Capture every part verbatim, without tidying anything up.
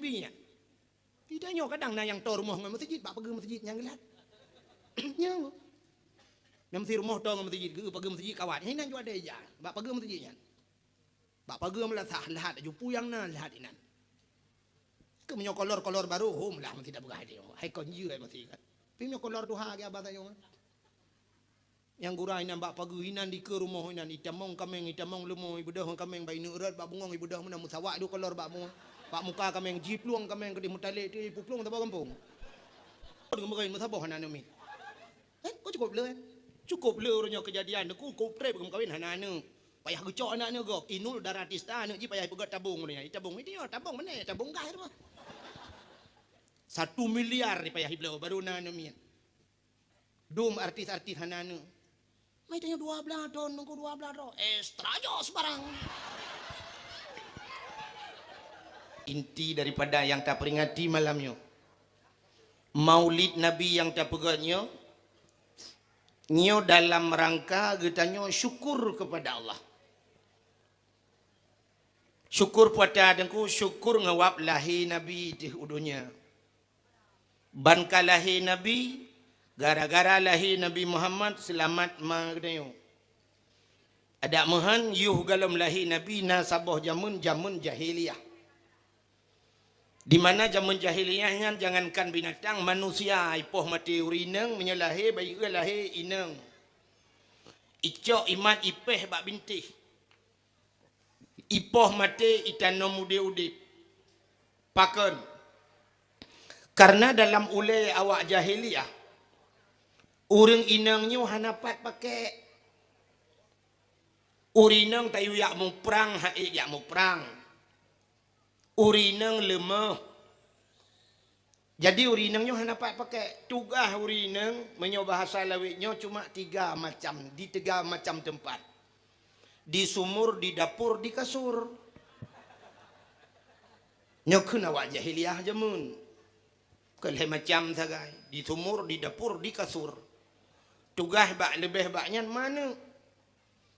Ingat. Di tanyoe kadang na nyang toe rumoh ngon meuseujid, bak pageue meuseujid nyang geulat. Nyan. Nyang meusi rumoh toe ngon meuseujid, geu pageue meuseujid kawat. Hinan jua ada ija, bak pageue meuseujid nyan. Bak pageue meulasah, lahat aju puyang na, lahat inan. Keu meunyoe kolor-kolor barô, hom lah meusi dak peugah dia. Hai kon jeuet meusi kan. Tapi meunyoe kolor tuha ge abah tanyoe. Nyang gura inan bak pageue inan dikeue rumoh inan, itamong kaméng, itamong leumo, ibeudoh ngon kaméng bak ineuk rot, bak bungong ibeudoh meunan, meusawak dua kolor bak mu-, bak muka kaméng, jiplueng kaméng keudeh meutalek tu, ipuplueng saboh gampông. Deungon meukawen meusaboh hana aneuk miet. Eh, kok cukup le, eh? Cukup le uroe nyoe keujadian, ku, ku treb meukawen hana aneuk. Payah geucok aneuk-aneuk gob, Inul Daratista aneuk jih payah ipeugöt tabong uroe nyoe. Itabong, itu tabong mana? Tabong gas tu. Satu miliar payah ibloe, baru na aneuk miet. Dum artis-artis hana aneuk. Mai tanyoe dua blaih thon, nunggu dua blaih thon. Extra jos barang. Inti daripada nyang taperingati malam nyoe, Maulid Nabi nyang tapeugöt nyoe, nyoe dalam rangka geutanyoe syukur kepada Allah. Syukur peue ata Teungku, syukur ngon wab lahé Nabi teuh u donya. Ban ka lahé Nabi, gara-gara lahé Nabi Muhammad seulamat ma geutanyoe. Adak meuhan, yoh gohlom lahé Nabi na saboh jameun, jameun jahiliyah. Di mana jameun jahiliyah nyan jangankan binatang, manusia ipoh maté ureueng inong meunyoe lahé, bayeue lahé inong. Icok imat ipéh bak bintéh. Ipoh maté itanom udeb-udeb. Pakon? Kareuna dalam ulée awak jahiliyah, ureueng inong nyoe hana pat pakék. Ureueng inong tayue jak muprang, han ék jak muprang. Ureueng inong leumoh. Jadi ureueng inong nyoe hana pat pakék. Tugaih ureueng inong, meunyoe bahasa lawét nyoe, cuma tiga macam, di tiga macam teumpat. Di sumur, di dapur, di kasur. Nyoe kheun awak jahiliyah jameun. Kon lhée macam sagai. Di sumur, di dapur, di kasur. Tugaih bak leubeh bak nyan ma aneuk.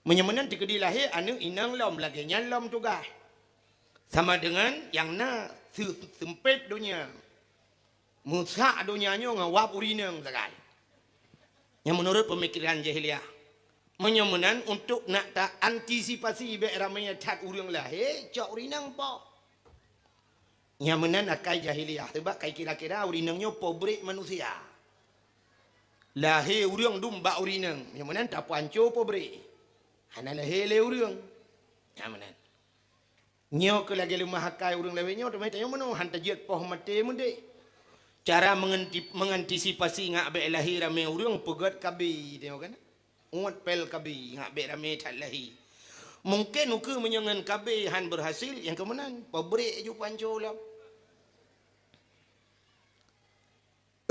Meunyoe meunan teukeudi lahé aneuk inong lom, lagée nyan lom tugaih. Sama deungon nyang na seu-, seumpét donya. Meusak donya nyoe ngon wab ureueng inong sagai. Nyang meunurot peumikiran jahiliyah. Meunyoe meunan, untuk nak ta antisipasi bék ramé that ureueng lahé, cok ureueng inong poh. Nyang meunan akai jahiliyah, sabab kai kira-kira ureueng inong nyoe peubrek manusia. Lahé ureueng dum bak ureueng inong, nyang meunan tapeuhanco peubrek. Hana lahé lé ureueng. Nyang meunan. Nyoe keuh lagée leumah akai ureueng lawét nyoe, teuma tanyoe meunoe han tajeuet poh maté meudeh. Cara menganti-, mengantisipasi ngat bék lahé ramé ureueng, peugét KB, tanyoe kan? Uet pél KB, ngat bék ramé that lahé. Mungken ukeue meunyoe ngon KB han beurhasil, nyang keu meunan, peubrek ju panco lom.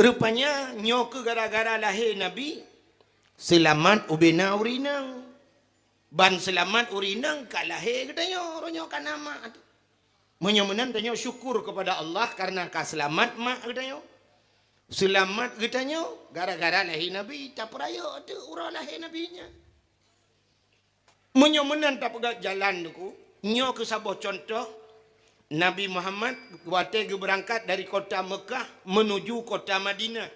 Rupanya nyoe keuh gara-gara lahé Nabi, seulamat ubena ureueng inong. Ban seulamat ureueng inong ka lahé geutanyoe, uroe nyoe ka na mak. Meunyoe meunan tanyoe syukur keupada Allah kareuna ka seulamat mak geutanyoe. Seulamat geutanyoe gara-gara lahé Nabi, tapeurayeuk teuk uroe lahé Nabi nyan. Meunyoe meunan tapeugah jalan Teungku, nyoe keuh saboh cuntoh Nabi Muhammad watée geubeurangkat dari kota Meukah meunuju kota Madinah.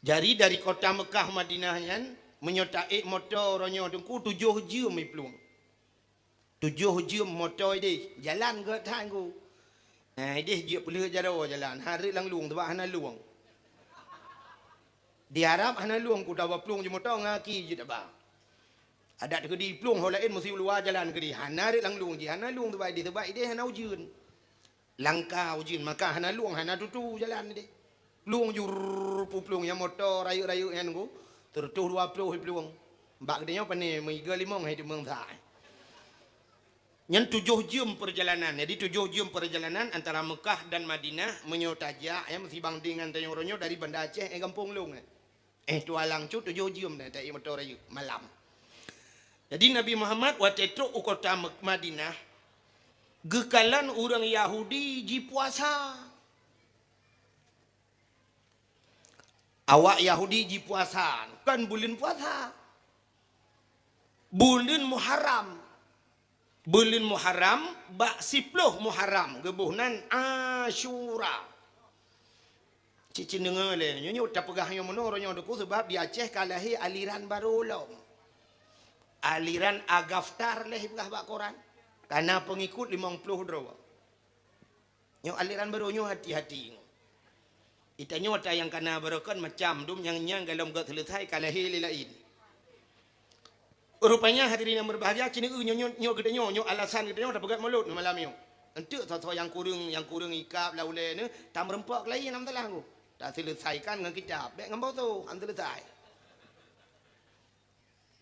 Jadi dari kota Meukah Madinah nyan, meunyoe taék moto uroe nyoe Teungku, tujoh jeuem iplueng. Tujoh jeuem moto ideh, jalan gét that Teungku. Nah, ideh jeuet peuleueh jaroe jalan, hareuet lam lueng, sabab hana lueng. Di Arab hana lueng, ku taba plueng ju moto ngaki jeuet taba. Adak teukeudi plueng ho laén meusi u luwa jalan keudi, hana rot lam lueng jih, hana lueng sabab ideh, sabab ideh hana ujeuen. Langka ujeuen, maka hana lueng, hana tutu jalan ideh. Plueng jur, puplueng nyang moto rayeuk-rayeuk nyan Teungku, seureutôh dua ploh plueng. Bak geutanyoe pane meuiga limong hai teumeung sa. Nyan tujoh jeuem peurjalanan. Jadi tujoh jeuem peurjalanan antara Meukah dan Madinah, meunyoe tajak, ya, meusibang dengan tanyoe uroe nyoe dari Banda Aceh, eh, gampông lôn, eh. Eh, tualang cut tujoh jeuem dah taék moto rayeuk malam. Jadi Nabi Muhammad watée trok u kota Mek-, Madinah, geukalon ureuëng Yahudi jipuasa. Awak Yahudi jipuasa, kon buleuen puasa. Buleuen Muharram. Buleuen Muharram, bak siploh Muharram, geuboh nan Asyura. Cit cit deungoe lé, nyoe, nyoe tapeugah nyoe meunoe uroe nyoe Teungku, sabab di Aceh ka lahé aliran barô lom. Aliran Agaftar lé ipeugah bak koran. Ka na peungikut limong ploh droe. Nyoe aliran barô nyoe hati-hati. Itanyoe ata nyang ka na barokon macam dum nyang, nyang golom gét seuleusai ka lahé lé laén. Rupanya hadirin yang berbahagia, cit nyoe, nyoe, nyoe geutanyoe, nyoe alasan geutanyoe tapeugét mulod malam nyoe. Enteuk soe-soe nyang kureueng, nyang kureueng ikab lam ulèe nyoe, tameurumpok keu laén, hana masalah Teungku. Taseuleusaikan ngon kitab, bèk ngon boto, han seuleusai.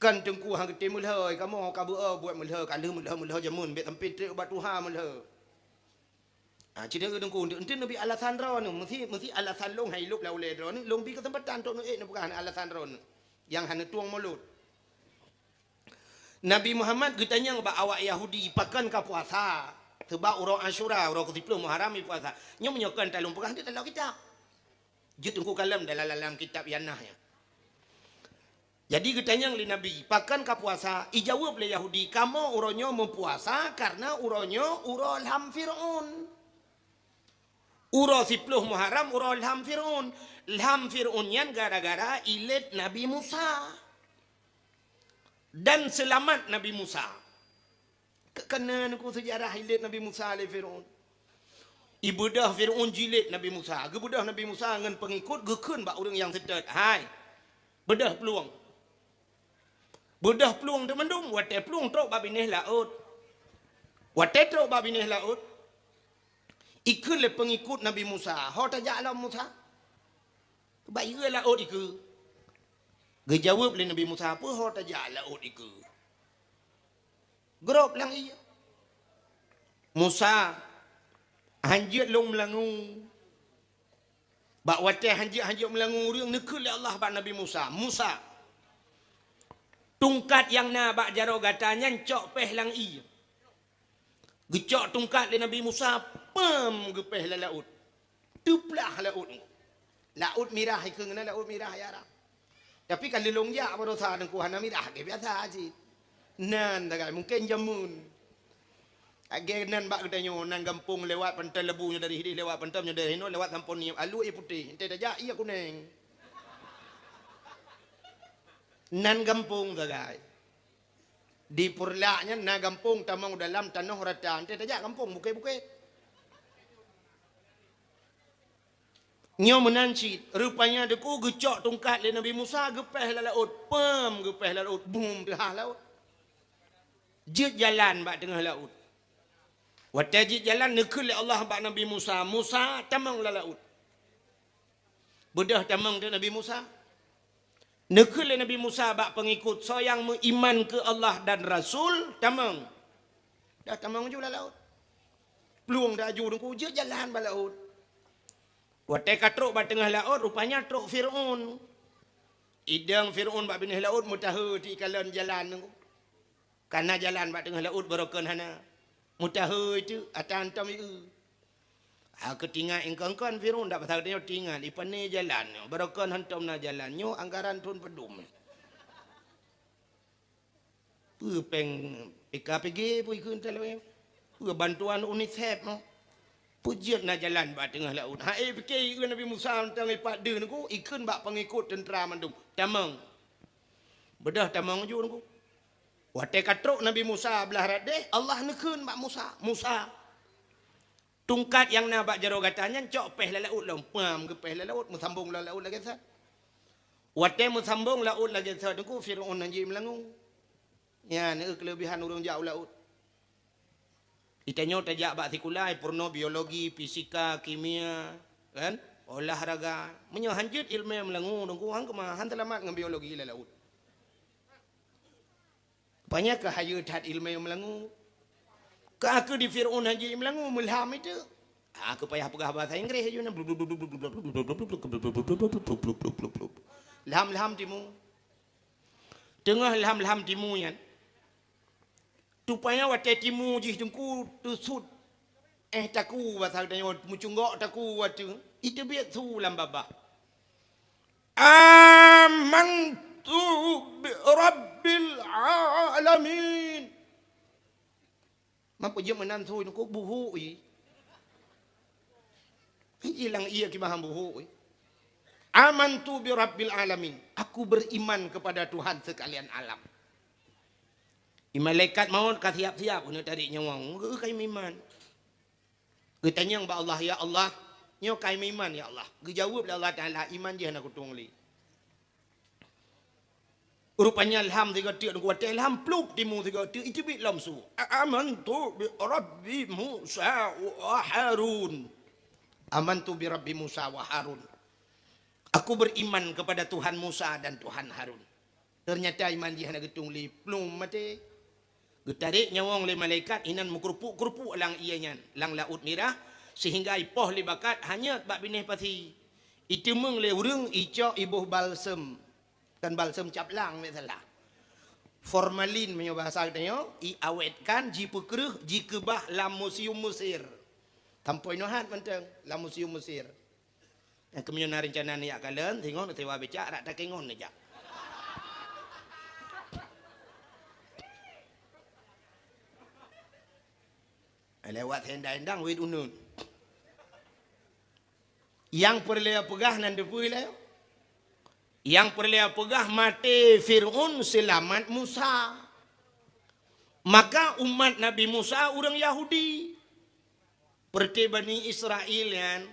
Kan Teungku han geutem meulhô, kamoe ka beu-o buet meulhô, ka lheueh meulhô-meulhô jameun, bèk sampoe trép bak tuha meulhô. Ah, cit nyoe Teungku, enteuk, enteuk neubi alasan droeneuh, meusi, meusi alasan lôn hai lôb lam ulèe droeneuh, lôn bi keuseumpatan trok neuék neupeugah alasan droeneuh nyang hana tueng mulod. Nabi Muhammad geutanyong bak awak Yahudi, "Pakon ka puasa?" Sabab uroe Asyura, uroe keusiploh Muharram, ipuasa. Nyoe meunyoe kon talôn peugah, enteuk lam kitab. Jeuet Teungku kalon dalam, dalam kitab Yanah nyan. Jadi geutanyong lé Nabi, "Pakon ka puasa?" Ijaweueb lé Yahudi, "Kamoe uroe nyoe meupuasa kareuna uroe nyoe uroe lham Fir'aun." Uroe siploh Muharram uroe lham Fir'aun. Lham Fir'aun nyan gara-gara ilét Nabi Musa. Dan seulamat Nabi Musa. Keukeuneuh Teungku seujarah ilét Nabi Musa lé Fir'aun. Ibeudôh Fir'aun jilét Nabi Musa. Geubeudôh Nabi Musa ngon peungikut geukheun bak ureueng nyang seutôt, "Hai, beudôh plueng." Beudôh plueng teuk mandum, watèe plueng trok bak binéh laôt. Watèe trok bak binéh laôt, ikheun lé peungikut Nabi Musa, "Ho tajak lom Musa?" "Bak ié laôt ikeue." Geujaweueb lé Nabi Musa, "Peue ho tajak laôt ikeue?" Grob lam ié. "Musa, hanjeuet lôn meulangue." Bak watèe hanjeuet-hanjeuet meulangue ureueng, neukheun lé Allah bak Nabi Musa, "Musa, tungkat nyang na bak jaroe gata nyan cok péh lam ié." Geucok tungkat lé Nabi Musa, peuem, geupéh lam laôt. Teuplah laôt. Laôt Mirah ikheun na, Laôt Mirah ya Arab. Tapi ka lheueh lôn jak baroesa Teungku, hana mirah, lagèe biasa cit. Nan sagai, mungken jameun. Lagèe nan bak geutanyoe, nan gampông lewat Pantai Lebu nyoe dari hideh, lewat Pantai nyoe dari hinoe, lewat Sampôn Niep, alue ié putéh, enteuk tajak ié kunèng. Nan gampông sagai. Di Peureulak nyan na gampông tamong dalam tanoh rata, enteuk tajak gampông bukét-bukét. Nyoe meunan cit, rupanya Teungku geucok tungkat lé Nabi Musa, geupéh lam laôt, peuem, geupéh lam laôt, bum, teuhah laôt. Jeuet jalan bak teungoh laôt. Watèe jeuet jalan, neukheun lé Allah bak Nabi Musa, "Musa, tamong lam laôt." Beudôh tamong teuk Nabi Musa. Neukheun lé Nabi Musa bak peungikut, "Soe nyang meuiman keu Allah dan Rasul, tamong." Dah tamong ju lam laôt. Plueng dah aju Teungku, jeuet jalan bak laôt. Watèe ka trok bak teungoh laôt, rupanya trok Fir'aun. Idong Fir'aun bak binéh laôt, meutahe teuh ikalon jalan Teungku. Ka na jalan bak teungoh laôt barokon hana. Meutahe teuh, ata hantom ié. Ha, keu tingat ingkon-kon Fir'aun dak pasal geutanyoe tingat, ipané jalan nyoe, barokon hantom na jalan nyoe, anggaran thon padum. Peue péng P K P G peue ikheun talawée? Peue bantuan UNICEF nyoe? Peue jeuet na jalan bak teungoh laôt? Ha, eh, pike ikheun Nabi Musa mantong ipat deuh Teungku, ikheun bak peungikut teuntra mandum. Tamong. Beudôh tamong ju Teungku. Watèe ka trok Nabi Musa blah rot deh, Allah neukheun bak Musa, "Musa, tungkat nyang na bak jaroe gata nyan cok péh lam laôt lom." Pam, geupéh lam laôt, meusambong lam laôt lagèe sat. Watèe meusambong laôt lagèe sat Teungku, Fir'aun hanjeuet meulangue. Nyan keuh keuleubihan ureueng jak u laôt. Geutanyoe tajak bak sikula, peurunoe biologi, fisika, kimia, kan? Olahraga. Meunyoe hanjeuet ileumèe meulangue Teungku, han keumah, han seulamat ngon biologi lam laôt. Rupanya ka hayeue that ileumèe meulangue. Ka keuh di Fir'aun hanjeuet meulangue, meulham itu. Ah, keu payah peugah bahasa Inggréh aju nyan. Lham-lham timu. Teungoh lham-lham timu nyan. Rupanya watèe timu jih Teungku teusut. Eh, taku, basa geutanyoe, meucunggok taku ateueh. Iteubiet su lam babah. "Amantu bi rabbil alamin." Meupeujeuet meunan sui nyoe kok buhuk i. Ilang iya kibahan buhuk i. Amantu bi rabbil alamin. Aku beriman kepada Tuhan sekalian alam. I malaikat maut ka siap-siap keuneuk tarék nyawöng. Geu kai meuiman. Geutanyong bak Allah, "Ya Allah, nyoe kai meuiman ya Allah." Geujaweueb lé Allah Taala, "Iman jih hana kutueng lé." Rupanya lham sigoe teuk, watèe lham plup timu sigoe teuk, iteubiet lom su. "A-, amantu bi Rabbi Musa wa Harun." "Amantu bi Rabbi Musa wa Harun." Aku beriman kepada Tuhan Musa dan Tuhan Harun. Ternyata iman jih hana geutueng lé, plup maté. Geutarek nyawöng lé malaikat inan meukeurupuk-keurupuk lam ié nyan, lam Laôt Mirah, sehingga ipoh lé bakat hanyot bak binéh pasi. Iteumeung lé ureuëng icok iboh balsem. Kan balsem cap lang, meusalah. Formalin meunyoe bahasa geutanyoe, iawetkan, jipeukreueh, jikeubah lam museum Mesir. Sampoe nyoe hat mantong lam museum Mesir. Nyang keumeunyoe na rencana neujak kalon, singoh neusewa becak, rak takengon neujak. Lewat hendang-hendang wét uneun. Nyang peureulée peugah nan teupeue lé? Nyang peureulée peugah maté Fir'aun seulamat Musa. Maka umat Nabi Musa ureuëng Yahudi. Peureuté Bani Israel nyan,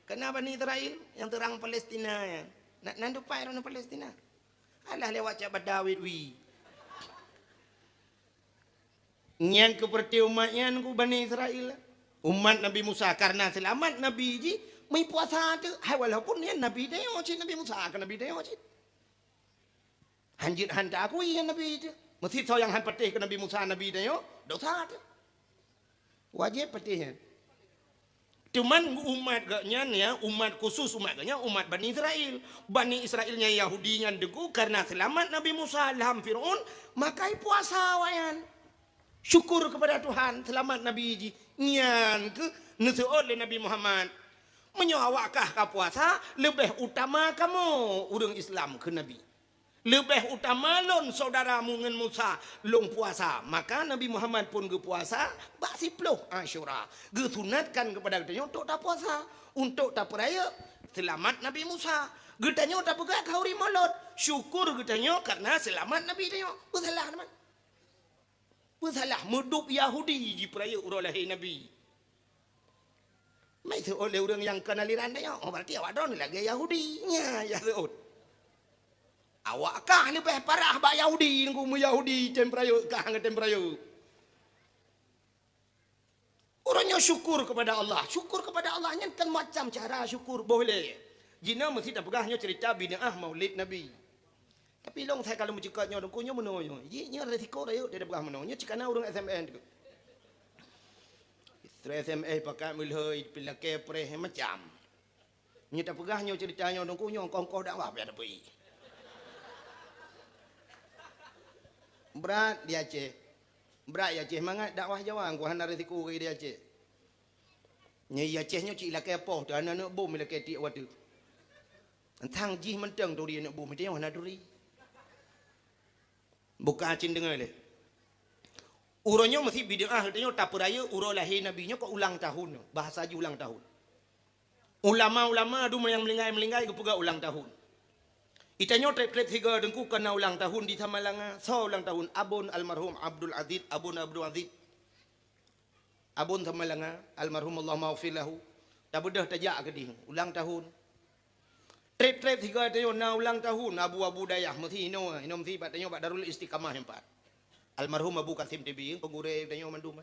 kana Bani Israel nyang teurang Palestina nyan. Na, nan dupai ureuëng Palestina. Alah lewat cak bada wét wi. Nyan keuh peureuté umat nyan keuh Bani Israel. Umat Nabi Musa karena seulamat Nabi jih, meupuasa teuh. Hai walaupun nyan Nabi tanyoe cit, Nabi Musa keuh Nabi tanyoe cit. Hanjeuet han ta akui nyan Nabi teuh. Meusisoe nyang han patéh keu Nabi Musa, Nabi tanyoe, dosa teuh. Wajéb patéh nyan. Cuman umat geuh nyan ya, umat khusus umat geuh nyan, umat Bani Israel. Bani Israel nyang Yahudi nyan deungon karena seulamat Nabi Musa lam Fir'aun, maka ipuasa awaknyan. Syukur kepada Tuhan, seulamat Nabi jih. Nyan keuh neuseuôt lé Nabi Muhammad. Meunyoe awak kah ka puasa, leubeh utama kamoe ureuëng Islam keu Nabi. Leubeh utama lôn syedara meungon Musa lôn puasa. Maka Nabi Muhammad pun geupuasa bak siploh Asyura. Geusunatkan keupada geutanyoe untuk tapuasa, untuk tapeurayeuk seulamat Nabi Musa. Geutanyoe tapeugah khauri Maulud, syukur geutanyoe karena seulamat Nabi tanyoe. Peusalah teuma. Peusalah, meudub Yahudi jipeurayeuk uroe lahé Nabi. Mai seuôt lé ureuëng nyang kon aliran tanyoe, oh, berarti awak droeneuh lagée Yahudi. Nya, ya seuôt. Awak kah leubeh parah bak Yahudi, nunggu meu Yahudi tem peurayeuk, kah ngon tem peurayeuk. Uroe nyoe syukur kepada Allah. Syukur kepada Allah nyan kan macam cara syukur boh lé. Jinoe meusti tapeugah nyoe cerita bid'ah Maulid Nabi. Tapi lôn sai ka lôn meucukot nyoe, dongko nyoe meunoe nyoe. Ji nyoe resiko rayeuk dia peugah meunoe. Nyoe cikana ureuëng S M S tu. Istri S M S pakat meulhoi, pilakée preh macam. Nyoe tapeugah nyoe cerita nyoe dongko nyoe kongkoh dakwah payah dapeuet. Brat di Aceh. Brat di Aceh mangat dakwah Jawa, angku hana resiko di Aceh. Nyoe di Aceh nyoe cit lakée poh teu aneuk bom lakée tiek watée. Entang jih mantong turi aneuk bom, teuh hana turi. Buka cin deungoe lé. Uroe nyoe meusti bid'ah, tanyoe tapeurayeuk uroe lahé Nabi nyoe keu ulang tahun nyoe. Bahasa jih ulang tahun. Ulama-ulama dum nyang meuninggai-meuninggai geupeugah ulang tahun. Itanyoe treb-treb sigoe dongko kana ulang tahun di Samalanga. Soe ulang tahun? Abon almarhum Abdul Aziz, Abon Abdul Aziz. Abon Samalanga, almarhum Allahumma ghfir lahu. Tabeudôh tajak keudeh ulang tahun. Treb-treb sigoe tanyoe na ulang tahun abu-abu dayah meusti inoe, inoe meusti bak tanyoe bak Darul Istiqamah nyan pat. Almarhum Abu Kasim T B, peugurée tanyoe mandum.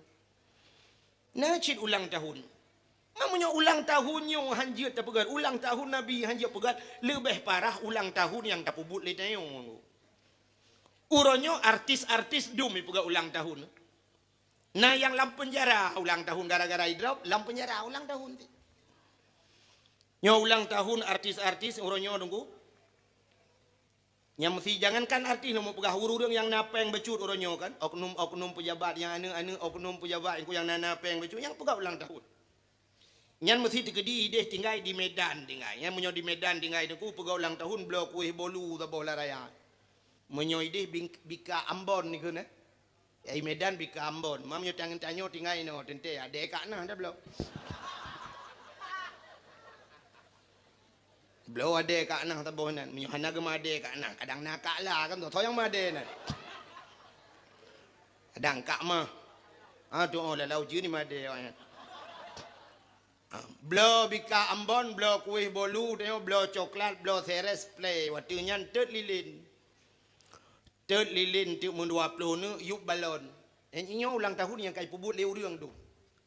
Na cit ulang tahun. Meunyoe ulang tahun nyoe hanjeuet tapeugah, ulang tahun Nabi hanjeuet peugah, leubeh parah ulang tahun nyang tapeubuet lé tanyoe. Uroe nyoe artis-artis dum ipeugah ulang tahun. Na nyang lam peunjara ulang tahun gara-gara idrop, lam peunjara ulang tahun. Nyoe ulang tahun artis-artis uroe nyoe dongko. Nyang meusti jangankan artis, nyoe meupeugah ureuëng nyang na péng bacut uroe nyoe kan, oknum-oknum pejabat nyang aneuk-aneuk oknum pejabat nyang na, na péng bacut nyang peugah ulang tahun. Nyan meusti teukeudi ideh tinggai di Medan tinggai. Nyan meunyoe di Medan tinggai dongko peugah ulang tahun bloe kueh bolu saboh lam raya. Meunyoe ideh bing-, bika Ambon dikeue neh. Ai Medan pih ka Ambon. Meunyoe tanyoe, tanyoe tinggai inoe, teuntèe adèe ka na dah bloe. Bloe adèe ka na saboh nan. Meunyoe hana geumadèe ka na, kadang na ka la kan, soe nyang madèe nan. Kadang ka mah. Ha, tu oh, lalau jeue ni madèe awaknyan. Ha, bloe bika Ambon, bloe kueh bolu, tanyoe bloe coklat, bloe seres, play. Watèe nyan teuk lilin. Teuk lilin teuk meudua ploh neuk yup balon. Nyan nyoe ulang tahun nyang ka jipeubuet lé ureueng tu.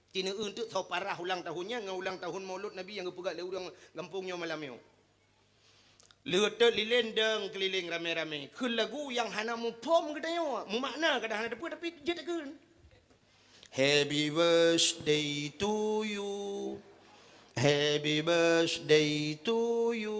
Ci neueu teuk soe parah ulang tahun nyan ngon ulang tahun Maulud Nabi nyang geupeugah lé ureueng gampông nyoe malam nyoe. Lheueh teuk lilin deueng keulileng ramé-ramé. Kheun lagu nyang hana muphom geutanyoe, mumakna kadang hana teupeu tapi jeuet takheun. Happy birthday to you. Happy birthday to you.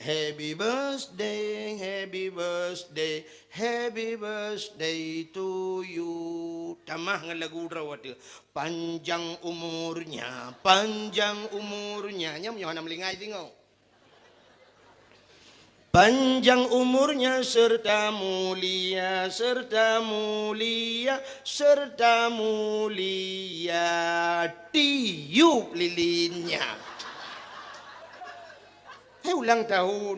Happy birthday, happy birthday, happy birthday to you. Tamah ngon lagu droe watèe. Panjang umurnya, panjang umurnya. Nyan meunyoe hana meulingai singoh. Panjang umurnya serta mulia, serta mulia, serta mulia tiup lilinnya. Hai ulang tahun.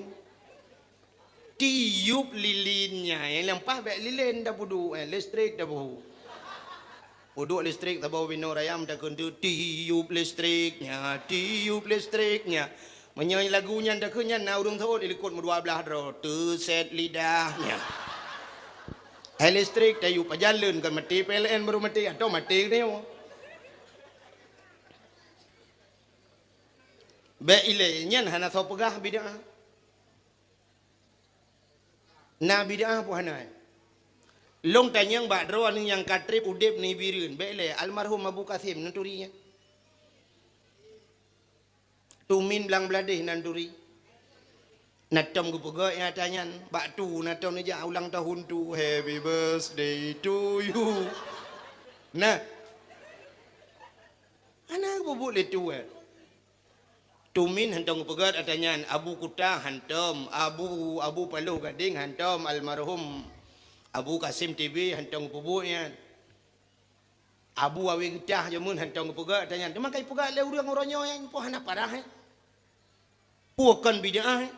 Tiup lilinnya, eh, lampah bèk lilin dah peuduek, eh, listrik dah peuduek. Peuduek listrik saboh binoe raya meutakheun tu, "Tiup listriknya, tiup listriknya." Meunyoe lagu nyan takheun nyan na ureueng seuôt ilikot meudua blaih droe, "Teuset lidahnya." Hai listrik tayup pajan leuen kon maté P L N baru maté, atau maté geutanyoe. Bèk ilée nyan hana soe peugah bid'ah. Na bid'ah peue hana? Lôn tanyong bak droeneuh nyang ka trép udép nibak Bireuen, bèk lé almarhum Abu Kasim neuturi nyan. Tumin Blang Bladeh nan turi. Na tom geupeugah nyang ata nyan, bak tu na tom neujak ulang tahun tu, "Happy birthday to you." Nah. Hana geupeubeuet lé tu, eh. Tumin hantom geupeugah ata nyan, Abu Kuta hantom, Abu, Abu Paloh Gadeng hantom, almarhum Abu Kasim T B hantom geupeubeuet nyan. Abu Awe Geutah jameun hantom geupeugah ata nyan. Teuma ka ipeugah lé ureueng uroe nyoe nyan, peue hana parah, eh? Peue kon bid'ah, eh?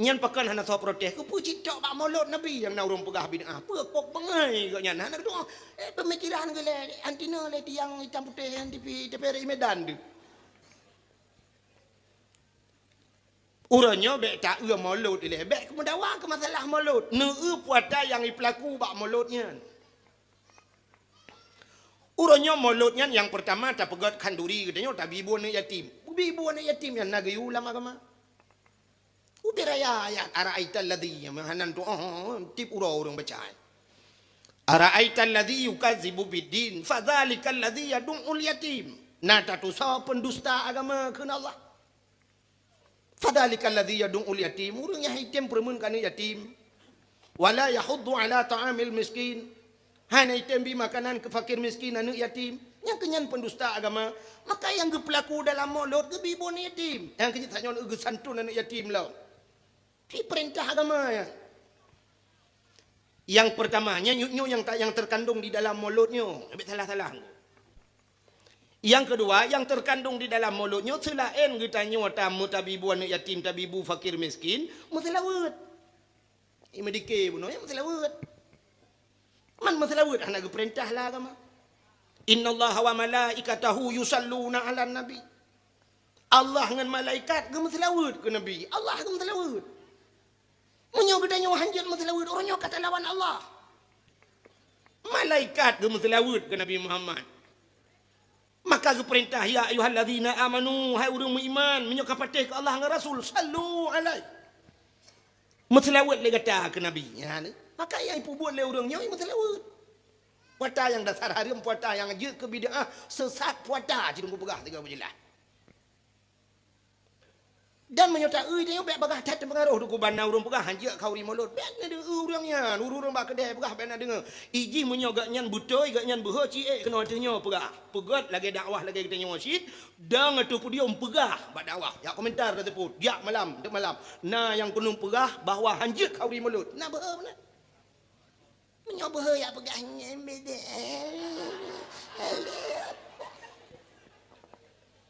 Nyan pakon hana soe protes. Keupeue cit tok bak Maulud Nabi nyang na ureueng peugah bid'ah? Peue kok beungai geuh nyan? Hana geudoa. Eh, pemikiran geuh lé anti na lé tiang itam putéh nyan di pi-, di P R I Medan tu. Uroe nyoe bèk taeu Maulud ilée, bèk keumeudawa keu masalah Maulud. Neueu puata nyang ipeulaku bak Maulud nyan. Uroe nyoe Maulud nyan nyang peurtama tapeugöt khanduri geutanyoe tabi bu aneuk yatim. Bi bu aneuk yatim nyan na geuyue lam agama. Ubé raya ayat, "Ara'aital ladzi," meuhanan tu, oh, tiep uroe ureueng baca. "Ara'aital ladzi yukazzibu biddin, fadzalikal ladzi yadu'ul yatim." Na tatusoe pendusta agama kheun Allah. "Fadzalikal ladzi yadu'ul yatim," ureueng nyang item peureumeun keu aneuk yatim. "Wala yahuddu ala ta'amil miskin," hana item bi makanan keu fakir miskin, aneuk yatim. Nyang keu nyan pendusta agama. Maka nyang geupeulaku dalam Maulud geubi bu aneuk yatim. Nyang keu nyan tanyoe geusanton aneuk yatim lom. Di peurintah agama nyan. Nyang peurtama, nyan nyoe nyang ta-, nyang teukandong di dalam Maulud nyoe. Bèk salah-salah. Nyang keudua, nyang teukandong di dalam Maulud nyoe seulaén geutanyoe tameutabi bu aneuk yatim, tabi bu fakir miskin, meuseulaweuet. Imedike bunoe meuseulaweuet. Man meuseulaweuet hana geupeurintah lé agama. "Innallaha wa malaikatahu yusalluna 'alan nabi." Allah ngon malaikat geumeuseulaweuet keu Nabi. Allah geumeuseulaweuet. Meunyoe geutanyoe hanjeuet meuseulaweuet, uroe nyoe ka talawan Allah. Malaikat geumeuseulaweuet keu Nabi Muhammad. Maka geupeurintah, "Ya ayyuhalladzina amanu," hai ureueng meuiman, meunyoe ka patéh keu Allah ngon Rasul, "sallu alaihi." Meuseulaweuet lé gata keu Nabi. Nyan, maka nyang ipeubuet lé ureueng nyoe meuseulaweuet. Puata nyang dasar hareuem, puata nyang jeuet keu bid'ah, seusat puata, cidong kupeugah sigoe beujeulaih. Dan meunyoe taeu tanyoe bèk bagaih that teupeungaroh, dukon bana ureueng peugah hanjeuet khanduri Maulud. Bèk na deungoe ureueng nyan, ureueng-ureueng bak keudè peugah bèk na deungoe. Ijih meunyoe gobnyan beutôi, gobnyan beuhe ci ék keunoe ateueh nyoe peugah. Peugöt lagèe dakwah lagèe geutanyoe cit, dong ateueh podium peugah bak dakwah. Jak komentar ka seupôt, jak malam, teuk malam. Na nyang keuneuk peugah bahwa hanjeuet khanduri Maulud. Na beuhe meunan. Meunyoe beuhe jak peugah nyan beda.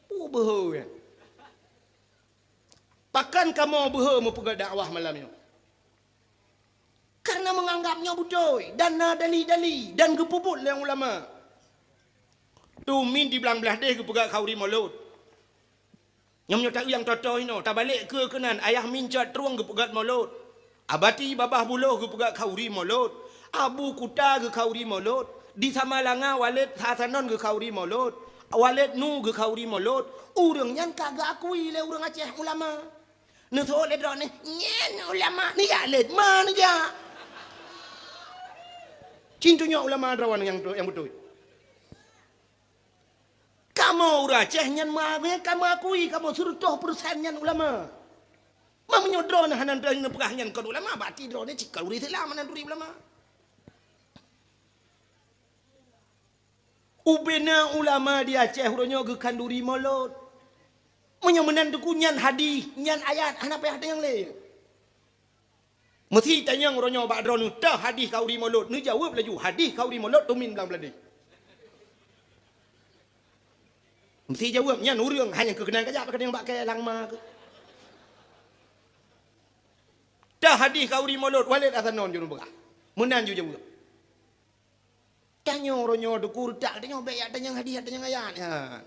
Peue beuhe nyan? Pakon kamoe beuhe meupeugah dakwah malam nyoe? Karena meunganggab nyoe beutôi dan na dali-dali dan geupeubuet lé ulama. Tumin di Blang Blahdeh geupeugah khauri Molot. Nyang nyoe taeu nyang toto inoe, tabalek keue keunan, Ayah Min Cot Trueng geupeugah Molot. Abati Babah Buloh geupeugah khauri Molot. Abu Kuta geukhauri Molot. Di Samalanga Waled Hasanon geukhauri Molot. Waled Nu geukhauri Molot. Ureuëng nyan ka geuakui lé ureuëng Aceh ulama. Neuseuôt lé droeneuh, "Nyan ulama neujak lét ma neujak." Cit tunyok ulama droeneuh nyang, nyang beutôi. Kamoe ureuëng Aceh nyan ma-, ka meuakui kamoe sireutoh peureusén nyan ulama. Ma meunyoe droeneuh hana neupeugah nyan kon ulama, berarti droeneuh cit kon ureuëng Islam hana turi ulama. Ubena ulama di Aceh uroe nyoe geukhanduri Molot. Meunyoe meunan Teungku nyan hadih, nyan ayat, hana payah tanyong lé. Meusi tanyong uroe nyoe bak droeneuh, "Teuh hadih khauri Molot?" Neujaweueb laju, "Hadih khauri Molot tumin Blang Blahdeh." Meusi jaweueb, nyan ureuëng hana keuh keunan kajak bak keunan bak kée langma keuh. "Teuh hadih khauri Molot Waled Hasanon jeuet neupeugah." Meunan ju jaweueb. Tanyoe uroe nyoe Teungku reutak, tanyoe bék jak tanyong hadih, jak tanyong ayat nyan.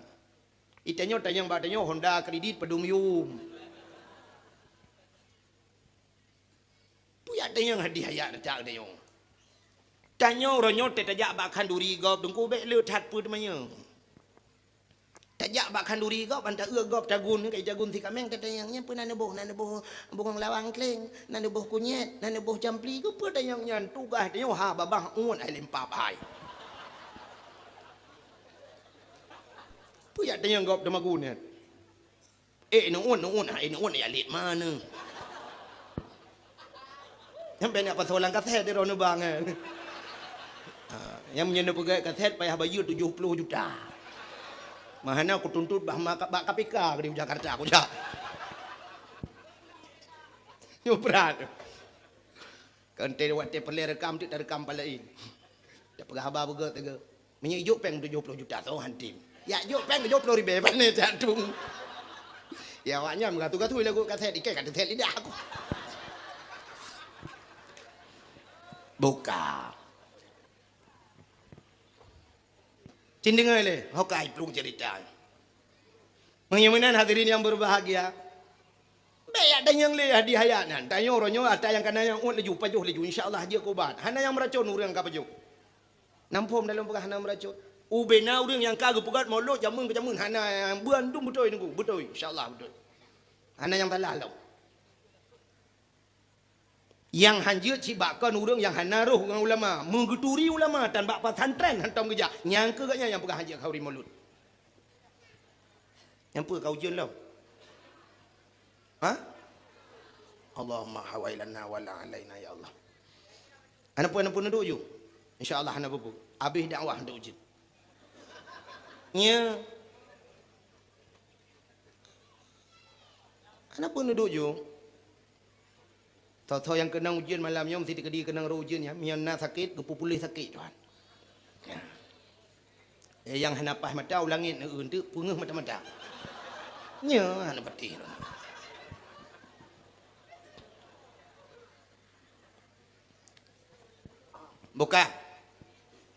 Itanyoe tanyong bak tanyoe Honda kredit padum yum. Peue jak tanyong hadih ayat reutak tanyoe. Tanyoe uroe nyoe teuh tajak bak khanduri gob Teungku bék le that peue teumanyong. Tajak bak khanduri gob, ban taeu gob tagun, kai tagun si kaméng tatanyong nyan peue na neuboh, na neuboh bungong lawang kleng, na neuboh kunyét, na neuboh campli, keupeue tanyong nyan tugaih tanyoe ha babah uet hai lempap hai. Peue jak tanyong gob teumagun nyan? Eh, neuuet, neuuet, ha, eh, neuuet, ya lét ma neu. Sampai nak pasoe lam kaset di droeneuh bang, eh. Ha, nyang meunyoe neupeugét kaset payah bayeue tujoh ploh juta. Meuhana kutuntut bah ma-, bak K P K di Jakarta kujak. Nyoe brat. Kan watée peureulée rekam tu tarekam palaén. Tapeugah haba beugét teuga. Meunyoe ijok péng tujoh ploh juta soe han tem. Yak jok péng tujoh ploh ribée pane cak tu. Ya awak nyan meugatu-gatu lagu kaset ikai ka teuset lidah aku. Buka. Cin deungoe lé, hokai plueng cerita. Meunyoe meunan hadirin yang berbahagia, bék jak tanyong lé hadih ayat nyan. Tanyoe uroe nyoe ata nyang kana nyang uet laju, pajoh laju, insya Allah jeuet keu ubat. Hana nyang meuracon ureuëng ka pajoh. Nampôm dalam peugah hana meuracon. Ubena ureuëng nyang ka geupeugét Molot jameun keu jameun hana, bandum beutôi Teungku, beutôi, insya Allah beutôi. Hana nyang salah lom. Nyang hanjeuet cit bak kon ureuëng nyang hana roh ngon ulama, meugeuturi ulama tan bak pesantren hantom geujak, nyang keu gobnyan nyang peugah hanjeuet khauri Molot. Nyang peue ka ujeuen lom? Ha? Allahumma hawailana wala alaina ya Allah. Hana peue, hana peue neuduek ju. Insya Allah hana peue-peue. Abéh dakwah neuduek ju. Nya. Hana peue neuduek ju. Soe-soe nyang keunong ujeuen malam nyoe meusti teukeudi keunong roh ujeuen nyan. Meunyoe na sakét, geupeupuléh sakét Tuhan. Ya. Eh, nyang hana paih mata u langét neueu teuk peungeuh mata-mata. Nyoe hana patéh. Buka.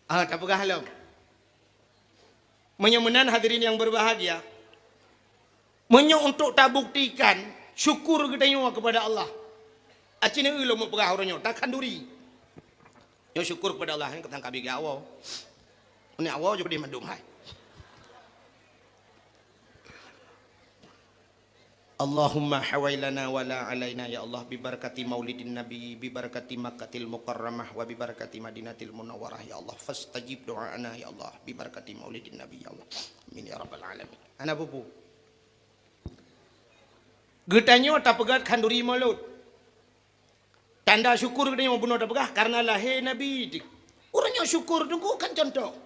Ah, tapeugah lom. Meunyoe meunan hadirin yang berbahagia, meunyoe untuk tabuktikan syukur geutanyoe kepada Allah, aci neueu lom peugah uroe nyoe, takhanduri. Nyoe syukur kepada Allah, nyoe keutang kabi geuawoe. Ni awoe ju pedih mandum hai. Allahumma hawailana wala alaina ya Allah, bibarakati maulidin nabi, bibarakati Makkatil Mukarramah, wa bibarakati Madinatil Munawwarah ya Allah, fastajib do'ana ya Allah, bibarakati maulidin nabi ya Allah. Amin ya rabbal alamin. Hana peue-peue. Geutanyoe tapeugét khanduri Molot. Tanda syukur geutanyoe bunoe tapeugah karena lahé Nabi. Ureuëng nyang syukur Teungku kan contoh.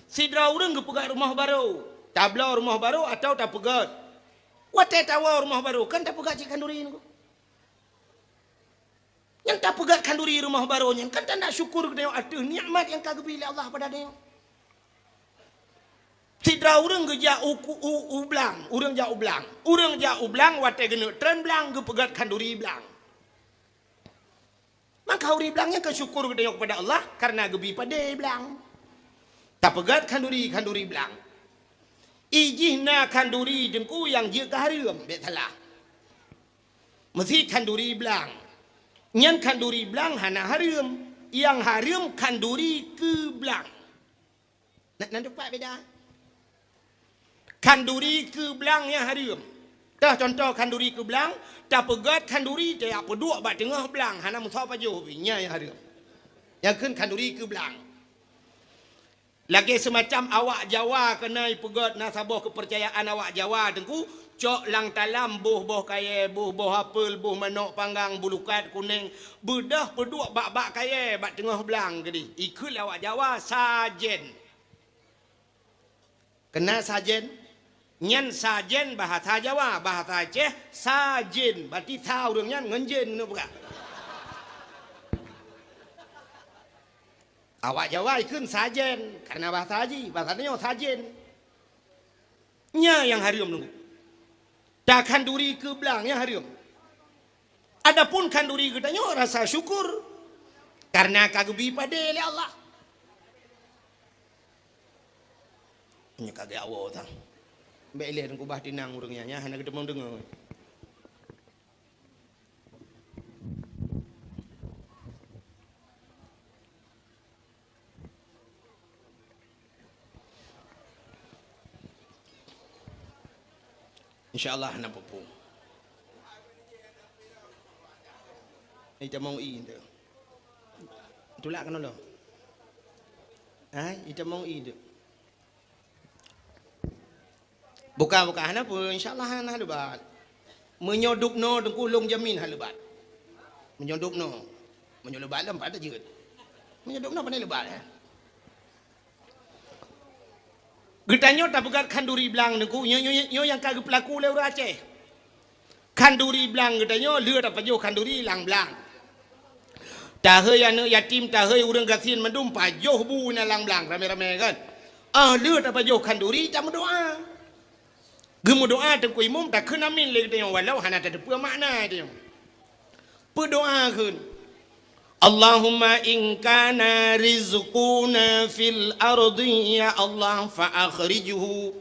Sidroe ureuëng geupeugét rumoh barô, tabloe rumoh barô atawa tapeugét. Watée tawoe rumoh barô kan tapeugét cit khanduri Teungku. Nyang tapeugét khanduri rumoh barô nyan kan tanda syukur geutanyoe ateueh nikmat nyang ka geubri lé Allah bak tanyoe. Sidroe ureuëng geujak u, u, u blang, ureuëng jak u blang. Ureuëng jak u blang watée geuneuk treun blang geupeugét khanduri blang. Maka khanduri blang nyan keu syukur geutanyoe keupada Allah kareuna geubri padé blang. Tapeugét khanduri, khanduri blang. Ijih na khanduri teungku nyang jeuet keu hareuem, bék salah. Meusi khanduri blang. Nyan khanduri blang hana hareuem. Nyang hareuem khanduri keu blang. Na, na teumpat beda. Khanduri keu blang nyang hareuem. Teuh contoh khanduri keu blang, tapeugét khanduri tajak peuduek bak teungoh blang, hana meusoe pajoh pih, nyan nyang hareuem. Nyang kheun khanduri keu blang. Lagée seumacam awak Jawa keunan ipeugét na saboh keupeurcayaan awak Jawa teungku, cok lam talam boh-boh kayée, boh-boh apel, boh manok panggang, bulukat kunéng, beudôh peuduek bak-bak kayée bak teungoh blang keudeh. Ikheun lé awak Jawa sajen. Keunan sajen, nyan sajen bahasa Jawa, bahasa Aceh sajen, berarti sa ureuëng nyan ngon jen keuneuk peugah. Awak Jawa ikheun sajen, karena bahasa jih, bahasa tanyoe sajen. Nyan nyang hareuem teungku. Takhanduri keu blang nyang hareuem. Adapun khanduri geutanyoe rasa syukur karena ka geubri padé lé Allah. Nyoe ka geuawoe tang. Bék ilée teungku bah tinang ureuëng nyan, nyan hana geuteumong deungoe. Insya Allah hana peue-peue. Itamong i tu. Tulak keunoe lom. Hai, itamong i tu. Buka-buka hana peue, insya Allah hana lebat. Meunyoe dubnoe teungku lôn jamin hana lebat. Meunyoe dubnoe, meunyoe lebat lom pat jeuet. Meunyoe dubnoe pandai lebat, eh. Geutanyoe tapeugét khanduri blang teungku, nyoe, nyoe, nyoe nyang ka geupeulaku lé ureuëng Aceh. Khanduri blang geutanyoe lheueh tapajoh khanduri lam blang. Tahei aneuëk yatim, tahei ureuëng gasien mandum pajoh bu na lam blang ramé-ramé kan. Ah lheueh tapajoh khanduri tameudoá. Geumeudoá teungku imum takheun amin lé geutanyoe walau hana tateupeue makna tanyoe. Peudoá kheun, Allahumma in kana rizquna fil ardi ya Allah fa akhrijhu.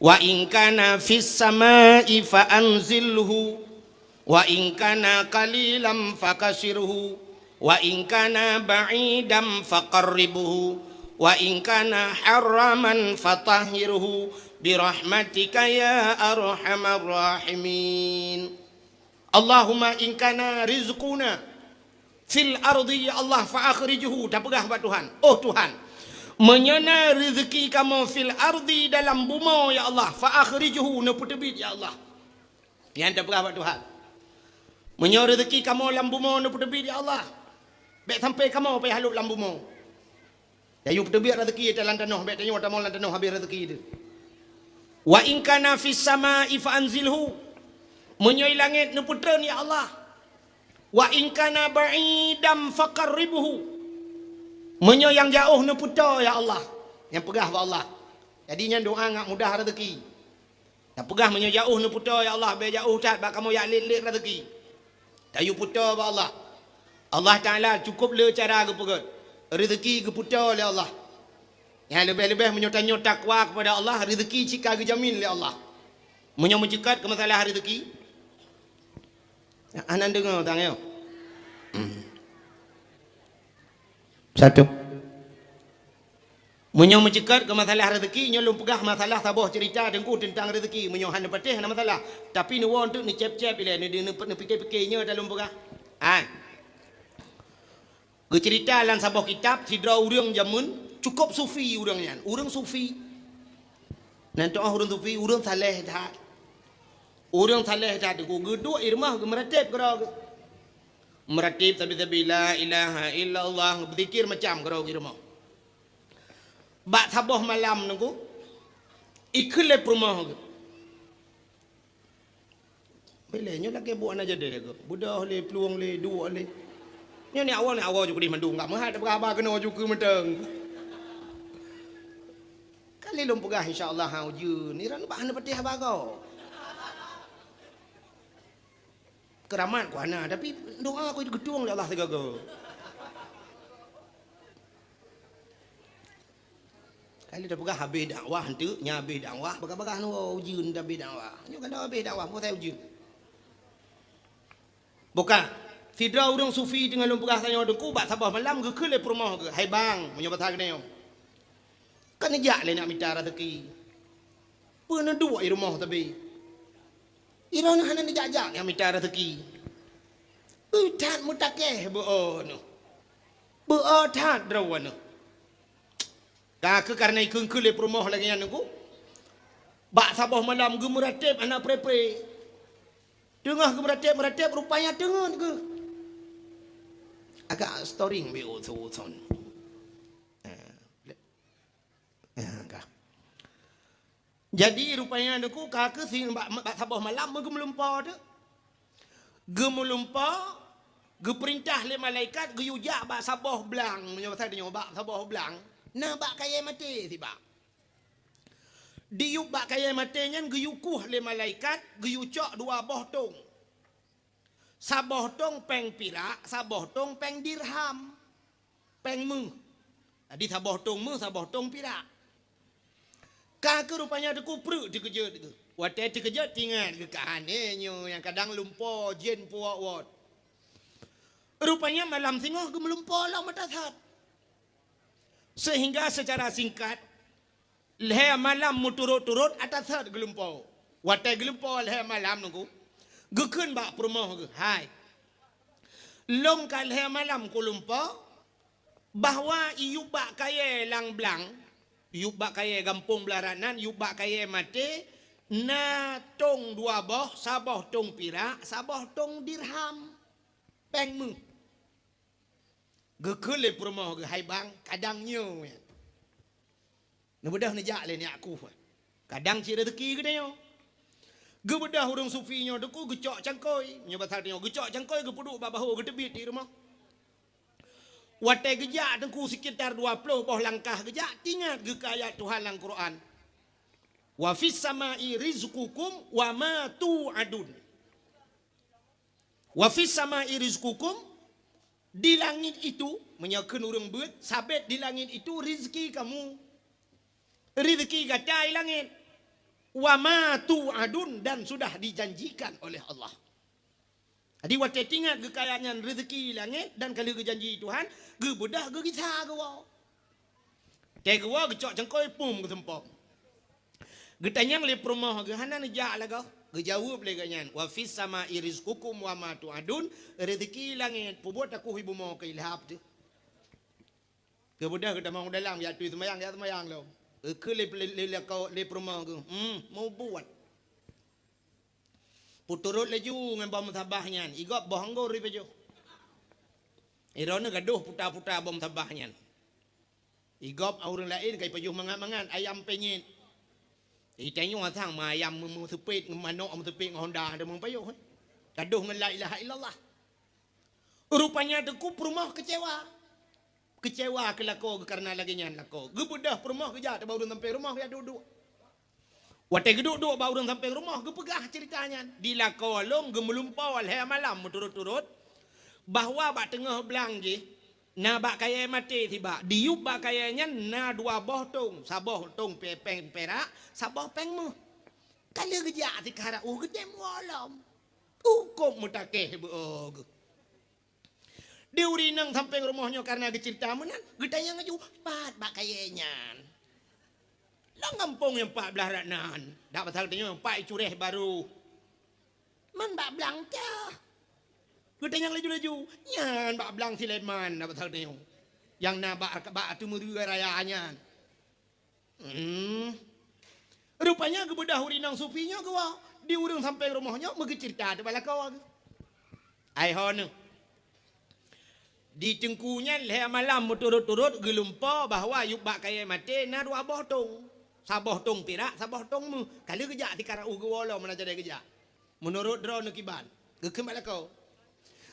Wa in kana fis sama'i fa anzilhu, wa in kana qalilan fakasirhu, wa in kana ba'idan faqarribhu, wa in kana haraman fatahhirhu, bi rahmatika ya arhamar rahimin. Allahumma in kana rizquna fil ardi ya Allah fa akhrijhu, tapeugah bak Tuhan, "Oh Tuhan, meunyoe na reuzeuki kamoe fil ardi dalam bumoe ya Allah, fa akhrijhu, neupeuteubiet ya Allah." Nyan tapeugah bak Tuhan. Meunyoe reuzeuki kamoe lam bumoe neupeuteubiet ya Allah, bék sampai kamoe payah lôb lam bumoe. Tayue peuteubiet reuzeuki lam tanoh, bék tanyoe tamong lam tanoh habéh reuzeuki teuh. Wa in kana fis sama'i fa anzilhu. Meunyoe langét neupeutreun ya Allah. Wa in kana ba'idan faqarribhu. Meunyoe nyang jaoh neupeutoe ya Allah. Nyang peugah bak Allah. Jadi nyan doá ngat mudah reuzeuki. Tapeugah meunyoe jaoh neupeutoe ya Allah, bék jaoh that bak kamoe jak lét-lét reuzeuki. Tayue peutoe bak Allah. Allah Taala cukup le cara geupeugét. Reuzeuki geupeutoe lé Allah. Nyang leubeh-leubeh meunyoe tanyoe takwa keupada Allah, reuzeuki cit ka geujamin lé Allah. Meunyoe meuceukat keu masalah reuzeuki, hana deungoe tang nyoe. Satu. Meunyoe meuceukat keu masalah reuzeuki, nyoe lôn peugah masalah saboh ceurita teungku teuntang reuzeuki. Meunyoe hana patéh hana masalah, tapi neuwoe eunteuk neucép-cép ilée, neu, neu, neupike-pike nyoe dah lôn peugah. Hai. Geuceurita lam saboh kitab, sidroe ureuëng jameun cukôp sufi ureuëng nyan. Ureuëng sufi. Nan teu'oh ureuëng sufi, ureuëng saleh that. Ureuëng saleh that teungku geuduek i rumoh geumeuratéb keudroe geuh. Meuratéb sabe-sabe la ilaha illallah, beuzikir macam keudroe geuh i rumoh. Bak saboh malam teungku, ikheun lé peurumoh geuh. Ilée nyoe lagée buet na jadi ke. Beudôh lé, plueng lé, duek lé. Nyoe ni awak ni awak ju keudeh mandum, enggak meuhat peugah haba keunoe ju keu mantong. Kali lôn peugah insya Allah ha ujeuen. Ni ran bah na patéh haba ko. Keuramat ku hana, tapi doa ku geutueng lé Allah sigoe-goe. Kali tapeugah habéh dakwah, enteuk nyan habéh dakwah, bagah-bagah nyoe ujeuen dah habéh dakwah. Nyoe kan dah habéh dakwah, peue sabe ujeuen. Bukan. Sidroe ureuëng sufi teungoh lôn peugah tanyoe teungku bak saboh malam geukheun lé peurumoh geuh, "Hai bang," meunyoe basa geutanyoe. Kan neujak lé nak mita raseuki. Peue neuduek i rumoh sabe. Droeneuh hana neujak-jak nyang mita raseuki. Ui that meutakeh beu-o neuh. Beu-o that droeneuh. Ka keuh kareuna ikheun-kheun lé peurumoh lagée nyan teungku. Bak saboh malam geumeuratéb hana pre-pre. Teungoh geumeuratéb-meuratéb rupanya teungeut geuh. Agak storing be uthon-uthon. Ha, le-, ha, ka. Jadi rupanya teungku ka keuh si bak, bak saboh malam geumeulumpo teuk. Geumeulumpo, geupeurintah lé malaikat geuyue jak bak saboh blang, meunyoe basa tanyoe bak saboh blang, na bak kayée maté sibak. Diyueb bak kayée maté nyan geuyue kueh lé malaikat, geuyue cok dua boh tong. Saboh tong péng pirak, saboh tong péng dirham. Péng méuh. Jadi saboh tong méuh, saboh tong pirak. Ka keuh rupanya teungku preuk teukeujot geuh. Watée teukeujot teuingat geuh ka hana nyoe nyang kadang lumpo jén puwot-wot. Rupanya malam singoh geumeulumpo lom ata that. Sehingga secara singkat, lhée malam meuturot-turot ata that geulumpo. Watée geulumpo lhée malam teungku, geukheun bak peurumoh geuh, "Hai, lôn ka lhée malam kulumpo, bahwa iyueb bak kayée lam blang, iyueb bak kayée gampông blah rot nan, iyueb bak kayée maté, na tong dua boh, saboh tong pirak, saboh tong dirham, péng méuh." Geukheun lé peurumoh geuh, "Hai bang, kadang nyoe." Neubeudôh neujak lé nyak kueh. Kadang cit raseuki geutanyoe. Geubeudôh ureuëng sufi nyoe teungku geucok cangkôi. Nyoe basa tanyoe geucok cangkôi geupeuduek bak bahô geuteubiet di rumoh. Watée geujak teungku sekitar dua ploh boh langkah geujak, teuingat geuh keu ayat Tuhan lam Quran. "Wa fis samai rizqukum wa ma tu'adun." "Wa fis samai rizqukum," di langit itu, meunyoe kheun ureuëng beuet, sabet di langit itu rizki kamu. Rizki gata di langit. "Wa ma tu'adun," dan sudah dijanjikan oleh Allah. Jadi watée teuingat geuh keu ayat nyan rizki di langit dan ka lheueh geujanji Tuhan, geubeudôh geugisa geuwoe. Watée geuwoe geucok cangkôi pum geuseumpom. Geutanyong lé peurumoh geuh hana neujak lagoe. Geujaweueb lé geuh nyan, "Wa fis samai rizqukum wa ma tu'adun," rezeki langét, peubuet takuh ibu mo keu ilhab teuh. Keu beudôh geutamong dalam, jak tui seumayang, jak seumayang lom. Eukeu lé, lé, lé, lé, lé peurumoh geuh, hmm, mubuet. Peuturot laju ngon boh meusabah nyan, igop boh anggor ipajoh. Iroh nyoe gadoh puta-puta boh meusabah nyan. Igop ureuëng laén ka ipajoh mangat-mangat ayam penyet. Itanyoe sang ma ayam meu-, meuseupet, manok meuseupet ngon honda ada meupajoh, eh. Gadoh ngon la ilaha illallah. Rupanya teungku peurumoh keucewa. Keucewa keu lakoe geuh kareuna lagée nyan lakoe. Geubeudôh peurumoh geujak teuma ureuëng sampéng rumoh geujak duek-duek. Watée geuduek-duek bak ureuëng sampéng rumoh, geupeugah ceurita nyan. Di lakoe lôn geumeulumpoe lhée malam meuturot-turot, bahwa bak teungoh blang jih na bak kayée maté sibak. Diyueb bak kayée nyan na dua boh tong, saboh tong pe-, péng pirak, saboh péng méuh. Ka lheueh geujak sikara uh geutem woe lom. Cukop meutakeh beu-o geuh. Di ureuëng inong sampéng rumoh nyoe kareuna geuceurita meunan, geutanyong laju, "Pat bak kayée nyan?" "Lam gampông nyang pat blaih rot nan." Dak pasal tanyoe, "Pat i Cureh Barô." "Man bak blang teuh?" Geutanyong laju-laju, "Nyan bak blang Sulaiman," dak pasal tanyoe. Nyang na bak, bak ateueh meureue raya nyan. Hmm. Rupanya geubeudôh ureuëng inong sufi nyoe geuwoe di ureuëng sampéng rumoh nyoe meugeuceurita teuh bak lakoe geuh. Ai ho neuh. Di teungku nyan lhée malam meuturot-turot geulumpoe bahwa yub bak kayée maté na dua boh tong. Saboh tong pirak, saboh tong méuh. Ka lheueh geujak sikara uh geuwoe lom meunan cit geujak. Meunurot droeneuh kiban, geukheun bak lakoe.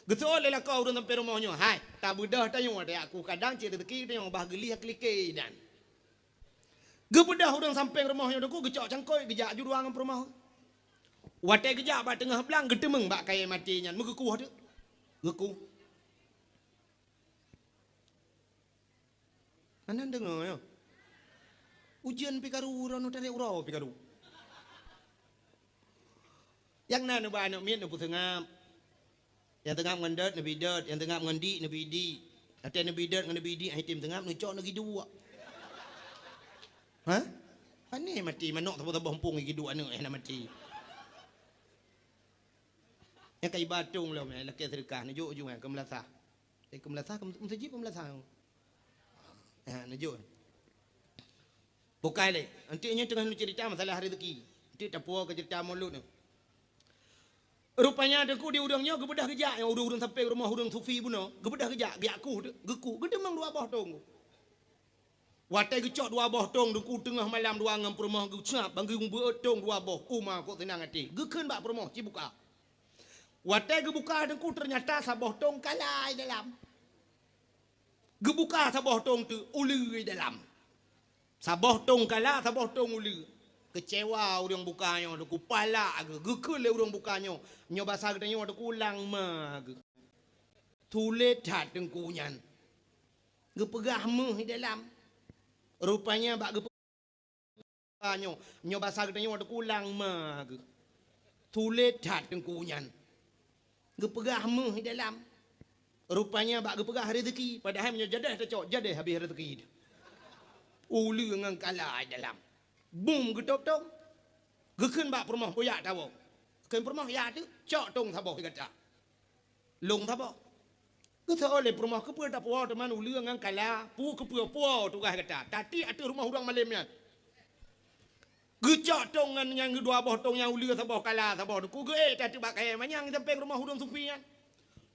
Geuseuôt lé lakoe ureuëng sampoe rumoh nyoe, "Hai, tabeudôh tanyoe, watée aku kadang cit reuzeki tanyoe bah geulih keulike dan." Geubeudôh ureuëng sampoe rumoh nyoe teungku, geucok cangkôi, geujak ju dua ngon peurumoh. Watée geujak bak teungoh blang, geuteumeung bak kayée maté nyan, meugeukueh teuk. Geukueh. Hana deungoe nyoe. Ujeuen pih karu, uroe nyoe tarek uroe pih karu. Nyang na neuba aneuëk miet neupeuseungab. Nyang teungab ngon dot neubi dot, nyang teungab ngon dik neubi dik. Watée neubi dot ngon neubi dik, han item teungab neucok neugi duek. Hah? Pane maté manok saboh-saboh mumpung geuduek aneuëk, eh, hana maté. Nyang ka iba tong lom, eh, lakée seudeukah, neujok ujong, eh, keu meulasah. Eh, keu meulasah, keu meuseujid, keu meulasah. Ha, neujok. Bukai lé. Nanti nyoe teungoh neucerita masalah rezeki. Nanti tapuo keu cerita mulod nyoe. Rupanya teungku di ureuëng nyoe geubeudôh geujak, nyang ureuëng-ureuëng sampoe rumoh ureuëng sufi bunoe, geubeudôh geujak, geujak kueh teuk, geukueh, geuteumeung dua boh tong. Watée geucok dua boh tong teungku teungoh malam dua ngon peurumoh geucab, bang geubeuet tong dua boh, uma kok seunang até. Geukheun bak peurumoh, "Ci buka." Watée geubuka teungku, teunyata saboh tong kala i dalam. Geubuka saboh tong teuk, uleue i dalam. Saboh tong kala, saboh tong uleue. Keucewa ureuëng buka nyoe teungku, palak geuh. Geukheun lé ureuëng buka nyoe, nyoe basa geutanyoe teungku, lang ma geuh. Sulet that teungku nyan. Geupeugah méuh i dalam. Rupanya bak geupeugah nyoe, nyoe basa geutanyoe teungku, lang ma geuh. Sulet that teungku nyan. Geupeugah méuh i dalam. Rupanya bak geupeugah rezeki, padahai meunyoe jadeh tacok, jadeh habéh rezeki. Uleue ngon kala i dalam. Bum geutôb tong. Geukheun bak peurumoh, "Kujak tawoe." Kheun peurumoh, "Ya teuk, cok tong saboh gata." Lông saboh. Geuseuôt lé peurumoh, "Keupeue tapuo teuma uleue ngon kala, peue keupeue puo tugaih gata? Tatiek ateueh rumoh ureuëng malém nyan." Geucok tong nyan, nyan dua boh tong nyan, uleue saboh, kala saboh, teungku geuék that teuk bak kayée manyang sampoe rumoh ureuëng sufi nyan.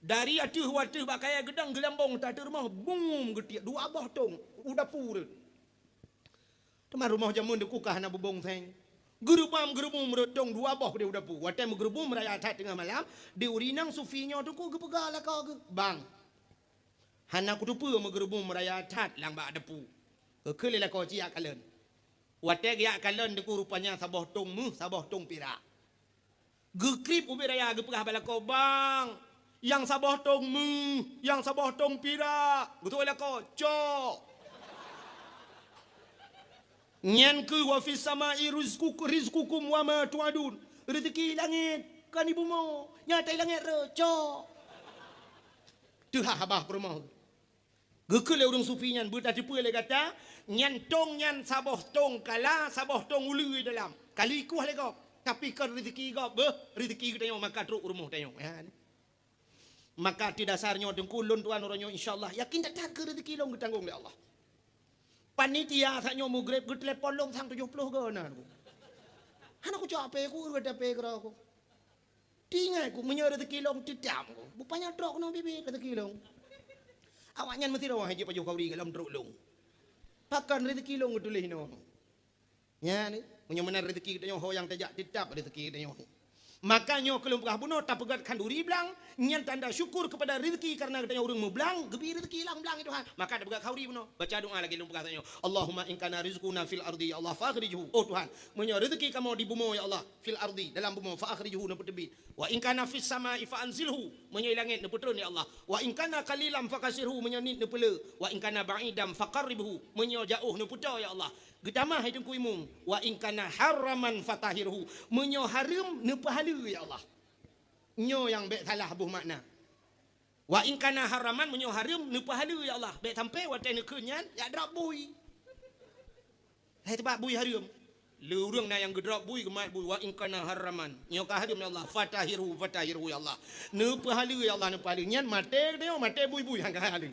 Dari ateueh u ateueh bak kayée geudong geulambong that ateueh rumoh, bum geutiek dua boh tong u dapu rot. Teuma rumoh jameun teungku ka hana beubong seng. Geureubam-geureubum rot tong dua boh di u dapu. Watée meugeureubum raya that teungoh malam, di ureuëng inong sufi nyoe teungku geupeugah lakoe geuh, "Bang, hana kuteupeue meugeureubum raya that lam bak dapu." Geukheun lé lakoe, "Ci jak kalon." Watée geujak kalon teungku, rupanya saboh tong méuh, saboh tong pirak. Geukrieb ubit raya geupeugah bak lakoe, "Bang, nyang saboh tong méuh, nyang saboh tong pirak." Geutôk lakoe, "Cok." Nyan kheueh wa fis samai rizqukum, rizqukum wa ma tu'adun. Rezeki langét, kan di bumoe. Nyata langét re, cok. Teuhah babah peurumoh. Geukheun lé ureuëng sufi nyan, "Beutateupeue lé gata, nyan tong nyan saboh tong kala, saboh tong uleue dalam. Ka lheueh ikueh lé gob, tapi kon rezeki gob, beuh, rezeki geutanyoe maka trok u rumoh tanyoe." Nyan. Maka ateueh dasar nyoe teungku, lôn tuan uroe nyoe, insya Allah, yakin that-that keu rezeki lôn geutanggong lé Allah. Panitia saat nyoe mugreb geutelepon lôn sang tujoh ploh goe na. Hana kucok ape ku, ureuëng ape keudroe ku. Tinggai ku, meunyoe rezeki lôn teutab ku, bupanya trok keunoe biet-biet rezeki lôn. Awaknyan meusidroe hana jipajoh khauri golom trok lôn. Pakon rezeki lôn geutuléh inoe. Nyan, meunyoe meunan rezeki geutanyoe ho nyang tajak, teutab rezeki geutanyoe. Maka nyoe keu lôn peugah bunoe, tapeugét khanduri blang, nyan tanda syukur keupada rezeki kareuna geutanyoe ureuëng meublang, geubri rezeki lam blang, ya Tuhan. Maka tapeugét khanduri bunoe, baca doa lagée lôn peugah tanyoe, "Allahumma in kana rizquna fil ardi, ya Allah, fa akhrijhu." Oh Tuhan, meunyoe rezeki kamoe di bumoe, ya Allah, fil ardi, dalam bumoe, fa akhrijhu, neupeuteubit. Wa in kana fis samai fa anzilhu, meunyoe i langét neupeutreun, ya Allah. Wa in kana qalilan fa kassirhu, meunyoe niet neupeulé. Wa in kana ba'idan fa qarribhu, meunyoe jaoh neupeutoe, ya Allah. Geutamah hai Teungku Imum, "Wa in kana haraman fatahhirhu." Meunyoe hareuem, neupeuhaleue, ya Allah. Nyoe nyang bék salah boh makna. "Wa in kana haraman," meunyoe hareuem, neupeuhaleue, ya Allah. Bék sampoe watée neukheun nyan, jak drop bui. Hai teubat bui hareuem. Le ureuëng na nyang geudrop bui, geumat bui, "Wa in kana haraman." Nyoe ka hareuem, ya Allah. "Fatahhirhu, fatahhirhu, ya Allah." Neupeuhaleue, ya Allah, neupeuhaleue. Nyan maté geutanyoe, maté bui-bui, han ka haleue.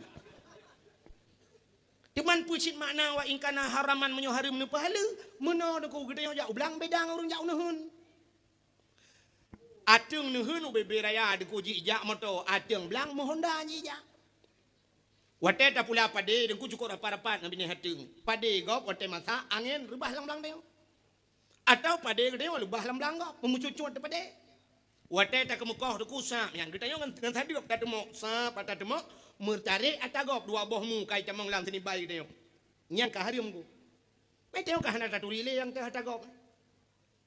Teuma peue cit makna "Wa in kana haraman," meunyoe hareuem neupeuhaleue? Meunoe Teungku, geutanyoe jak u blang beda ngon ureuëng jak u neuheun. Ateueng neuheun ubé-bé raya Teungku jijak moto, ateueng blang meuhonda jijak. Watée tapula padé Teungku cukôp rapat-rapat ngon binéh ateueng. Padé gob watée masak angén reubah lam blang tanyoe. Atawa padé geutanyoe leubah lam blang gob, meumeucut-cut padé. Watée takeumeukoh teuku sab nyan, geutanyoe ngon, ngon sadeueb tateumok, sab tateumok, meutarek ata gob dua boh mu kai tamong lam sinibai geutanyoe. Nyan ka hareuem ku. Meutanyoe ka hana taturi lé nyang teuh ata gob.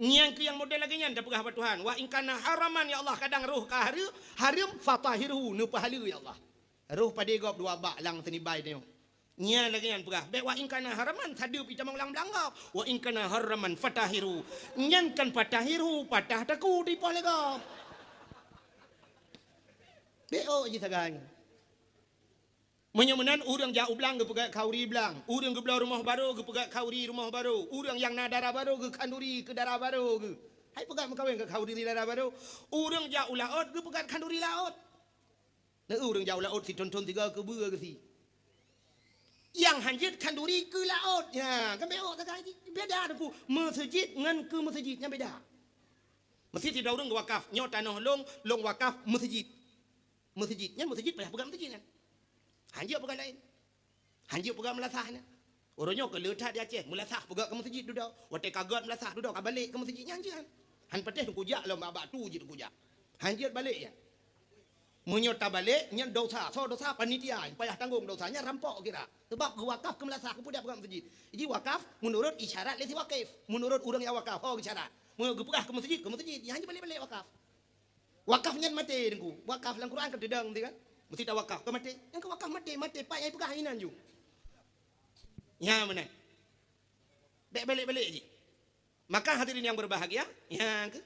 Nyan keuh nyang model lagée nyan tapeugah bak Tuhan, "Wa in kana haraman, ya Allah, kadang roh ka hareu-, hareuem, fatahhirhu, neupeuhaleue, ya Allah." Roh padé gob dua bak lam sinibai tanyoe. Nyan lagée nyan peugah, bék "Wa in kana haraman", sadeueb itamong lam blang gob. "Wa in kana haraman fatahhirhu." Nyan kan fatahhirhu, patah taku dipoh lé gob. Bék ôk jih sagai. Meunyoe meunan, ureuëng jak u blang geupeugét khauri blang, ureuëng geubloe rumoh barô geupeugét khauri rumoh barô, ureuëng nyang na dara barô geukhanduri keu dara barô geuh. Hai peugét meukawen keu khanduri dara barô, ureuëng jak u laôt geupeugét khanduri laôt. Na ureuëng jak u laôt sithon-thon sigoe keubeue geusie. Nyang hanjeuet khanduri keu laôt, nyan kan bék ôk sagai jih. Beda Teungku, meuseujid ngon keu meuseujid nyan beda. Meuseujid sidroe ureuëng geuwakaf, "Nyoe tanoh lôn, lôn wakaf meuseujid." Meuseujid nyan meuseujid payah peugah meuseujid nyan. Hanjeuet peugah laén. Hanjeuet peugah meulasah nyan. Uroe nyoe keu le that di Aceh, meulasah peugah keu meuseujid dudoe. Watée ka gét meulasah dudoe ka balek keu meuseujid nyan hanjeuet. Han patéh Teungku jak lom bak-bak tu jih Teungku jak. Hanjeuet balek nyan. Meunyoe tabalek nyan dosa, soe dosa? Panitia payah tanggong dosa nyan, rampok kira. Sebab geuwakaf keu meulasah, keu peugah peugah meuseujid. Jih wakaf meunurot isyarat lé si wakif. Meunurot ureuëng nyang wakaf, ho geusyarat. Meunyoe geupeugah keu meuseujid, keu meuseujid, nyan hanjeuet balek-balek wakaf. Wakaf nyan maté Teungku. Wakaf lam Quran kan teudong teuh kan? Meusti tawakaf, ka maté. Nyang ka wakaf maté, maté pat nyang peugah inan ju. Nyan meunan. Bék balek-balek jih. Maka hadirin yang berbahagia, nyang keu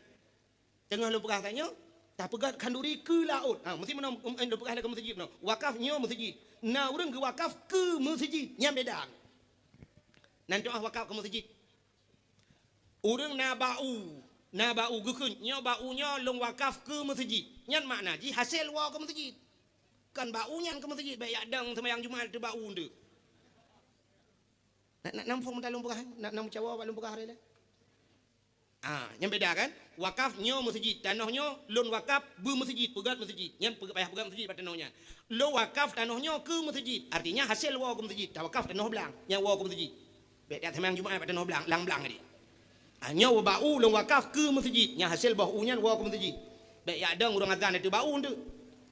teungoh lôn peugah tanyoe, tapeugét khanduri keu laôt. Ha, meusti meunoe, um, lôn peugah lé keu meuseujid meunoe. Wakaf nyoe meuseujid. Na ureuëng geuwakaf keu meuseujid, nyan beda. Nan doá wakaf keu meuseujid. Ureuëng na bak u, na bak u geukheun, "Nyoe bak u nyoe lôn wakaf keu meuseujid." Nyan makna jih hasé woe keu meuseujid. Kon bak u nyan keu meuseujid, bék jak dong seumayang Jumat teuh bak u nteuk. Na, na, na muphom meutalong peugah, na, na meucawa bak lôn peugah hari lé. Ah, nyan beda kan? Wakaf nyoe meuseujid, tanoh nyoe lôn wakaf beu meuseujid, peugét meuseujid. Nyan peugét payah peugét meuseujid bak tanoh nyan. Lôn wakaf tanoh nyoe keu meuseujid, artinya hasé woe keu meuseujid, tawakaf tanoh blang, nyan woe keu meuseujid. Bék jak seumayang Jumat bak tanoh blang, lam blang tadi. Ah, nyoe bak u lôn wakaf keu meuseujid, nyang hasé boh u nyan woe keu meuseujid. Bék jak dong ureuëng azan ateueh bak u nteuk.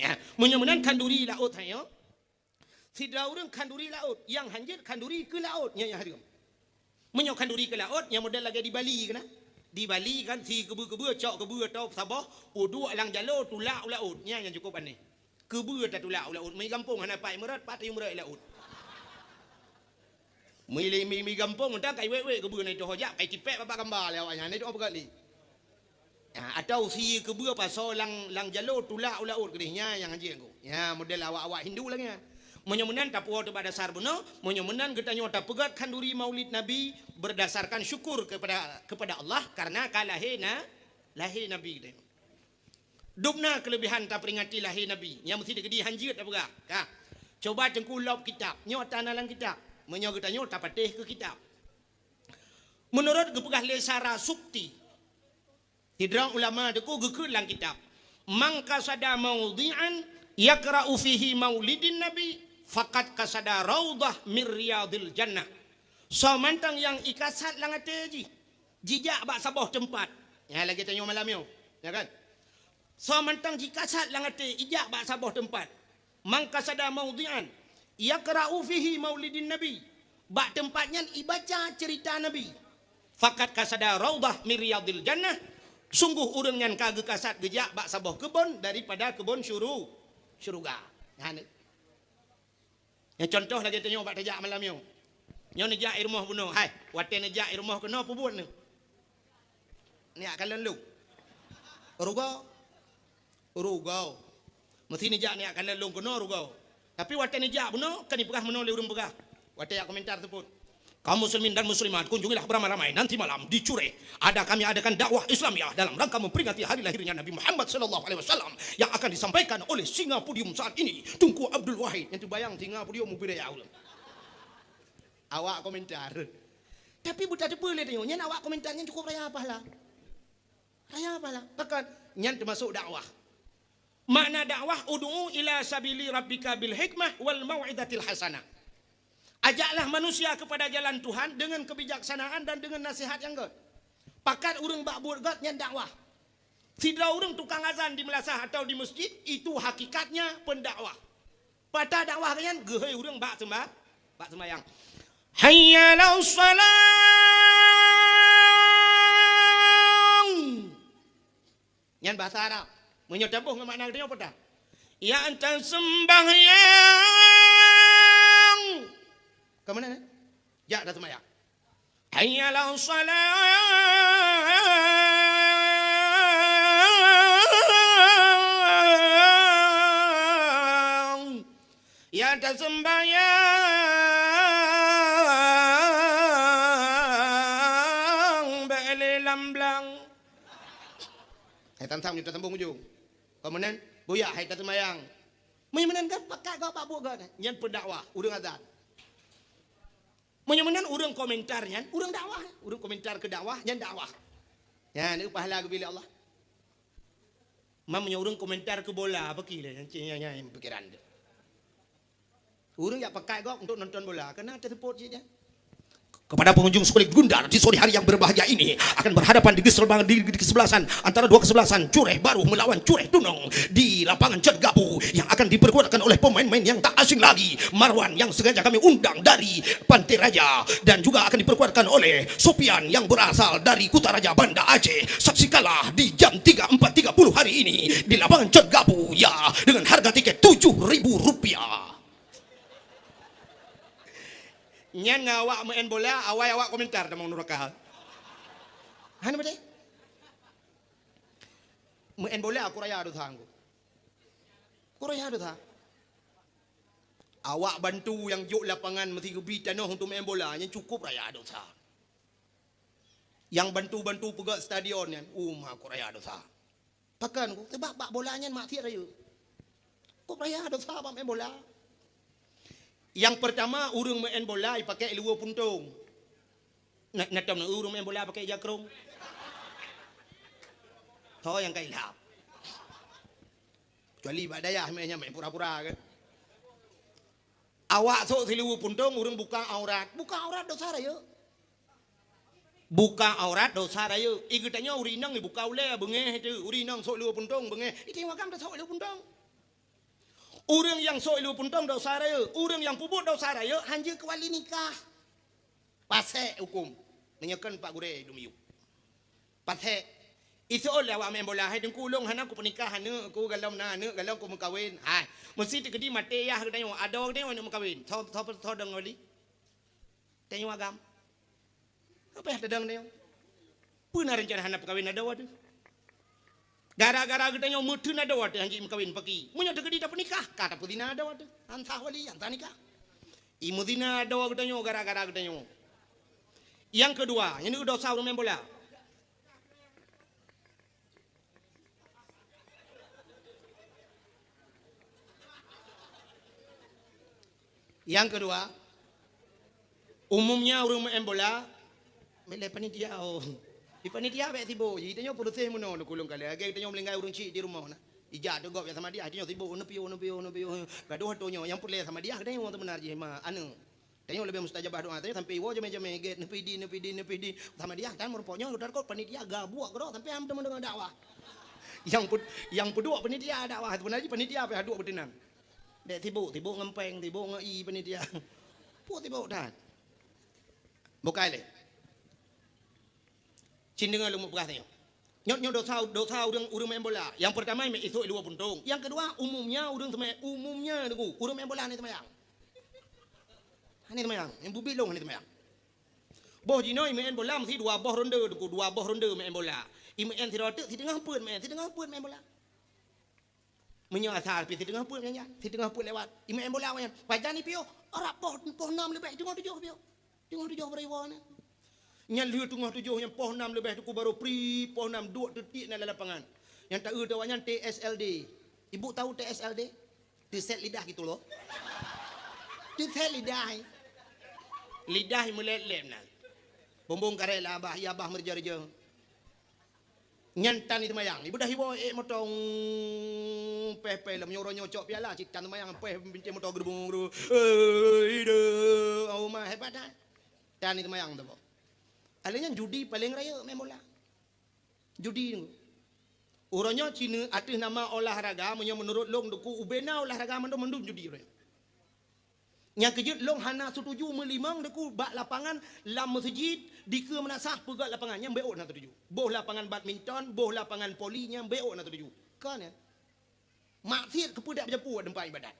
Ya, meunyoe meunan khanduri laôt tanyoe. Sidroe ureuëng khanduri laôt, nyang hanjeuet khanduri keu laôt, nyan nyang hareuem. Meunyoe khanduri keu laôt, nyang model lagée di Bali keunan. Di Bali kan si keubeue-keubeue cok keubeue atau saboh, uduek lam jaloe tulak u laôt, nyan nyang cukup aneh. Keubeue tatulak u laôt, mi gampông hana pat meurot, pat tayue meurot i laôt. Mi, mi, mi gampông mantong kai wék-wék keubeue na itôh jak, kai tipék babah gamba lé awaknyan, na itôh peugah lé. Ha, atau sie keubeue pasoe lam, lam jaloe tulak u laôt keudeh, nyan nyang hanjeuet Teungku. Nyan model awak-awak Hindu lagée nyan. Meunyoe meunan tapuwoe teuh bak dasar bunoe, meunyoe meunan geutanyoe tapeugét khanduri Maulid Nabi berdasarkan syukur kepada, kepada Allah karena ka lahé na, lahé Nabi geutanyoe. Dum na keuleubehan taperingati lahé Nabi, nyang meusti teukeudi hanjeuet tapeugah. Ka. Coba Teungku lop kitab, nyoe ata na lam kitab. Meunyoe geutanyoe tapatéh keu kitab. Meunurot geupeugah lé Sarasukti, sidroe ulama Teungku geukheun lam kitab, "Man qasada maudhi'an yaqra'u fihi maulidin nabi, faqad qasada raudhah min riyadhil jannah." Soe mantong nyang ikasat lam até jih jijak bak saboh teumpat. Nyan lagée tanyoe malam nyoe, ya kan? Soe mantong jikasat lam até ijak bak saboh teumpat. "Man qasada maudhi'an yaqra'u fihi maulidin nabi." Bak teumpat nyan ibaca ceurita Nabi. "Faqad qasada raudhah min riyadhil jannah." Sungguh ureuëng nyan ka geukasat geujak bak saboh keubon daripada keubon syuru-, syeuruga. Nyan. Nyang contoh lagée tanyoe bak tajak malam nyoe. Nyoe neujak i rumoh bunoe, hai, watée neujak i rumoh keunoe peubuet neuh. Neujak kalon lôn. Rugoe. Rugoe. Meusti neujak neujak kalon lôn keunoe rugoe. Tapi watée neujak bunoe, kan ipeugah meunoe lé ureuëng peugah. Watée jak komentar teupot. Kaum muslimin dan muslimat, kunjungilah beramai-ramai nanti malam di Cureh. Ada kami adakan dakwah Islamiah dalam rangka memperingati hari lahirnya Nabi Muhammad sallallahu alaihi wasallam yang akan disampaikan oleh singa podium saat ini, Teungku Abdul Wahid. Nyang teubayang singa podium ubé ya Allah. Awak komentar. Tapi buta teupeu lé tanyoe, nyan awak komentar nyan cukup raya pahala. Raya pahala. Bahkan nyan termasuk dakwah. Makna dakwah, "Ud'u ila sabili rabbika bil hikmah wal mau'izatil hasanah." Ajaklah manusia kepada jalan Tuhan dengan kebijaksanaan dan dengan nasihat nyang gét. Pakat ureuëng bak buet gét nyan dakwah. Sidroe ureuëng tukang azan di meulasah atau di masjid, itu hakikatnya pendakwah. Patah dakwah nyan geuhôi ureuëng bak seumba-, bak sembahyang. Hayya 'alas shalah. Nyan bahasa Arab. Meunyoe taboh ngon makna geutanyoe peue teuh? Ya taseumbahyang. Ka meunan, eh? Jak taseumbahyang. Hayya 'alas shalah. Ya taseumbahyang bèk lé lam blang. Hai tam-tam nyoe tasambong ujong. Ka meunan, buyak hai taseumbahyang. Meunyoe meunan kan pakat gob bak buet gob nyan, nyan pendakwah, ureuëng azan. Meunyoe meunan ureuëng komentar nyan, ureuëng dakwah. Ureuëng komentar keu dakwah, nyan dakwah. Nyan, pahala geubri lé Allah. Mam meunyoe ureuëng komentar keu bola, apa ki lé, nyan, nyan, nyan pikiran tu. Ureuëng jak pakat gob untuk nonton bola, keunan teuseupôt cit nyan. Kepada pengunjung sekolah Gundar di sore hari yang berbahagia ini akan berhadapan di kesebelasan, di, di kesebelasan antara dua kesebelasan Cureh Baru melawan Cureh Tunong di lapangan Cat Gabu yang akan diperkuatkan oleh pemain-pemain yang tak asing lagi, Marwan yang sengaja kami undang dari Pantai Raja dan juga akan diperkuatkan oleh Sopian yang berasal dari Kutaraja Banda Aceh. Saksikanlah di jam tiga empat tiga puluh hari ini di lapangan Cat Gabu, ya, dengan harga tiket tujuh ribu rupiah. Nyan ngon awak meu'en bola, awai awak komentar tamong nuraka. Hana beutôi? Meu'en bola kuraya dosa angku. Kuraya dosa. Awak bantu nyang jok lapangan meusigeubri tanoh untuk meu'en bola, nyan cukup raya dosa. Nyang bantu-bantu peugöt stadion nyan, uma kuraya dosa. Pakon ku? Sabab bak bola nyan maksiat rayeuk. Kok raya dosa bak main bola? Nyang peurtama, ureuëng meu'en bola jipakèk luweue puntông. Na, na tom ureuëng meu'en bola pakèk jakrong? Ho nyang ka ilham. Kecuali bak dayah meu'en nyan meu'en pura-pura kan. Awak sôk siluweue puntông, ureuëng buka aurat. Buka aurat dosa rayeuk. Buka aurat dosa rayeuk. I geutanyoe ureuëng inong ibuka ulèe beungéh teuh, ureuëng inong sôk luweue puntông beungéh. I tanyoe agam tasôk luweue puntông. Ureuëng nyang sôk luweue puntông dosa rayeuk, ureuëng nyang peubuet dosa rayeuk hanjeuet keu wali nikah. Pasék hukôm. Meunyoe kon Pak Gurèe dum yub. Pasék. Iseuôt lé awak meu'en bola, "Hai Teungku, ulôn hana kupeunikah aneuk ku, galom na aneuk, galom kumeukawen." Hai, meuseuti keudéh maté yah geutanyoe, adoe geutanyoe aneuk meukawen. Soe, soe, soe dong wali? Tanyoe agam. Apa yah tadong tanyoe? Peue na reuncana hana peukawen adoe teuh? Gara-gara geutanyoe meuteun adoe teuh hanjeuet meukawen paki. Meunyoe teukeudi tapeunikah, ka tapeuzina adoe teuh. Han sah wali, han sah nikah. I meuzina adoe geutanyoe gara-gara geutanyoe. Nyang keudua, nyan dosa ureuëng meu'en bola. Nyang keudua, umumnya ureuëng meu'en bola, bèk lé panitia, oh. Di panitia bèk sibôk, jitanyoe peureséh meunoe leukulông kalé. Lagèe tanyoe meuninggai ureuëng chik di rumoh na. Ijak teugop jak samadiah, tanyoe sibôk, neupiôh, neupiôh, neupiôh. Gadoh tanyoe, nyang peureulèe samadiah tanyoe seubeunarjih ma aneuk. Tanyoe leubeh mustajabah doa, tanyoe sampoe iwoe jamé-jamé gèt, neupidi, neupidi, neupidi. Samadiah tan meureumpok nyoe, udah kot panitia gabuek keudroe sampoe han teuma deungoe dakwah. Nyang ped-, nyang peuduek panitia dakwah, seubeunarjih panitia pih duek beuteunang. Dek sibôk, sibôk ngon péng, sibôk ngon ie panitia. Peue sibôk that? Bukai lé. Cit deungoe lôn mupeugah tanyoe. Nyoe, nyoe dosa, dosa ureuëng, ureuëng main bola. Nyang peurtama, isôk luweue puntông. Nyang keudua, umumnya ureuëng seumai-, umumnya deungoe, ureuëng main bola hana seumayang. Hana seumayang. Nyang bubit lôn hana seumayang. Boh jinoe main bola meusti dua boh ronde deungoe, dua boh ronde main bola. I main sidroe teuk, siteungoh peuet main, siteungoh peuet main bola. Meunyoe asai pih siteungoh peuet nyan, siteungoh peuet lewat. I main bola awaknyan. Pajan ipiôh, rab poh, poh nam leubeh, teungoh tujoh piôh. Teungoh tujoh beurewoe nyan. Nyan lheueh teungoh tujoh nyan poh nam leubeh teungku barô pri, poh nam duek teutiek na lam lapangan. Nyang taeu teuh awaknyan T S L D. Ibu tahu T S L D? Teuset lidah gitu loh. Teuset lidah. Lidah meulét-lét na. Bumbong karét lah abah, iya abah meureuja-reuja. Nyan tan seumayang. Ibeudah iwoe ék moto, peh-peh lom nyoe uroe nyoe cok piala cit tan seumayang, peh binceng moto geurubung-geurubung. Eh, ide, oh ma hebat dah. Tan seumayang tu. Alèh nyan judi paleng rayeuk main bola. Judi tu. Uroe nyoe cina ateueh nama olahraga, meunyoe meunurot lôn, Teungku, ubena olahraga mandum-mandum judi uroe nyoe. Nyang keujeuet lôn hana setuju meulimong, Teungku, bak lapangan lam meuseujid, dikeue meunasah peugöt lapangan, nyan beuôt na setuju. Boh lapangan badminton, boh lapangan voli, nyan beuôt na setuju. Kon nyan. Maksiet keupeue dak beujapu teumpat ibadat.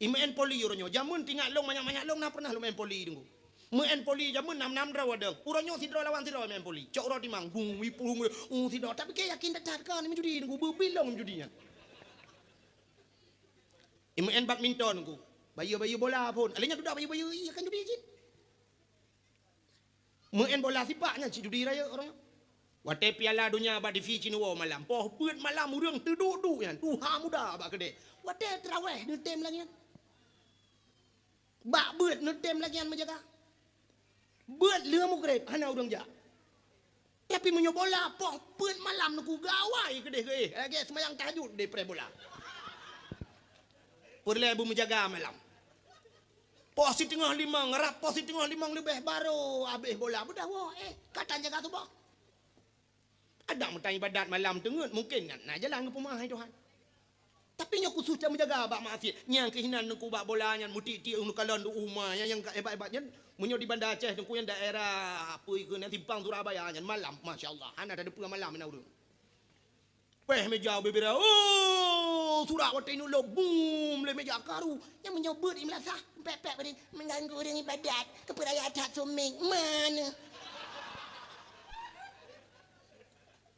Imeu'en voli uroe nyoe. Jameun teuingat lôn, manyak-manyak lôn na pernah lôn meu'en voli, Teungku. Meu'en voli jameun nam-nam droe wadong. Uroe nyoe sidroe lawan sidroe meu'en voli. Cok uroe timang, bung, wipung, uh, sidroe. Tapi keu yakin that-that kan meujudi, Teungku. Beubilong meujudi nyan. Imeu'en badminton, Teungku. Bayeue-bayeue bola phon. Alèh nyan dudoe bayeue-bayeue, iya kan judi cit. Meu'en bola sipak nyan cit judi rayeuk uroe nyoe. Watèe Piala Donya bak T V cit neuwoe malam, poh peuet malam ureueng teuduek-duek nyan, tuha muda bak keudè. Watèe teurawèh neutem lagèe nyan. Bak beuet neutem lagèe nyan meujaga. Beuet lheueh mugreb hana ureueng jak. Tapi meunyoe bola poh peuet malam neuku gawai keudeh geuéh, lagèe seumayang tahajud deh preh bola. Peureulèe beumeujaga malam. Poh siteungoh limong, rab poh siteungoh limong leubeh barô habéh bola, beudah woe, eh, ka tan jaga suboh. Adak meutan ibadat malam teungeut, mungken na, na jalan geupeumeu'ah hai Tuhan. Tapi nyoe khusos that meujaga bak maksiet. Nyang keuh inan Teungku bak bola nyan, meutik-tik neukalon di uma nyan, nyang ka hebat-hebat nyan. Meunyoe di Banda Aceh Teungku nyan daerah, apa ikeu nyan, Simpang Surabaya nyan, malam, masya Allah, hana tateupeue malam na ureueng. Péh meja bubira, oh, surak watèe ineuk lôb, bum, lé meja karu. Nyang meunyoe beuet i meulasah, pèk-pèk beuring, meuganggu ureueng ibadat, keupeuraya that suméng, mana?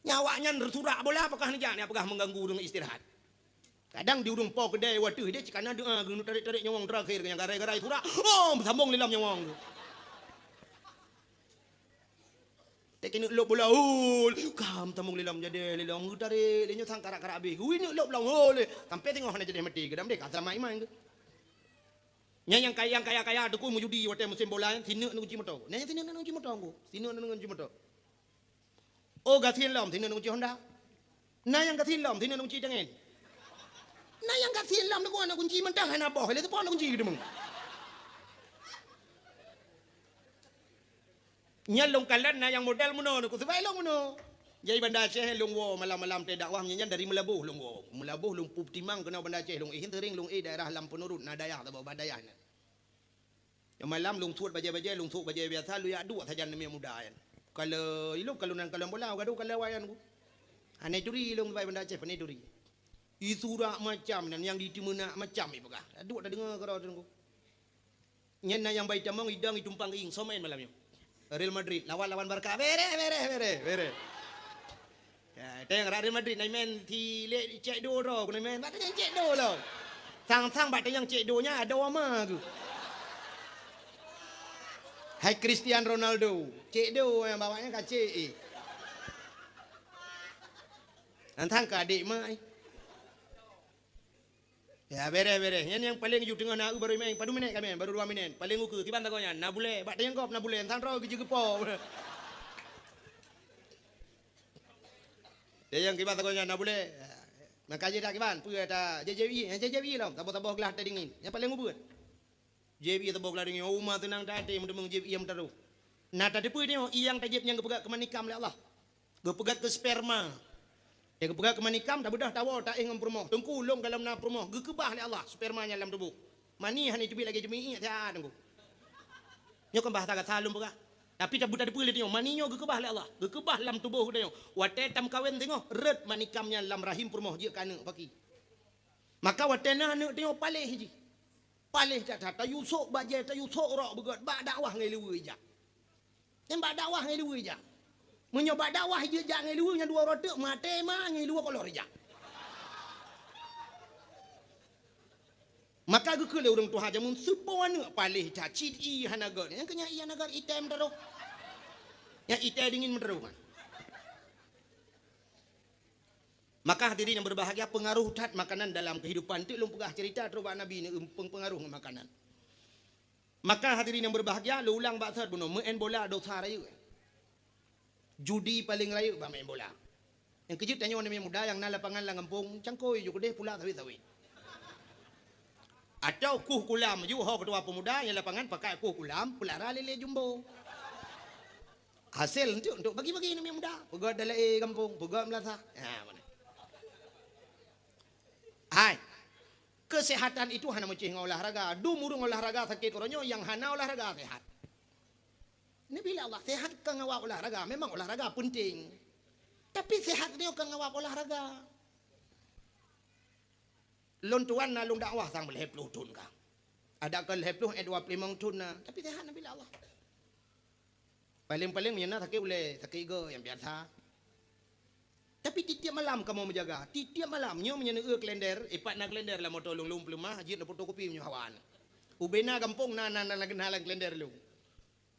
Nyan awaknyan surak bola, pakah neujak, nyan peugah meuganggu ureueng istirahat. Kadang di ureueng po keudè watèe deh, cit kana doa, geuneuk tarek-tarek nyawöng terakhir, nyang garai-garai surak, oh, sambông lé lom nyawöng tu. Teuk ineuk lôb bola, hol, kam tamong lé lom jadèh lé lom, geutarek lé nyoe sang karak-karak abéh. Geuineuk lôb lom, hol, sampoe teungoh hana jadèh maté, kadang deh ka seulama iman geuh. Nyan nyang kaya, nyang kaya-kaya Teungku meujudi watèe musém bola, sineuk neukunci moto. Nyan nyang sineuk neukunci moto Teungku, sineuk neukunci moto. Oh, gasien lom, sineuk neukunci Honda. Na nyang gasien lom, sineuk neukunci tangen. Na nyang gasien lom, neukunci mantong hana boh, lé teupon neukunci geudeungoe. Nyan lôn kalon na nyang model meunoe, Teungku, sabab lôn meunoe. Jadi Banda Aceh lôn woe malam-malam teuh dakwah, nyan dari Meulaboh lôn woe. Meulaboh lôn peutimang keunoe Banda Aceh lôn éh, sering lôn éh daerah lam Peunurut, na dayah saboh bah dayah nyan. Nyoe malam lôn suet bajèe-bajèe, lôn suet bajèe biasa, lôn jak duek sajan namiet muda nyan. Kalau ilôn, kalau nan kalon bola, gadoh kalau awak nyan ku. Hana turi lôn bai Banda Aceh, hana turi. Isurak macam nan nyang diteumeunak macam ipeugah. Duek tadeungoe keudroe Teungku. Nyan na nyang bai tamong idong itumpang ieng somen malam nyoe. Real Madrid lawan, lawan Barca. Bereh, bereh, bereh, bereh. Ya, teuh rot Real Madrid na imen si lé cek do droe, ku na imen. Bak tanyong cek do lom. Sang-sang bak tanyong cek do nyan adoe ma geuh. Hai Cristiano Ronaldo, cek do nyang bak nyan ka cek, eh. Sang-sang keu adék ma, eh. Ya, bereh, bereh. Nyan nyang paleng ju teungoh na eu baru imen, padum minét ka imen, baru dua minét. Paleng ukeue, kiban sagoe nyan, na bulèe, bak tanyong gob na bulèe, sang droe geujeue geupô. Tanyong kiban sagoe nyan, na bulèe. Maka jih dak kiban, peue ata J J B, J J B lom, saboh-saboh glah teh dingin. Nyang paleng ubeuet. J B saboh glah dingin, oh, uma teunang that até, meuteumèe J B meuteurôh. Na tateupeue nyoe, ieng tajép nyang geupeugah keumanikam lé Allah. Geupeugah keu sperma. Nyang geupeugah keumanikam, tabeudôh tawoe taéh ngon peurumoh. Teungku, lôn golom na peurumoh, geukeubah lé Allah sperma nyan lam tuboh. Mani hana teubiet lagèe jeumiék siat, Teungku. Nyoe kon bahasa gata lôn peugah. Tapi tabu-, tateupeue lé tanyoe, mani nyoe geukeubah lé Allah, geukeubah lam tuboh tanyoe. Watèe tameukawen teungoh, rhot manikam nyan lam rahim peurumoh jeuet keu aneuk paki. Maka watèe na aneuk tanyoe paléh jih. Paléh that-that, tayue sôk bajèe, tayue sôk rok beugöt, bak dakwah ngon luweue ijak. Nyan bak dakwah ngon luweue ijak. Meunyoe bak dakwah jijak ngon luweue nyan dua uroe teuk, maté ma ngon luweue kolor ijak. Maka geukheun lé ureueng tuha jameun, seupo aneuk paléh that, cit ié hana göt. Nyang keu nyan ié hana göt, item meuteurôh. Nyan item dingin meuteurôh kan. Maka hadirin yang berbahagia, pengaruh that makanan dalam kehidupan. Teuk lôn peugah cerita trok bak Nabi ni, peungaruh ngon makanan. Maka hadirin yang berbahagia, lôn ulang bak sot bunoe, meu'en bola dosa rayeuk. Judi paleng rayeuk bak meu'en bola. Nyang keujeuet tanyoe aneuk muda nyang na lapangan lam gampông, cangkôi ju keudeh pulak sawét-sawét. Atau kueh kulam ju ho keutua pemuda nyang lapangan pakai kueh kulam, peulara lé-lé jumbo. Hasé untuk, untuk bagi-bagi aneuk muda. Peugöt dalam gampông, peugöt meulasah. Ha, mana? Hai. Kesehatan itu hana meucih ngon olahraga. Dum ureuëng olahraga sakét uroe nyoe, nyang hana olahraga sehat. Nabi Allah, sehat ka ngon olahraga. Memang olahraga penting. Tapi sehat nyoe ka ngon olahraga. Lôn tuan na lôn dakwah sang lhèe ploh thon ka. Ada ka lhèe ploh, eh, dua ploh limong thon na, tapi sehat Nabi Allah. Paling-paling meunyoe na sakét ulèe, sakét igoe nyang biasa. Tapi tiep-tiep malam kamoe meujaga. Tiep-tiep malam, nyoe meunyoe neueu kalender, ipat na kalender lam moto lôn, lôn peuleumah, jeuet na fotokopi meunyoe hawa na. Ubé na gampông na, na, na, na, na lam kalender lôn.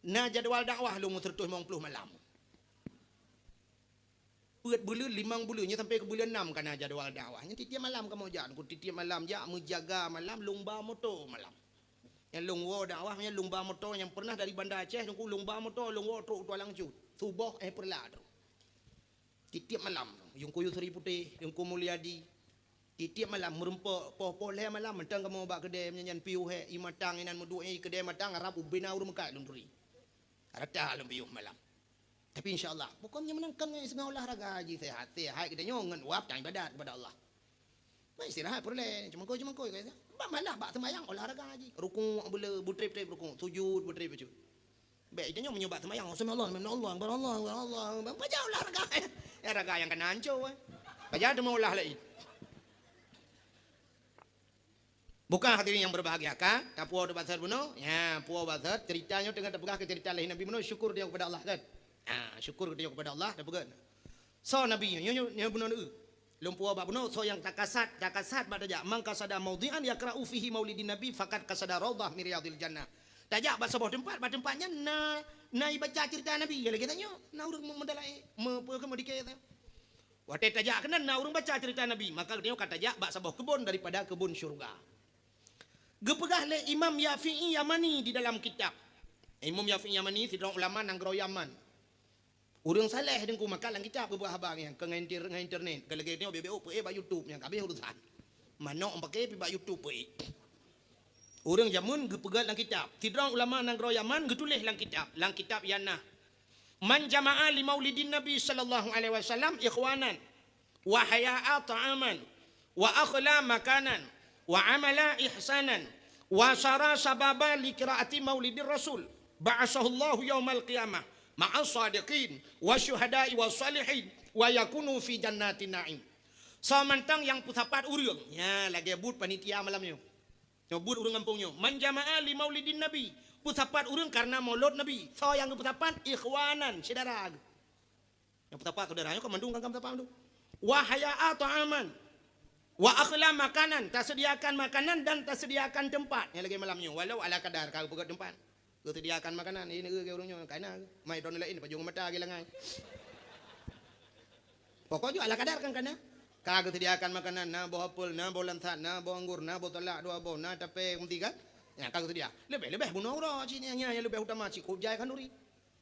Na jadwal dakwah lôn meuseureutôh limong ploh malam. Peuet buleuen, limong buleuen, nyoe sampai keu buleuen nam ka na jadwal dakwah. Nyan tiep-tiep malam kamoe jak, Teungku, tiep-tiep malam jak meujaga malam, lôn ba moto malam. Nyang lôn woe dakwah, nyang lôn ba moto nyang pernah dari Banda Aceh, Teungku, lôn ba moto, lôn woe trok u Tualang Cut. Suboh, eh, peureulak trok. Tiep-tiep malam, Teungku Yusri Putéh, Teungku Mulyadi. Tiep-tiep malam, meureumpok poh-poh lhèe malam, mantong kamoe bak keudè, nyan-nyan piôh, eh, ié matang, inan meuduek, eh, keudè matang, harab ubé na ureuëng meukat lôn turi. Rata lôn piôh malam. Tapi insya Allah, pokoknya meunangkan ngon iseuh olahraga jih sehat. Sehat geutanyoe ngon wab dan ibadat kepada Allah. Ba istirahat peureulèe, cumangkôi-cumangkôi ka. Ba malah bak seumayang olahraga jih. Rukuk beuleu, beutrép-trép rukuk, sujud beutrép bacut. Bèk geutanyoe meunyoe bak seumayang, "Subhanallah, subhanallah, subhanallah, subhanallah." Pajan olahraga. Olahraga nyang kana ancô, eh. Pajan teuma olah laén. Bukan, hadirin yang berbahagia, kan? Tapuo bak sat bunoe? Ya, puo bak sat. Cerita nyoe teungoh tapeugah keu cerita lahé Nabi bunoe, syukur dia kepada Allah, kan? Ha, syukur dia kepada Allah, tapeugah. Soe Nabi nyoe, nyoe, nyoe bunoe neu. Lôn puo bak bunoe, soe nyang takasad, takasad bak tajak. "Man qasada maudhi'an yaqra'u fihi maulidin Nabi, faqad qasada raudhah min riyadhil jannah." Tajak bak saboh teumpat, bak teumpat nyan na, na ibaca cerita Nabi. Ya lagèe tanyoe, na ureuëng meudalai, me-, pe-, meudikè. Watèe tajak keunan na ureuëng baca cerita Nabi, maka geutanyoe ka tajak bak saboh keubon daripada keubon syeuruga. Geupeugah lé Imam Yafi'i Yamani di dalam kitab. Imam Yafi'i Yamani sidroe ulama nanggroe Yaman. Ureuëng saleh Teungku, maka lam kitab geupeugah haba nyan, keu ngon inter-, ngon internet. Keu lagèe nyoe bèk-bèk peuék bak YouTube nyang ka habéh urusan. Manok pakè pi bak YouTube peuék. Ureuëng jameun geupeugah lam kitab. Sidroe ulama nanggroe Yaman geutuléh lam kitab, lam kitab Yanah. "Man jama'a li maulidin Nabi sallallahu alaihi wasallam ikhwanan, wa haya'a ta'aman, wa akhla makanan, wa amala ihsanan, wa sara sababa li qiraati maulidir Rasul, ba'asahullahu yaumal qiyamah ma'as sadiqin, wa syuhada'i was salihin, wa yakunu fi jannatin na'im." Soe mantong nyang peusapat ureuëng, nya lagèe buet panitia malam nyoe. Nyoe buet ureuëng gampông nyoe. "Man jama'a li maulidin Nabi." Peusapat ureuëng karena maulud Nabi. Soe nyang geupeusapat? Ikhwanan, syedara. Nyang peusapat syedara nyoe kan mandum kan peusapat mandum. "Wa haya'a ta'aman. Wa akhla makanan." Tasediakan makanan dan tasediakan teumpat. Nyang lagèe malam nyoe. Walau ala kadar ka geupeugöt teumpat. Geusediakan makanan, ini ureuëng nyoe kana. Mai droeneuh laén pajoh mata lagèe langai. Pokok jih ala kadar kan kana. Ka geusediakan makanan, na boh apel, na boh lansat, na boh anggur, na boh salak dua boh, na tapè meuti kan. Nyang ka geusedia. Leubeh-leubeh bunoe uroe cit nyang, nyang leubeh utama cit kujai khanduri.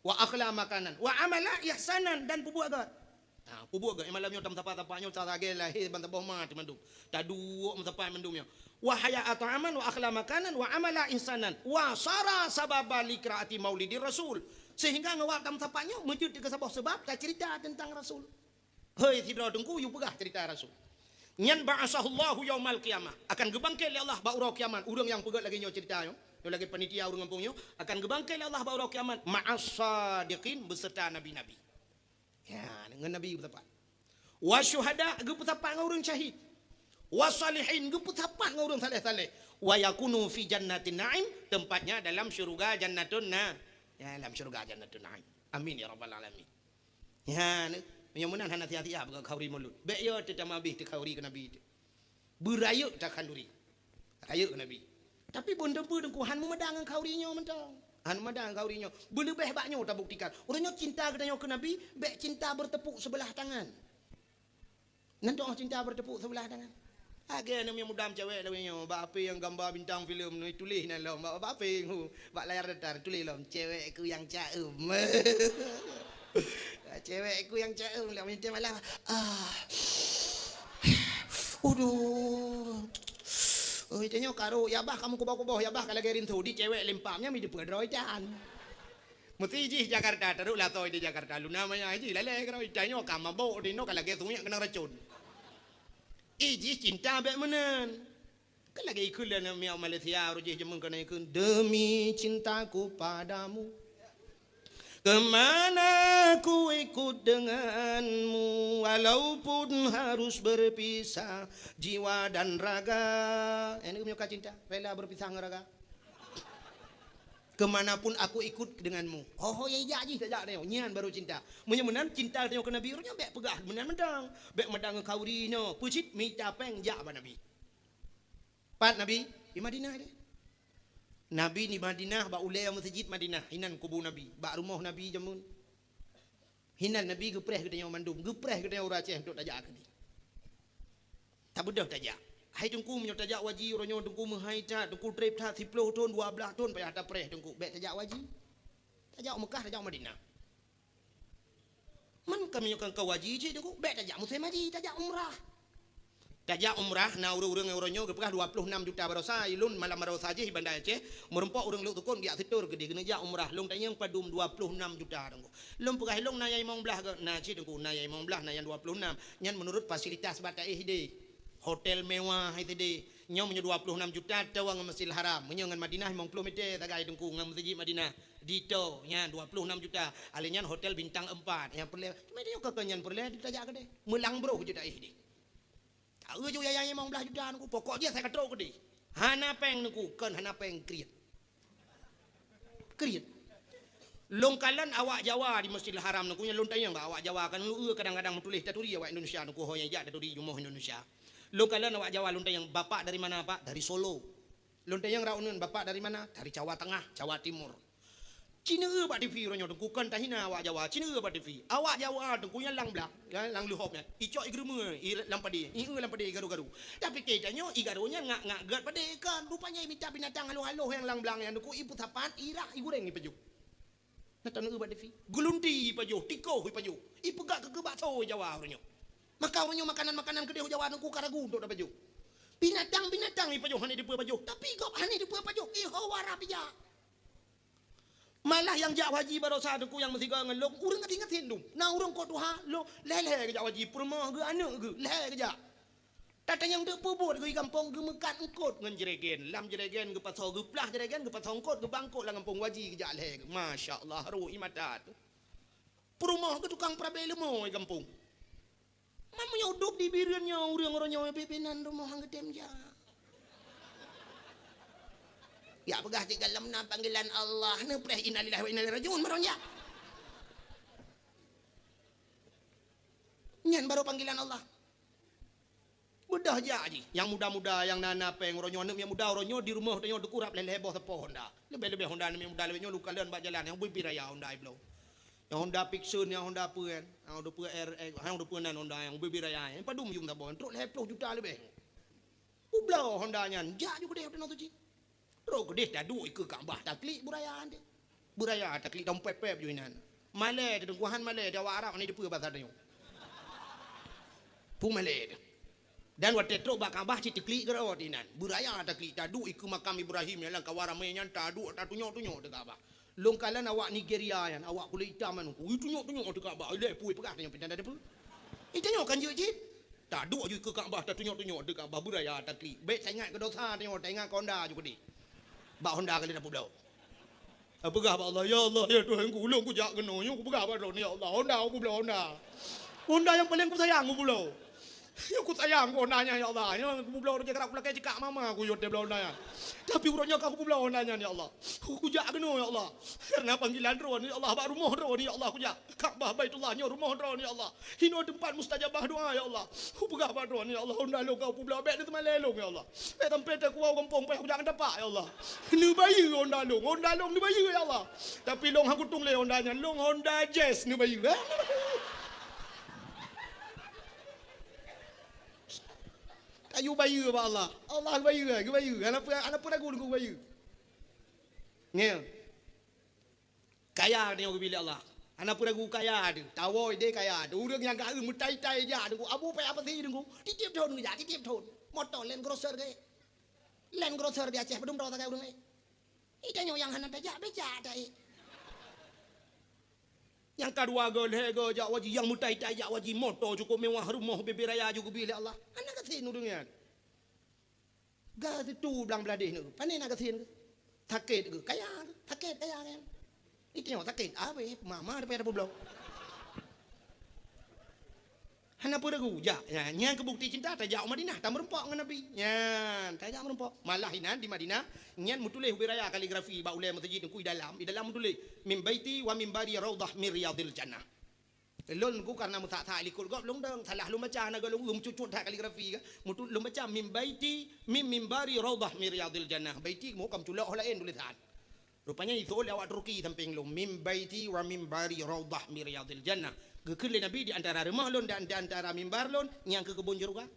Wa akhla makanan, wa amala ihsanan, dan peubuet gét. Ha, peubuet gét. Malam nyoe tameusapat-sapat nyoe, ta lagèe lahé ban saboh ma teumandum. Taduek meusapat mandum nyoe. Wa haya'a ta'aman, wa akhla makanan, wa amala ihsanan, wa sara sababa li qiraati maulidir Rasul. Sehingga ngon wab tameusapat nyoe, meujeuet keu saboh seubab tacerita teuntang Rasul. Hei sidroe teungku, yue peugah cerita Rasul. Nyan ba'asahullahu yaumal qiyamah, akan geubangkét lé Allah bak uroe kiamat. Ureuëng nyang peugöt lagèe nyoe cerita nyoe, nyoe lagèe panitia ureuëng gampông nyoe, akan geubangkét lé Allah bak uroe kiamat ma'as sadiqin, beserta nabi-nabi. Ya, ngon nabi geupeusapat. Wa syuhada, geupeusapat ngon ureuëng syahid. Wa salihin, geupeusapat ngon ureuëng saleh-saleh. Wa yakunu fi jannatin na'im, tempatnya dalam syurga Jannatun Na-, ya, dalam syurga Jannatun Na'im. Amin ya rabbal alamin. Ya, ni, meunyoe meunan hana sia-sia beukhauri mulod. Bèk yo teutamah bih teukhauri keu Nabi teuh. Beurayeuk takhanduri. Rayeuk keu Nabi. Tapi bon teumpeue teungku han meumada ngon khauri nyoe mantong. Han meumada ngon khauri nyoe. Beuleubeh bak nyoe tabuktikan. Ureuëng nyoe cinta geutanyoe keu Nabi, bèk cinta bertepuk sebelah tangan. Nan toh cinta bertepuk sebelah tangan. Lagèe aneuk muda cewek lagèe nyoe, bak H P nyang gamba bintang filem nyoe tuléh nan lom, bak, bak H P, bak layar datar tuléh lom, "Cewekku yang caem." "Cewekku yang caem," lom nyan malam. Ah. Aduh. Oh, tanyoe ka rhot, ya bah kamoe kuboh-kuboh, ya bah ka lagèe rinso, di cewek lempam nyan mi dipeudroe tan. Meusti jih Jakarta, taruhlah toh di Jakarta. Luna maya jih lalée keudroe, tanyoe ka mabök di noe, ka lagée sungiek keunong racun. Ih jih cinta bék meunan. Kan lagée ikheun lé miak Malaysia, roh jih jameun keunan ikheun, "Demi cintaku padamu, kemana ku ikut denganmu, walaupun harus berpisah jiwa dan raga." Ini meunyoe ka cinta, rela berpisah ngon raga. "Kemanapun aku ikut denganmu." Ho, ho, ya, jak jih, tajak nyoe. Nyan baru cinta. Meunyoe meunan cinta tanyoe keu Nabi, uroe nyoe bék peugah meunan mantong. Bék meudan ngon khauri nyoe. Peue cit mita péng jak bak Nabi. Pat Nabi? Di Madinah deh. Nabi di Madinah, bak ulée meuseujid Madinah. Inan kubu Nabi. Bak rumoh Nabi jameun. Hinan Nabi geupreh geutanyoe mandum, geupreh geutanyoe ureuëng Aceh untuk tajak keudeh. Tabeudôh tajak. Hai Teungku, meunyoe tajak u haji, uroe nyoe Teungku meuhai that, Teungku treb that, siplôh thon, dua blaih thon payah tapreh Teungku. Bék tajak u haji. Tajak u Meukah, tajak u Madinah. Man ka meunyoe kan ka u haji cit Teungku, bék tajak musém haji, tajak umrah. Tajak umrah, na ureuëng-ureuëng nyang uroe nyoe geupeugah dua ploh nam juta baroesa, ilôn malam baroesa jih i Banda Aceh, meurumpok ureuëng Lhoksukon geujak seutôt keudeh keuneuk jak umrah, lôn tanyong padum dua ploh nam juta Teungku. Lôn peugah ilôn na nyang limong blaih, na cit Teungku, na nyang limong blaih, na nyang dua ploh nam. Nyan meunurot fasilitas bak taéh ideh. Hotel mewah ideh. Nyoe meunyoe dua ploh nam juta toh ngon Masjidil Haram, meunyoe ngon Madinah limong ploh meter sagai Teungku ngon Meuseujid Madinah. Ditoh nyan dua ploh nam juta. Alèh nyan hotel bintang empat. Nyang peureulèe, cuma nyoe keu nyan peureulèe tajak keudeh. Meulang broh jeuet taéh ideh. Taeu ju yaya limong blaih juta Teungku, pokok jih asai ka trok keudeh. Hana péng Teungku, kon hana péng, kriet. Kriet. Lôn kalon awak Jawa di Masjidil Haram Teungku, nyan lôn tanyong bak awak Jawa, kan lôn eu kadang-kadang meutuléh taturi awak Indonesia Teungku, ho nyang jak taturi rumoh Indonesia. Lôn kalon awak Jawa, lôn tanyong, "Bapak dari mana, Pak?" "Dari Solo." Lôn tanyong raunun, "Bapak dari mana?" "Dari Jawa Tengah, Jawa Timur." Ci neueu bak T V uroe nyoe Teungku, kon tahina awak Jawa, ci neueu bak T V. Awak Jawa Teungku nyan lam blang, ya, lam leuhop nyan. Icok i geureumeue, i lam padé, ieu lam padé i garu-garu. Tapi keu tanyoe i garu nyan ngak-ngak gét padé, kon. Rupanya i mita binatang haloh-haloh nyang lam blang nyan Teungku, ipeusapat, irah, iguréng, ipajoh. Na taneueu bak T V. Geulunti ipajoh, tikoh ipajoh. Ipeugah keu bakso Jawa uroe nyoe. Maka uroe nyoe makanan-makanan keudeh Jawa Teungku ka ragu untuk tapajoh. Binatang-binatang ipajoh, hana dipeue pajoh. Tapi gob hana dipeue pajoh, iho wara pija. Malah nyang jak haji baroesa Teungku nyang meusigoe ngon lôn, ureuëng ka ingat hindum. Na ureuëng kot tuha, lôn lhèe-lhèe geujak haji, peurumoh geuh, aneuk geuh, lhèe geujak. Tatanyong deuk peubuet geuh i gampông, geumeukat eungkôt ngon jregen. Lam jregen geupasoe, geuplah jregen, geupasoe eungkôt, geuba eungkôt lam gampông, haji geujak lhèe geuh. Masya Allah, rhot i mata teuh. Peurumoh geuh tukang peurabé leumo i gampông. Man meunyoe udôb di Bireuen nyoe ureuëng uroe nyoe pih, pih nan rumoh han geutem jak. Jak peugah cit galom na panggilan Allah, neupreh innalillahi wa inna ilaihi rajiun baroe jak. Nyan baroe panggilan Allah. Beudôh jak jih. Nyang muda-muda, nyang na-na péng, uroe nyoe aneuk miet muda, uroe nyoe di rumoh tanyoe teukurab lhèe-lhèe boh sapo Honda. Leubeh-leubeh Honda aneuk miet muda, leubeh nyoe lôn kalon bak jalan, nyang ubé-ubé raya Honda i bloe. Nyang Honda Vixion, nyang Honda peue kan? Nyang Honda peue R X, nyang Honda peue nan Honda nyang ubé-ubé raya. Nyang padum jum saboh, trok lhèe ploh juta leubeh. Peubloe Honda nyan, jak ju keudeh u Tanoh Suci. Trok keudeh taduek ikeue Ka'bah, taklik beuraya teuh. Beuraya taklik, dong pép-pép ju inan. Malèe teuh, Teungku, han malèe teuh, awak Arab hana jipeue basa tanyoe. Peue malèe teuh. Dan watèe trok bak Ka'bah cit taklik keudroe inan. Beuraya taklik, taduek ikeue makam Ibrahim nyang lam kawan ramé nyan, taduek tatunyok-tunyok teuh Ka'bah. Lôn kalon awak Nigeria nyan, awak kulét itam nyan, ui, tunyok-tunyok teuh Ka'bah. Ilèe peue peugah tanyoe pintan ada peue. Itanyoe kan jeuet cit. Taduek ju ikeue Ka'bah, tatunyok-tunyok teuh Ka'bah, beuraya taklik. Bèk taingat keu dosa tanyoe, taingat keu Honda ju keudeh. Bak Honda ka lheueh tapeubloe. Tapeugah bak Allah, "Ya Allah, ya Tuhanku, ulôn kujak keunoe, nyoe kupeugah bak Droeneuh, ya Allah, Honda kupeubloe Honda. Honda nyang paleng kusayang kupeubloe. Nyoe kusayang keu Honda nyan, ya Allah. Nyoe kupeubloe rot jih, karab kulakèe cikak mama kuyue watèe bloe Honda nyan. Tapi uroe nyoe ka kupeubloe Honda nyan, ya Allah. Kujak keunoe, ya Allah. Kareuna panggilan Droeneuh, ya Allah, bak rumoh Droeneuh, ya Allah, kujak. Ka'bah Baitullah nyoe rumoh Droeneuh, ya Allah. Hinoe teumpat mustajabah doa, ya Allah. Kupeugah bak Droeneuh, ya Allah, Honda lôn ka kupeubloe, bèk neuteumalèe lôn, ya Allah. Bèk sampai teukuwoe gampông payah kujak ngon tapak, ya Allah. Neubayeue Honda lôn, Honda lôn neubayeue, ya Allah. Tapi lôn han kutueng lé Honda nyan, lôn Honda Jazz neubayeue. Ka yue bayeue bak Allah. Allah geubayeue, geubayeue. Hana peue, hana peue ragu Teungku geubayeue. Ngieng. Kaya tanyoe geubri lé Allah. Hana peue ragu kaya teuh. Tawoe ideh kaya teuh. Ureueng nyang ka eu meutai-tai jak Teungku. Abu payah pasi Teungku. Tiep-tiep thon geujak, tiep-tiep thon. Moto Land Cruiser geuék. Land Cruiser di Aceh padum droe sagai ureueng ék. Itanyoe nyang hana tajak, bèk jak taék. Nyang ka dua go, lhèe go jak haji, nyang meutai-tai jak haji, moto cukup mewah, rumoh bubé raya ju geubri lé Allah. Hana gasien ureueng nyan. Gasien tu blang bladeh nyoe. Pane na gasien geuh? Sakét geuh, kaya geuh. Sakét, kaya kan. Itu nyoe sakét. Abéh, mama ada payah dapur blok. Hana peue ragu, jak. Nyan, nyan keu bukti cinta, tajak u Madinah, tameurumpok ngon Nabi. Nyan, tajak meurumpok. Malah inan di Madinah, nyan meutuléh ubé raya kaligrafi bak ulèe meuseujid Teungku i dalam, i dalam meutuléh, "Min baiti wa mimbari raudhah min riyadhil jannah." Lôn Teungku karena meusak-sak likot gob lôn dong, salah lôn baca, hana gob lôn, lôn cucut that kaligrafi ka. Meutu-, lôn baca, "Min baiti, min mimbari raudhah min riyadhil jannah." Baiti, meuh ka meuculok ho laén tulésan. Rupanya iseuôt lé awak Turki sampéng lôn, "Min baiti wa mimbari raudhah min riyadhil jannah." Geukheun lé Nabi, "Di antara rumoh lôn dan di antara mimbar lôn, nyan keuh keubon syeuruga."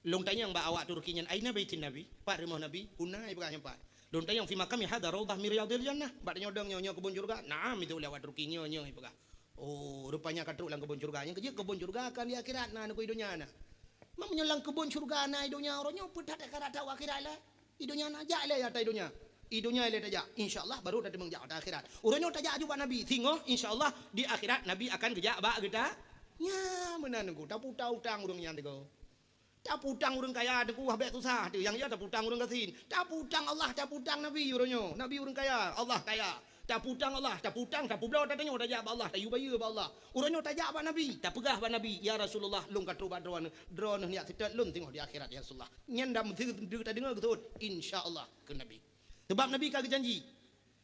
Lôn tanyong bak awak Turki nyan, "Aina baitin Nabi?" Pat rumoh Nabi? "Huna," ipeugah nyan pat. Lôn tanyong, "Fi maqami hadha raudhah min riyadhil jannah?" Bak tanyoe dong nyoe, "Nyoe keubon syeuruga?" "Na'am," iseuôt lé awak Turki, "Nyoe, nyoe," ipeugah. Oh, rupanya ka trok lam keubon syeuruga. Nyang keujeuet keubon syeuruga kan di akhirat na, nyoe keuh i donya na. Meunyoe lam keubon syeuruga na i donya, uroe nyoe peue that ka rata u akhirat lé? I donya na, jak lé ata i donya. I donya lé tajak, insya Allah baru tateumeung jak ata akhirat. Uroe nyoe tajak aju bak Nabi, singoh insya Allah di akhirat Nabi akan geujak bak geuta. Nya, meunan Teungku, taputa utang ureueng nyan Teungku. Taputa utang ureueng kaya Teungku, wah bèk susah teuh. Nyang ya taputa utang ureueng gasien. Taputa utang Allah, taputa utang Nabi uroe nyoe. Nabi ureueng kaya, Allah kaya. Taputa utang Allah, taputa utang, tapubloe ata tanyoe tajak bak Allah, tayue bayeue bak Allah. Uroe nyoe tajak bak Nabi, tapeugah bak Nabi, "Ya Rasulullah, lôn ka trok bak Droeneuh, Droeneuh neujak seutôt lôn singoh di akhirat, ya Rasulullah." Nyan dam teu-, teu-, tadeungoe geuseuôt, "Insya Allah," kheun Nabi. Sabab Nabi ka geujanji.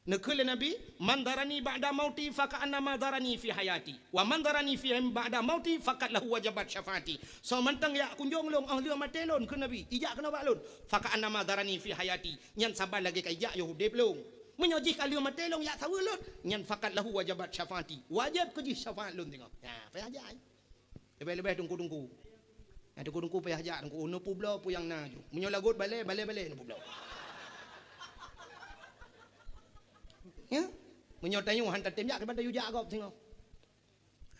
Neukheun lé Nabi, "Man zarani ba'da mauti faka'annama zarani fi hayati, wa man zarani fi ba'da mauti faqad lahu wajabat syafaati." Soe mantong jak kunjong lôn óh lheueh maté lôn, kheun Nabi, ijak keunoe bak lôn, "faka'annama zarani fi hayati," nyan saban lagèe ka ijak yoh udép lôn. Meunyoe jih ka lheueh maté lôn jak saweue lôn, nyan "faqad lahu wajabat syafaati," wajéb keu jih syafaat lôn singoh. Nah, payah jak. Leubeh-leubeh teungku-teungku. Nah, teungku-teungku payah jak, teungku. Neupubloe peue nyang na ju. Meunyoe lagot balèe, balèe-balèe neupubloe. Ya? Meunyoe tanyoe han tatém jak, kiban tayue jak gob singoh.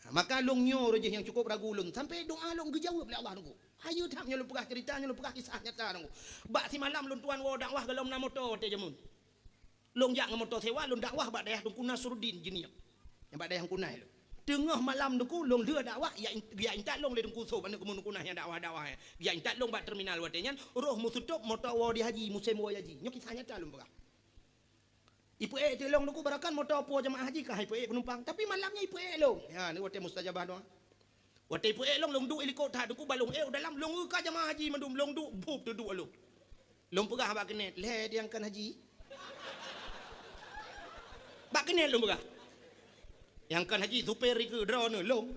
Ha, maka lôn nyoe roh jih nyang cukup ragu lôn. Sampai doa lôn geujaweueb lé Allah, teungku. Hayeue that nyoe lôn peugah cerita, nyoe lôn peugah kisah nyata, teungku. Bak simalam lôn tuan woe dakwah golom na moto watèe jameun. Lôn jak ngon moto sewa, lôn dakwah bak dayah Teungku Nasruddin Jeunieb. Nyang bak dayah Teungku Naih lôn. Teungoh malam Teungku, lôn lheueh dakwah, jak in-, jak intat lôn lé Teungku Sob, aneuk keumeung Teungku Naih nyang dakwah-dakwah nyan. Jak intat lôn bak terminal watèe nyan, roh meuseutôt moto woe di haji, musém woe haji. Nyoe kisah nyata lôn peugah. Ipeuék teuk lôn Teungku, barangkapeue moto puwoe jamaah haji ka han ipeuék peunumpang. Tapi malam nyan ipeuék lôn. Ya, nyoe watèe mustajabah doa. Watèe ipeuék lôn, lôn duek i likot that Teungku, ban lôn ék u dalam, lôn eu ka jamaah haji mandum, lôn duek, bup teuduek lôn. Lôn peugah bak keuneuk, "Lhèe nyang kon haji." Bak keuneuk lôn peugah. Nyang kon haji, supir dikeue, droeneuh lôn.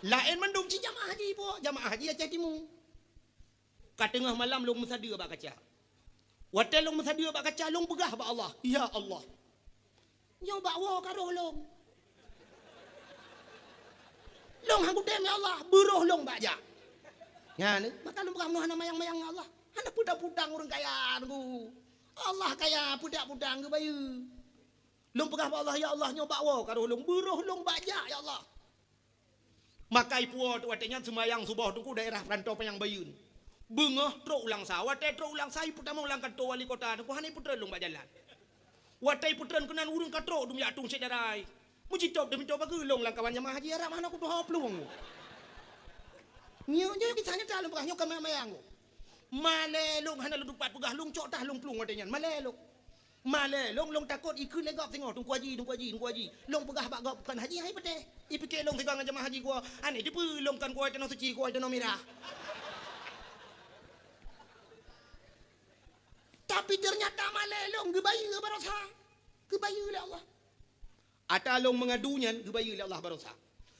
Laén mandum cit jamaah haji puwoe, jamaah haji Aceh Timu. Ka teungoh malam lôn meusadeue bak kaca. Watèe lôn meusadeue bak kaca, lôn peugah bak Allah, "Ya Allah, nyoe bak woe ka roh lôn. Lôn han kutem, ya Allah, beuroh lôn bak jak." Nyan, maka lôn peugah, "Meunyoe hana mayang-mayang, ya Allah, hana peue taputa utang ureueng kaya Teungku. Allah kaya, peue taputa utang geubayeue." Lôn peugah bak Allah, "Ya Allah, nyoe bak woe ka roh lôn, beuroh lôn bak jak, ya Allah." Maka ipuwoe teuk watèe nyan seumayang suboh Teungku daerah Peurantô Panyang Bayeuen. Beungoh trok u Langsa. Watèe trok u Langsa ipeutamong lam kantô wali kota Teungku, hana ipeutreun lôn bak jalan. Watèe ipeutreun keunan ureueng ka trok dum jak tueng syedara. Meujitôb deuh mito bageue lôn lam kawan jamaah haji Arab hana kutuho plueng. Nyoe, nyoe kisah nyata lôn peugah, nyoe ka mayang-mayang. Malèe lôn hana lôn teumpat peugah, lôn cok tah lôn plueng watèe nyan. Malèe lôn. Malèe lôn, lôn takot ikheun lé gob singoh, "Teungku Haji, Teungku Haji, Teungku Haji." Lôn peugah bak gob, "Kon haji hai patéh." Ipike lôn sigoe ngon jamaah haji geuwoe, "Aneuk teupeue lôn kon geuwoe tanoh suci, geuwoe tanoh mirah." Tapi ternyata malèe lôn geubayeue baroesa. Geubayeue lé Allah. Ata lôn meungadu nyan geubayeue lé Allah baroesa.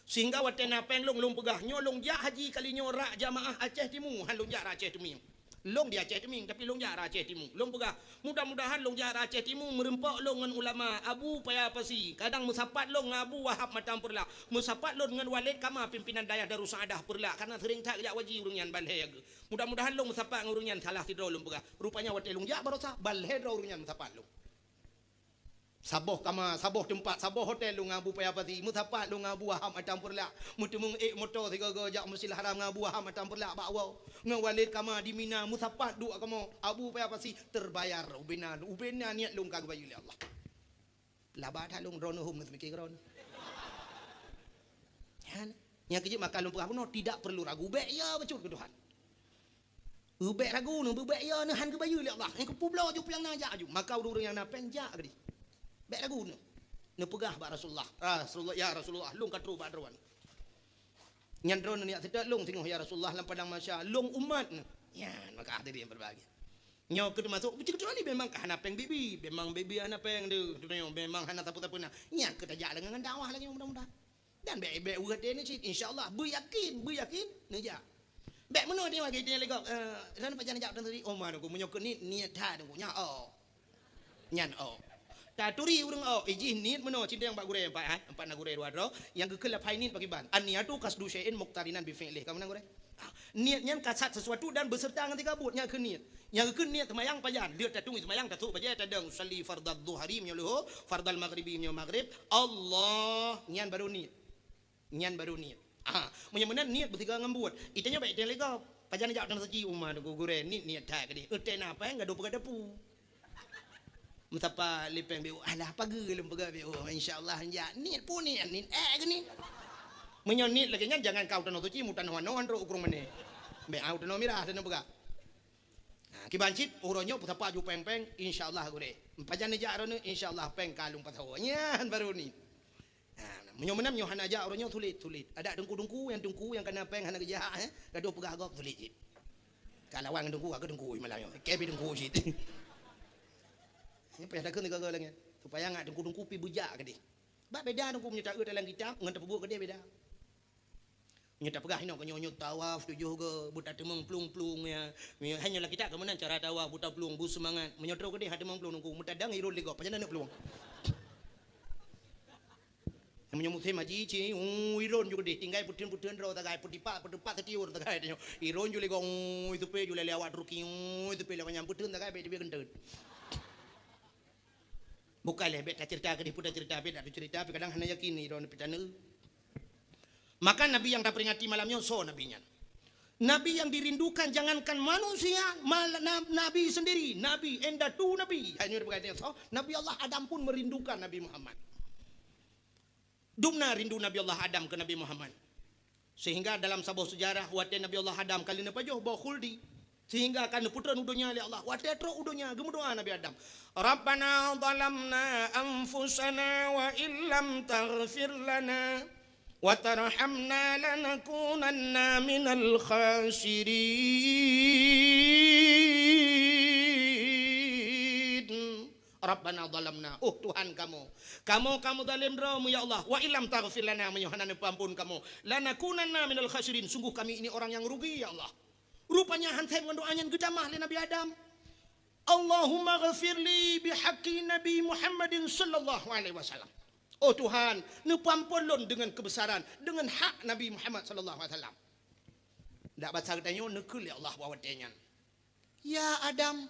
Sehingga watèe na pèng lôn, lôn peugah, nyoe lôn jak haji kali nyoe rak jamaah Aceh Timu, han lôn jak rak Aceh Timu. Lôn di Aceh Timu, tapi lôn jak rak Aceh Timu. Lôn peugah, mudah-mudahan lôn jak rak Aceh Timu meureumpok lôn ngon ulama Abu Paya Pasi. Kadang meusapat lôn ngon Abu Wahab Matang Peureulak. Meusapat lôn ngon Waled Kama, pimpinan dayah Darussaaddah Peureulak. Karena seuring that jak haji ureueng nyan ban lhèe geuh. Mudah-mudahan lôn meusapat ngon ureueng nyan salah sidroe lôn peugah. Rupanya watèe lôn jak baroesa, ban lhèe droe ureueng nyan meusapat lôn. Saboh kama, saboh teumpat, saboh hotel lôn ngon Abu Paya Pasi, meusapat lôn ngon Abu Wahab Matang Peureulak, meuteumeung ék moto sigoe-goe jak Masjidil Haram ngon Abu Wahab Matang Peureulak bak woe, ngon Waled Kama di Mina, meusapat duek kamoe, Abu Paya Pasi, terbayar ubena, ubena niet lôn ka geubayeue lé Allah. Laba that lôn, droeneuh hom neuseumiké droeneuh. Nyang keujeuet maka lôn peugah bunoe, tidak perlu ragu, bèk ya bacut keu Tuhan. Bèk ragu nyoe, bèk ya nyoe, han geubayeue lé Allah. Nyang keupeubloe ju piang na jak aju. Maka ureueng-ureueng nyang na péng jak keudéh. Bèk ragu nyoe. Neupeugah bak Rasulullah, "Rasulullah, ya Rasulullah, lôn ka trôh bak droeneuh." Nyan droeneuh neujak seutôt lôn singoh, "Ya Rasulullah, lam padang mahsyar, lôn umat neuh." Nyan, maka hadirin berbahagia. Nyoe keuh teumasok, beutôi-beutôi memang ka hana péng bibi, memang bibi hana péng deuh, dunia memang hana sapeue-sapeue na. Nyan keuh tajak lagèe ngon dakwah lagèe nyoe mudah-mudahan. Dan bèk, bèk uroe teuh nyoe cit, insya Allah, beuyakin, beuyakin, neujak. Bèk meunoe teuh lagi, teuh lagi, eh, dan pajan jak dan tadi, oh, ma Teungku, meunyoe keu niet, niet that Teungku, nyan, oh. Nyan, oh. Taturi ureueng, oh, ijih niet meunoe, cindeng bak gurèe empat, ha? Empat na gurèe dua droe, nyang geukheun lafai niet pakriban. An-niyatu qasdu syai'in muqtarinan bi fi'lih. Ka meunan gurèe? Ah, niet nyan kasat sesuatu dan beserta ngon tingkah buet, nyan keuh niet. Nyang geukheun niet seumayang pajan, lheueh tatueng seumayang, tasôk bajèe tadong, usalli fardadz dhuhri meunyoe leuhô, fardal maghribi meunyoe maghrib, Allah, nyan baru niet. Nyan baru niet. Ah, meunyoe meunan niet beutiga ngon buet. Itanyoe bèk iténg lé gob. Pajan jak u Tan Suci, oh, ma Teungku, gurèe, niet, niet that keudéh. Euteh na péng, gadôh peugah dapu. Meusapa lé péng beu, alah, pageue lôn peugah beu, insya Allah jak. Niet peue niet, niet, eh, keuh niet. Meunyoe niet lagèe nyan, jangan ka u Tanoh Suci, mutanoh anoe trôk u Krueng Mané. Bèk, ah, u Tanoh Mirah, Tanoh Peugah. Ha, kiban cit, uroe nyoe peusapa ju péng-péng, insya Allah gurèe. Pajan neujak droeneuh, insya Allah péng ka lôn pasoe. Nyan baru niet. Ha, meunyoe meunan, meunyoe hana jak uroe nyoe, sulit, sulit. Adak teungku-teungku, nyang teungku nyang kana péng hana geujak, eh, gadôh peugah gob, sulit cit. Ka lawan ngon teungku, ka keuh teungku malam nyoe. Ka pih teungku cit. Nyoe payah takheun sigoe-goe lagèe nyan. Supaya ngat teungku-teungku pih beujak keudéh. Bak beda teungku meunyoe taeu dalam kitab ngon tapeubuet keudéh beda. Meunyoe tapeugah inoe, nyoe, nyoe tawaf tujoh goe, beutateumeung plueng-plueng ya. Meunyoe hana lam kitab keu meunan cara tawaf, beutaplueng, beuseumangat. Meunyoe trôh keudéh, han teumeung plueng teungku, meutadang irôn lé gob, pajan neuk plueng. Meunyoe musém haji, ci, uu, irôn ju keudéh, tinggai peuteun-peuteun droe sagai, peudipat, peudipat sitiur sagai tanyoe. Irôn ju lé gob, uu, iteupe ju lé awak Turki, uu, iteupe lé nyan peuteun sagai, bèk teubiet keunteut. Bukan lé, bèk taceurita keudéh, peue taceurita, bèk taceurita, tapi kadang hana yakin irôn pih taneuk. Maka Nabi nyang taperingati malam nyoe, soe Nabi nyan? Nabi yang dirindukan jangankan manusia, mal-, na-, Nabi sendiri, Nabi, indatu Nabi. Hanya berkaitan soe, Nabi Allah Adam pun merindukan Nabi Muhammad. Dumna rindu Nabi Allah Adam keu Nabi Muhammad. Sehingga dalam saboh seujarah, watèe Nabi Allah Adam ka lheueh neupajoh boh khuldi, sehingga ka neupeutreun u donya lé Allah. Watèe trôk u donya, geumeudoa Nabi Adam, "Rabbana zalamna anfusana wa illam taghfir lana wa tarhamna lanakunanna minal khasirin." Rabbana zalamna, oh Tuhan kamoe, kamoe ka meuzalém droe mu, ya Allah, wa illam taghfir lana, meunyoe hana neupeuamphon kamoe, lanakunanna minal khasirin, sungguh kami ini orang yang rugi, ya Allah. Rupanya han sép ngon doa nyan geutamah lé Nabi Adam. Allahumma ghfirli bihaqqi Nabi Muhammadin sallallahu alaihi wasallam. Oh Tuhan, neupeuamphon lôn deungon keubesaran, deungon hak Nabi Muhammad sallallahu alaihi wasallam. Dak basa geutanyoe neukheun lé Allah bak watèe nyan. "Ya Adam,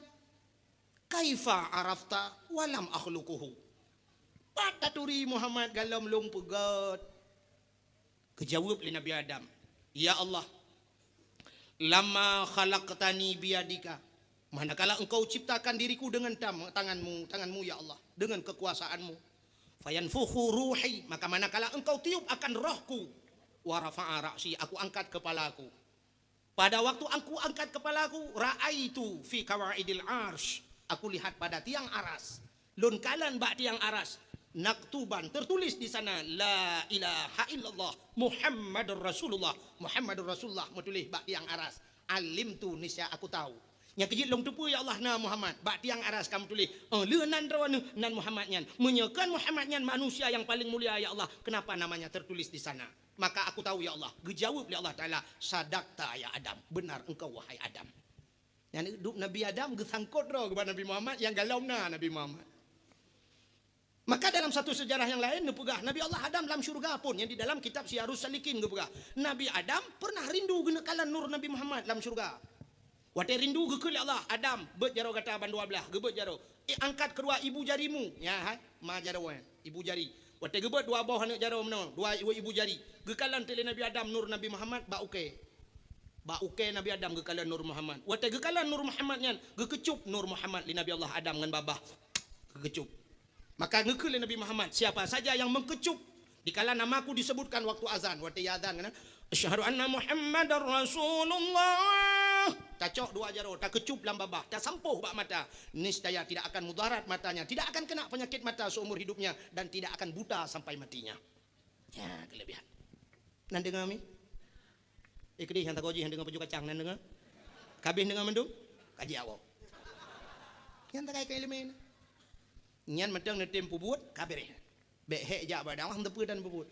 kaifa arafta wa lam akhluquhu?" Pat taturi Muhammad galom lôn peugöt? Geujaweueb lé Nabi Adam, "Ya Allah, lamma khalaqtani biyadika, manakala Engkau ciptakan diriku dengan tam-, tangan-Mu, tangan-Mu, ya Allah, dengan kekuasaan-Mu. Fayanfukhu ruhi, maka manakala Engkau tiup akan rohku, wa rafa'a ra'si, aku angkat kepalaku." Pada waktu aku angkat kepalaku, ra'aitu fi qawaidil arsy, aku lihat pada tiang aras. Lôn kalon bak tiang aras, naktuban, tertulis di sana, "La ilaha illallah Muhammadur Rasulullah." Muhammadur Rasulullah meutuléh bak tiang aras. Alimtu, niscaya aku tahu. Nyang keujeuet lôn teupeue, ya Allah, na Muhammad. Bak tiang aras ka meutuléh, "Oh, lheueh nan droeneuh, nan Muhammad nyan. Meunyoe kon Muhammad nyan manusia yang paling mulia, ya Allah, kenapa namanya tertulis di sana?" Maka aku tahu, ya Allah, geujaweueb lé Allah Taala, "Sadaqta ya Adam, benar engkau wahai Adam." Nyan dup Nabi Adam geusangkot droe keu Nabi Muhammad nyang galom na Nabi Muhammad. Maka dalam satu sejarah yang lain neupeugah Nabi Allah Adam lam syurga pun, nyang di dalam kitab Siyarus Salikin geupeugah, Nabi Adam pernah rindu geuneuk kalon nur Nabi Muhammad lam syurga. Watèe rindu geukheun lé Allah, "Adam, beuet jaroe gata bandua blaih," geubeuet jaroe. "Eh, angkat keudua ibu jarimu." Nyan hai, ma jaroe, ibu jari. Watèe geubeuet dua boh aneuk jaroe meunoe, dua ibu, ibu jari. Geukalon teuk lé Nabi Adam nur Nabi Muhammad bak ukèe. Bak ukèe Nabi Adam geukalon nur Muhammad. Watèe geukalon nur Muhammad nyan, geukeucup nur Muhammad lé Nabi Allah Adam ngon babah. Geukeucup. Maka geukheun lé Nabi Muhammad, "Siapa saja yang mengkecup Dikala namaku disebutkan waktu azan, watée azan kan, "Asyhadu anna Muhammadar Rasulullah." Tacok dua jaroe, takeucup lam babah, tasampôh bak mata. Niscaya tidak akan mudarat matanya, tidak akan kena penyakit mata seumur hidupnya, dan tidak akan buta sampai matinya. Ya, kelebihan. Nan deungoe mi? Eh, keudeh nyang tagoji nyang deungoe paju kacang nan deungoe. Kabeh deungoe mandum? Kaji awak. Nyang takai keu ileumé. Nyan mantong neutem peubuet, ka beureh. Bék hék jak bak dakwah, teupeu dan peubuet.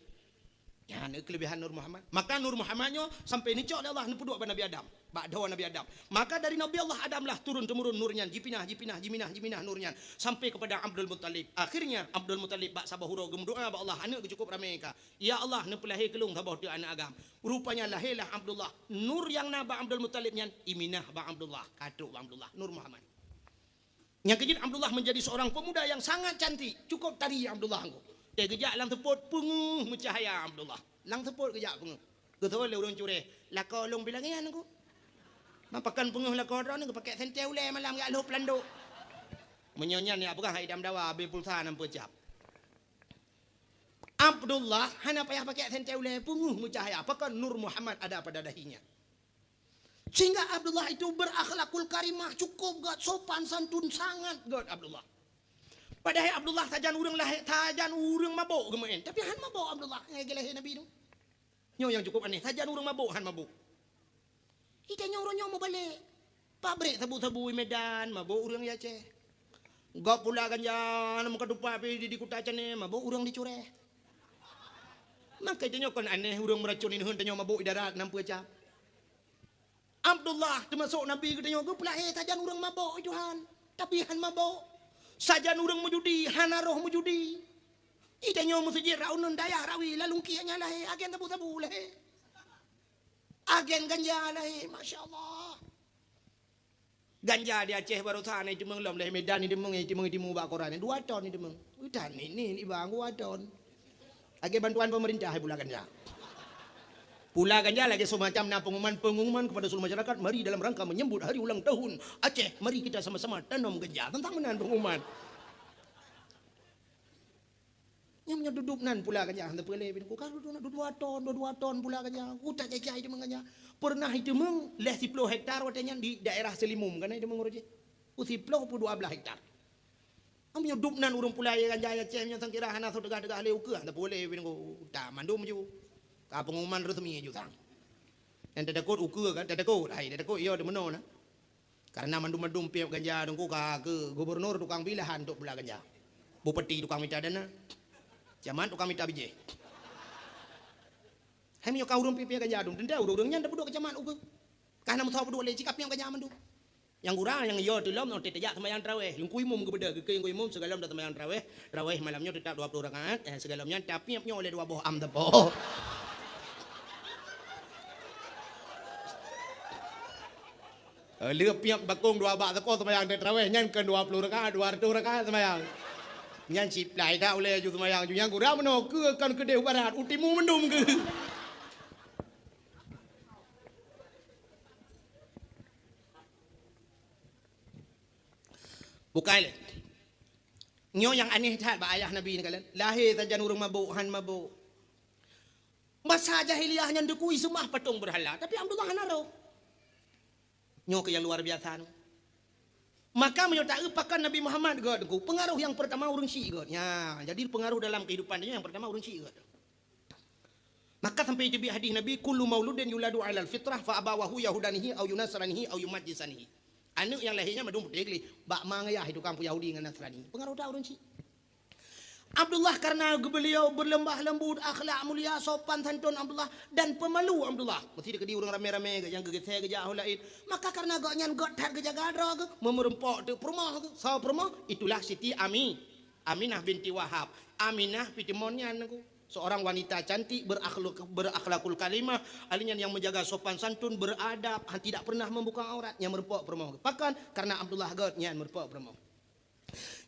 Nyan keulebihan Nur Muhammad. Maka Nur Muhammad nyoe sampai neucok lé Allah neupeuduek bak Nabi Adam. Bak dhoe Nabi Adam. Maka dari Nabi Allah Adam lah turun temurun nur nyan, jipinah, jipinah, jiminah, jiminah nur nyan sampai kepada Abdul Muttalib. Akhirnya Abdul Muttalib bak saboh uroe geumeudoa bak Allah, aneuk geuh cukup ramé ka. "Ya Allah, neupeulahé keu lôn saboh teuk aneuk agam." Rupanya lahélah Abdullah. Nur nyang na bak Abdul Muttalib nyan iminah bak Abdullah, ka trok bak Abdullah, Nur Muhammad. Nyang keujeuet Abdullah menjadi seorang pemuda yang sangat cantik, cukup tari Abdullah nyoe. Teuh geujak lam seupôt peungeuh meucahaya Abdullah. Lam seupôt geujak peungeuh. Geuteupeue lé ureuëng cureh, "Lakoe lôn pih lagée nyan, Teungku." Mapakon peungeuh lakoe droeneuh geupakèk sentée ulée malam geujak lhôb landok. Meunyoe nyan nyang peugah hai dam dawa, abéh pulsa nan peucab. Abdullah hana payah pakèk sentée ulée, peungeuh meucahaya, pakon Nur Muhammad ada pada dahinya. Sehingga Abdullah itu berakhlakul karimah, cukup gét, sopan santun sangat gét Abdullah. Padahai Abdullah sajan ureuëng lahé, sajan ureuëng mabök geumeuén, tapi han mabök Abdullah nyang lahé Nabi nyoe. Nyoe nyang cukup aneh, sajan ureuëng mabök han mabök. Di tanyoe uroe nyoe meubalek. Pabrék sabu-sabu di Medan, mabök ureuëng di Aceh. Gob pula ganja, na meuka tupat pih di, di Kuta Caném, mabök ureuëng di Cureh. Maka tanyoe kon aneh ureuëng meuracun ineuen tanyoe mabök di darat nan peucab. Abdullah teumasok Nabi geutanyoe geupeulahé sajan ureuëng mabök, Tuhan. Tapi han mabök. Sajan ureuëng meujudi, hana roh meujudi. Di tanyoe meuseujid raunun dayah rawi lalungki nyang lahé, agen sabu-sabu lahé. Agen ganja lahé, masya Allah. Ganja di Aceh baroesa na iteumeung lom, lé Medan iteumeung, iteumeung, iteumeung bak koran. Dua ton iteumeung. Udah ni, ni, ni bang, dua ton. Lagée bantuan pemerintah pula ganja. Pula ganja lagée semacam na pengumuman-pengumuman kepada seluruh masyarakat, mari dalam rangka menyambut hari ulang tahun Aceh, mari kita sama-sama tanam ganja. Teuntang meunan pengumuman. Nyang meunyoe dudoe nan pula ganja, hana peulé bin ku ka dudoe dua ton, dua, dua ton pula ganja. Utak jajai iteumeung ganja. Pernah iteumeung lhée siploh hektar watée nyan di daerah Seulimum, kan iteumeung uroe jih. Ku siploh peuet dua blaih hektar. Am nyoe dup nan ureuëng pula ganja ya ceh nyoe sangkira hana soe teugah-teugah lé ukeue, hana peulé bin ku. Utak mandum ju. Ka pengumuman resmi ju sang. Nyang tatakot ukeue kan, tatakot, hai tatakot iya deumeunoe na. Karena mandum-mandum piep ganja Teungku ka keu gubernur tukang pilahan untuk pula ganja. Bupati tukang mita dana. Camat tukang mita bijéh. Hai meunyoe ka ureuëng piep-piep ganja dum, teuntée ureuëng-ureuëng nyan tapeuduek keu camat ukeue. Ka na meusaboh peuduek lé cit ka piep ganja mandum. Nyang gura nyang yo teulom nyoe tajak seumayang tarawéh. Teungku imum geubeudôh, geukheun Teungku imum sigohlom taseumayang tarawéh. Tarawéh malam nyoe teutap dua ploh rakaat, eh, sigohlom nyan tapiep nyoe lé dua boh am teupok. Eh, lheueh piep bakong dua bak teuko seumayang tarawéh nyan keu dua ploh rakaat, dua reutôh rakaat seumayang. Nyan siplai that ulée ju seumayang ju nyang gura meunoe keu kon keudeh barat, u timu mandum keu. Bukai lé. Nyoe nyang aneh that bak ayah Nabi ni kalian. Lahé sajan ureuëng mabök, han mabök. Masa jahiliyah nyan dikui seumah patong beurhala, tapi Abdullah hana roh. Nyoe keuh nyang luar biasa nyoe. Maka meunyoe taeu pakon Nabi Muhammad gét, pengaruh nyang pertama ureuëng syiek gét. Nya, jadi pengaruh dalam kehidupan nyoe nyang pertama ureuëng syiek gét. Maka sampai teubiet hadis Nabi, "Kullu mauludin yuladu 'alal fitrah fa abawahu yahudanihi au yunasranihi au yumajjisanihi." Aneuk nyang lahé nyan mandum putéh gleh, bak ma ngon yah tukang peuyahudi ngon Nasrani. Pengaruh that ureuëng syiek. Abdullah karena beliau berlemah lembut, akhlak mulia, sopan santun Abdullah dan pemalu Abdullah. Mesti dikeudi ureuëng ramé-ramé gét nyang geugisé geujak ho laén. Maka karena gobnyan gét that geujaga droe geuh, meureumpok teuk peurumoh geuh, soe peurumoh, itulah Siti Ami, Aminah binti Wahab. Aminah pih timon nyan geuh. Seorang wanita cantik, berakhlak-, berakhlakul karimah, ahli nyan nyang menjaga sopan santun, beradab, han tidak pernah membuka aurat, nyang meureumpok peurumoh. Pakon? Karena Abdullah gét nyan meureumpok peurumoh.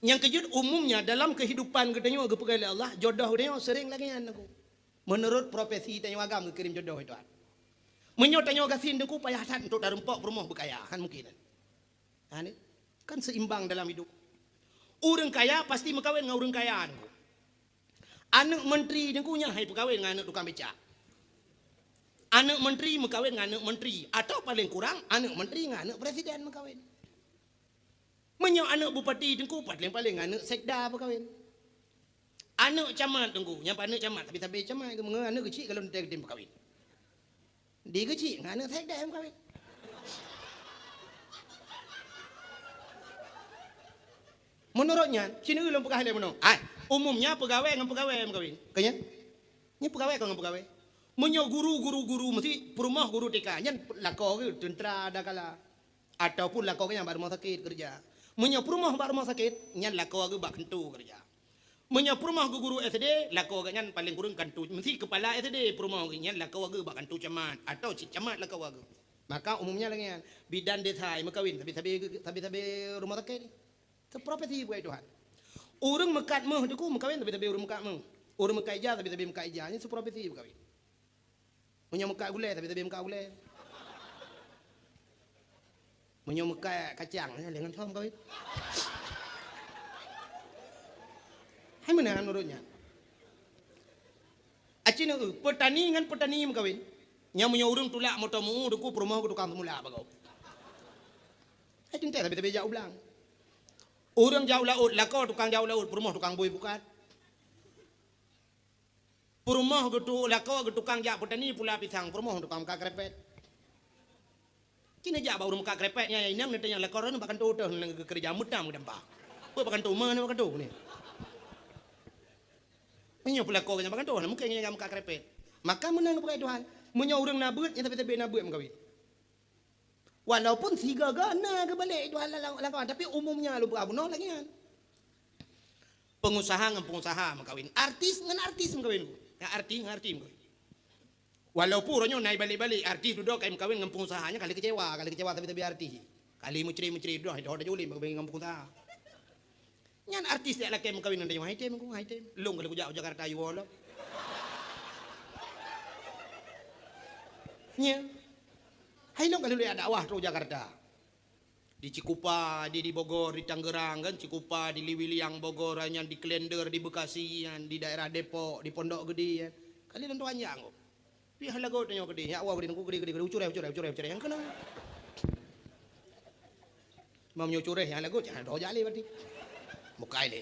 Nyang keujeuet umumnya dalam kehidupan geutanyoe geupeugah lé Allah, jodoh geutanyoe sering lagée nyan Teungku. Menurut profesi tanyoe agam geukirém jodoh itu. Meunyoe tanyoe gasien Teungku payah that untuk tareumpok peurumoh beukaya, han mungkin. Ha, ni? Kan seimbang dalam hidup. Ureuëng kaya pasti meukawen ngon ureuëng kaya Teungku. Aneuk menteri Teungku nyan hai peukawen ngon aneuk tukang becak. Aneuk menteri meukawen ngon aneuk menteri, atawa paléng kurang aneuk menteri ngon aneuk presiden meukawen. Meunyoe aneuk bupati Teungku, paléng-paléng aneuk sekda peukawen. Aneuk camat Teungku, nyang aneuk camat, sabe-sabe camat, meunyoe aneuk keuchik kalau teuntèe geutem peukawen. Di keuchik ngon aneuk sekda peukawen. Meunurot nyan, sineuk lôn peugah lé meunoe. Ai, umumnya peugawée ngon peugawée meukawen. Ka nyan? Nyan peugawée kon ngon peugawée. Meunyoe guru, guru, guru meusti peurumoh guru T K, nyan lakoe geuh teuntra dakala. Ataupun lakoe geuh nyan bak rumoh sakét keureuja. Meunyoe peurumoh bak rumoh sakét, nyan lakoe geuh bak kantô keureuja. Meunyoe peurumoh geuh guru S D, lakoe geuh nyan paléng kureueng kantô, meusti keupala S D peurumoh geuh nyan lakoe geuh bak kantô camat, atawa cit camat lakoe geuh. Maka umumnya lagée nyan, bidan desa meukawen sabe-sabe, sabe-sabe rumoh sakét. Teuprofesi beugai Tuhan. Ureuëng meukat méuh Teungku meukawen sabe-sabe ureuëng meukat méuh. Ureuëng meukat ija sabe-sabe meukat ija. Nyan teuprofesi meukawen. Meunyoe meukat gulée sabe-sabe meukat gulée. Meunyoe meukat kacang, nyan lé ngon soe meukawen. Hai meunan meunurot nyan. Aci neu, peutani ngon peutani meukawen. Nyan meunyoe ureuëng tulak moto meu-ueh Teungku peurumoh geuh tukang seumula bagoe. Hai teuntèe sabe-sabe jak u blang. Ureuëng jak u laôt, lakoe tukang jak u laôt, peurumoh tukang bui pukat. Peurumoh geutu-, lakoe geuh tukang jak peutani pula pisang, peurumoh tukang meukat krepet. Cit neujak bak ureuëng meukat krepet nyan, inong neutanyong lakoe droeneuh bak kantô teuh lôn geukeureuja meutam geudampa. Peue bak kantô, ma na bak kantô ni. Meunyoe peulakoe geuh nyan bak kantô, na mungken nyan meukat krepet. Maka meunan geupeugah Tuhan, meunyoe ureuëng na beuet, nyan sabe-sabe na beuet meukawen. Walaupun sigoe-goe na geubalek Tuhan lam, lam, lam, tapi umumnya lôn peugah bunoe lagée nyan. Pengusaha ngon pengusaha meukawen, artis ngon artis meukawen. Ngon artis ngon artis meukawen. Walaupun uroe nyoe na ibalek-balek artis dudoe ka imeukawen ngon pengusaha, nyan ka lheueh keucewa, ka lheueh keucewa sabe-sabe artis. Ka lheueh meucre-meucre dudoe, hai doh tajolem meukawen ngon pengusaha. Nyan artis jak lakée meukawen ngon tanyoe, hai tem ku, hai tem. Lôn ka lheueh kujak u Jakarta yue lom. Nya. Hai lôn ka lheueh jak dakwah trok u Jakarta. Di Cikupa, di, di Bogor, di Tangerang kan, Cikupa, di Liwiliang, Bogor, nyan di Klender, di Bekasi, nyan di daerah Depok, di Pondok Gede, kan. Kali lôn tuan jak ngok. Pih lagot tanyoe keudeh, nyak woe keudeh, nungku keudeh, keudeh, keudeh, ucureh, ucureh, ucureh, ucureh, nyang keunong. Meunyoe ucureh nyang lagot, jangan doh jak lé berarti. Mukai lé.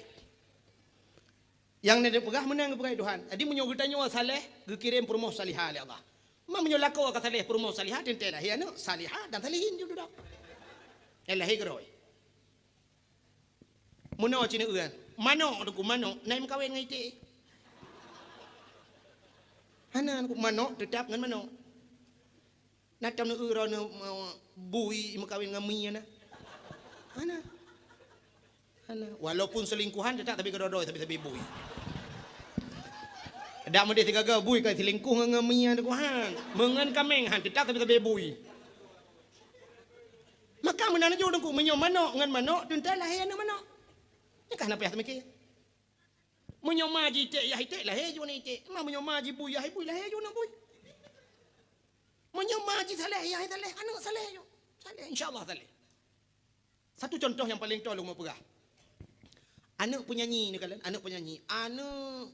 Nyang neupeugah meunan geupeugah Tuhan. Jadi meunyoe geutanyoe saleh, geukirém peurumoh salihah lé Allah. Ma meunyoe lakoe ka saleh peurumoh salihah, teuntèe lahé aneuk salihah dan salihin ju dudoe. Nyang lahé keudroe. Meunoe cit neu-eu, manok Teungku, manok, na imeukawen ngon iték. Hana Teungku, manok teutap ngon manok. Na tom neu-eu droeneuh, eh, bui imeukawen ngon mie na. Hana. Hana. Walaupun selingkuhan, teutap sabe keudroe-droe, sabe-sabe bui. Dak meudeh sigaga bui ka selingkuh ngon, ngon mie Teungku han. Meungon kaméng han, teutap sabe-sabe bui. Maka meunan laju Teungku, meunyoe manok ngon manok, teuntèe lahé aneuk manok. Nyan ka hana payah teumiké. Meunyoe ma ji iték, yah iték, lahé ju aneuk iték. Ma meunyoe ma ji bui, yah bui, lahé ju aneuk bui. Meunyoe ma ji saleh, yah saleh, aneuk saleh ju. Saleh, insya Allah saleh. Satu contoh nyang paleng toe lôn meu peugah. Aneuk penyanyi ni kalon, aneuk penyanyi. Aneuk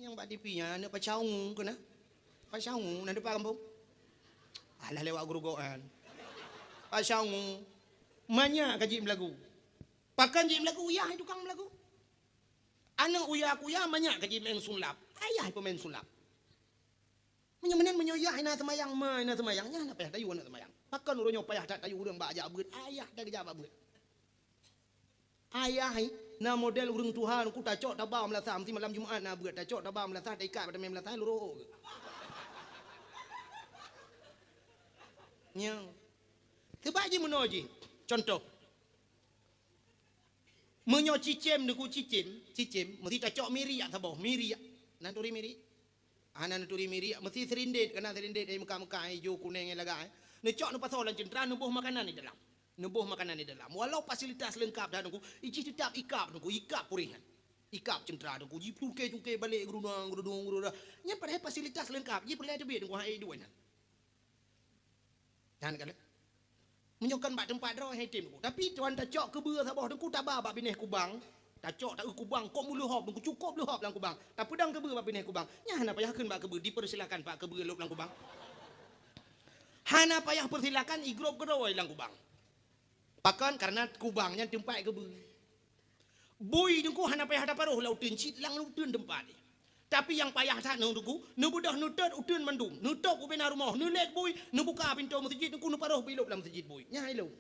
nyang bak T V nyan, aneuk Pasha Ungu keunan. Pasha Ungu, na dipat gampông? Alah lewat geurugoe nyan. Pasha Ungu. Manyak ka jeuet meulagu. Pakon jeuet meulagu? Yah tukang meulagu. Aneuk uya kuya manyak ka jimeu'en sulap. Ayah peumain sulap. Meunyoe meunan, meunyoe yah hana seumayang, ma hana seumayang, nyan hana payah tayue aneuk seumayang. Pakon uroe nyoe payah that tayue ureueng bak jak beuet, ayah that geujak bak beuet. Ayah hai, na model ureueng tuha Teungku tacok taba meulasah, meusti malam Jumat na beuet, tacok taba meulasah, taikat bak teumé meulasah, lurok. Nyan. Seubab jih meunoe jih, contoh. Meunyoe cicém Teungku, cicém, cicém, meusti tacok miriak saboh, miriak. Na turi miriak? Hana neuturi miriak, meusti sirindét, kana sirindét, eh, meuka-meuka, eh, ijo, kuneng, eh, lagak, eh. Neucok neupasoe lam ceuntra, neuboh makanan di dalam. Neuboh makanan di dalam. Walau fasilitas leungkap that Teungku, jih teutap ikab Teungku, ikab puréh nyan. Ikab ceuntra Teungku, jicungké-cungké balek, geurudong, geurudong, geurudong. Nyan padahai fasilitas leungkap, jih peureulèe teubiet Teungku, hai duek nyan. Nyan kan? Meunyoe kon bak teumpat droe hai tem Teungku. Tapi tuan tacok keubeue saboh Teungku taba bak binéh kubang, Tacok taeu kubang, kok meuleuhob, cukôp leuhob lam kubang. Tapeudong keubeue bak binéh kubang. Nyan hana payah kheun bak keubeue, dipersilakan bak keubeue lôb lam kubang. Hana payah persilakan, igrôp keudroe lam kubang. Pakon? Kareuna kubang nyan teumpat keubeue. Bui Teungku hana payah taparoh lam uteuen, cit lam uteuen teumpat. Tapi nyang payah that nyoe Teungku, neubeudôh neutot uteuen mandum, neutôp ubena rumoh, neulék bui, neubuka pintoe meuseujid Teungku, neuparoh bui lôb lam meuseujid bui. Nyan ilôb.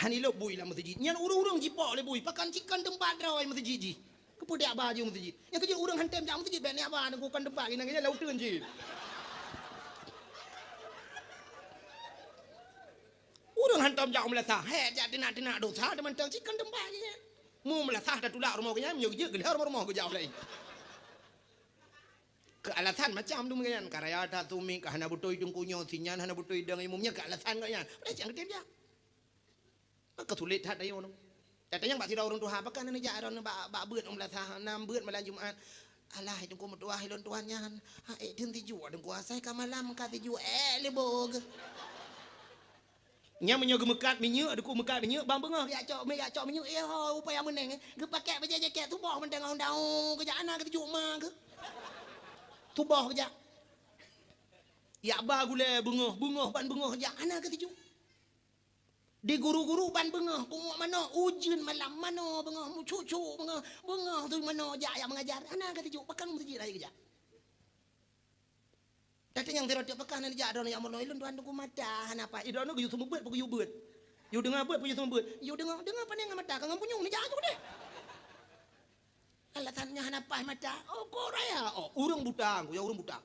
Han ilôb bui lam meuseujid. Nyan ureuëng-ureuëng jipok lé bui, pakon cit kon teumpat droe meuseujid jih. Keupeue jak ba jih meuseujid? Nyang keujeuet ureuëng han tem jak meuseujid, bèk neujak ba Teungku, kon teumpat geuh nyan, nyan lam uteuen cit. Ureuëng hantom jak u meulasah, hék jak tinak-tinak dosa, teumantong cit kon teumpat geuh nyan. Mu meulasah tatulak rumoh geuh nyan, meunyoe geujeuet geulheueh rumoh-rumoh geujak u laén. Keu alasan macam tu meunan, ka raya that sumik, ka hana beutôi Teungku nyoe, si nyan hana beutôi dong imum nyan, keu alasan geuh nyan. Padahai cit han geutem jak. Maka sulet that tanyoe nyoe. That tanyong bak sidroe ureuëng tuha, pakon hana jak droeneuh bak, bak beuet u meulasah, na beuet malam Jumat. Alah, Teungku meutuah ilôn tuan nyan. Ha, ék theun sijuek Teungku, asai ka malam ka sijuek, ék lé boh geuh. Nyan meunyoe geumeukat minyeuk, Teungku meukat minyeuk, ban beungoh geujak cok, geujak cok minyeuk, eh ho, upaya meuneng, eh. Geupakèk bajèe jakét, tuboh mantong ngon daun, geujak hana geutuju ma geuh. Tuboh geujak. Jak ba gulèe beungoh, beungoh ban beungoh jak, hana geutuju. Di guru-guru ban beungoh, pungoh manoe, ujeuen malam manoe, beungoh meucuk-cuk, beungoh, beungoh tu manoe jak, jak mengajar, hana geutuju, pakon meuseujid hai geujak. Tapi nyang sidroe teuk pakon hana jak droeneuh jak meurunoe, ilôn tuan Teungku mata hana paih. Droeneuh geuyue seumeubeuet, peu geuyue beuet. Yue deungoe beuet, peu geuyue seumeubeuet. Yue deungoe, deungoe pane ngon mata, ka ngon punyueng neujak ju deh. Alasan nyan hana paih mata. Oh, kok raya. Oh, ureuëng buta, Teungku, ya ureuëng buta.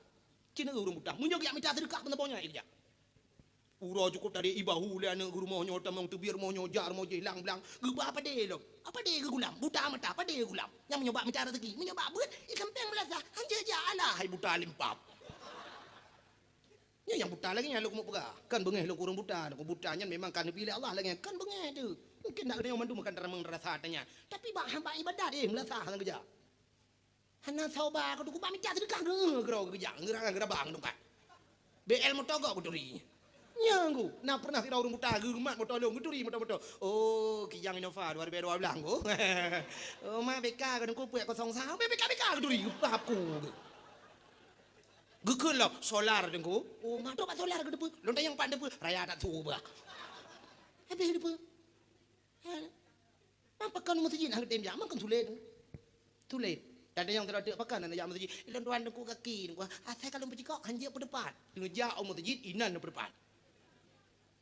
Cit ureuëng buta. Meunyoe geujak mita seudeukah pun saboh nyan geujak. Uroe cukôp tadi ibahu lé aneuëk rumoh nyoe, tamong teubiet rumoh nyoe, jak rumoh jih, lang-blang. Geuba padé lom. Padé geugulam, buta mata, padé geugulam. Nyang meunyoe bak mita rezeki, meunyoe bak beuet, ikan pèng meulasah, hanjeuet jak, alah hai buta limpab. Nyan nyang buta lagèe nyan lôn keumeung peugah. Kan beungèh lôn keu ureuëng buta, lôn keu buta nyan memang ka neupilih Allah lagèe nyan. Kan beungèh teu. Mungkin nak geutanyoe mandum kan tareumang rasa ata nyan. Tapi bak, bak ibadat, eh, meulasah sang geujak. Hana soba keu Teungku, bak mita seudeukah geuh keudroe geujak, geuraba-raba ngon tungkat. B L moto gob geuturi. Nyan Teungku, na pernah sidroe ureuëng buta geumat moto lôn, geuturi moto-moto. Oh, Kijang Innova dua ribu dua belas Teungku. Oh, ma B K keu Teungku, peuet kosong sa, B K, B K geuturi, geupap ku. Geukheun lom, solar Teungku. Oh, ma trok bak solar keu teupeue? Lôn tanyong pat teupeue, raya that su bah. Habéh teupeue. Ha. Pakon meuseujid hana tem jak, makon sulet. Sulet. Tada nyang teulateuek pakon hana jak meuseujid. Ilôn tuan Teungku gaki, Teungku. Asai ka lôn peucikok, hanjeuet peudeupat. Teungoh jak u meuseujid, inan peudeupat.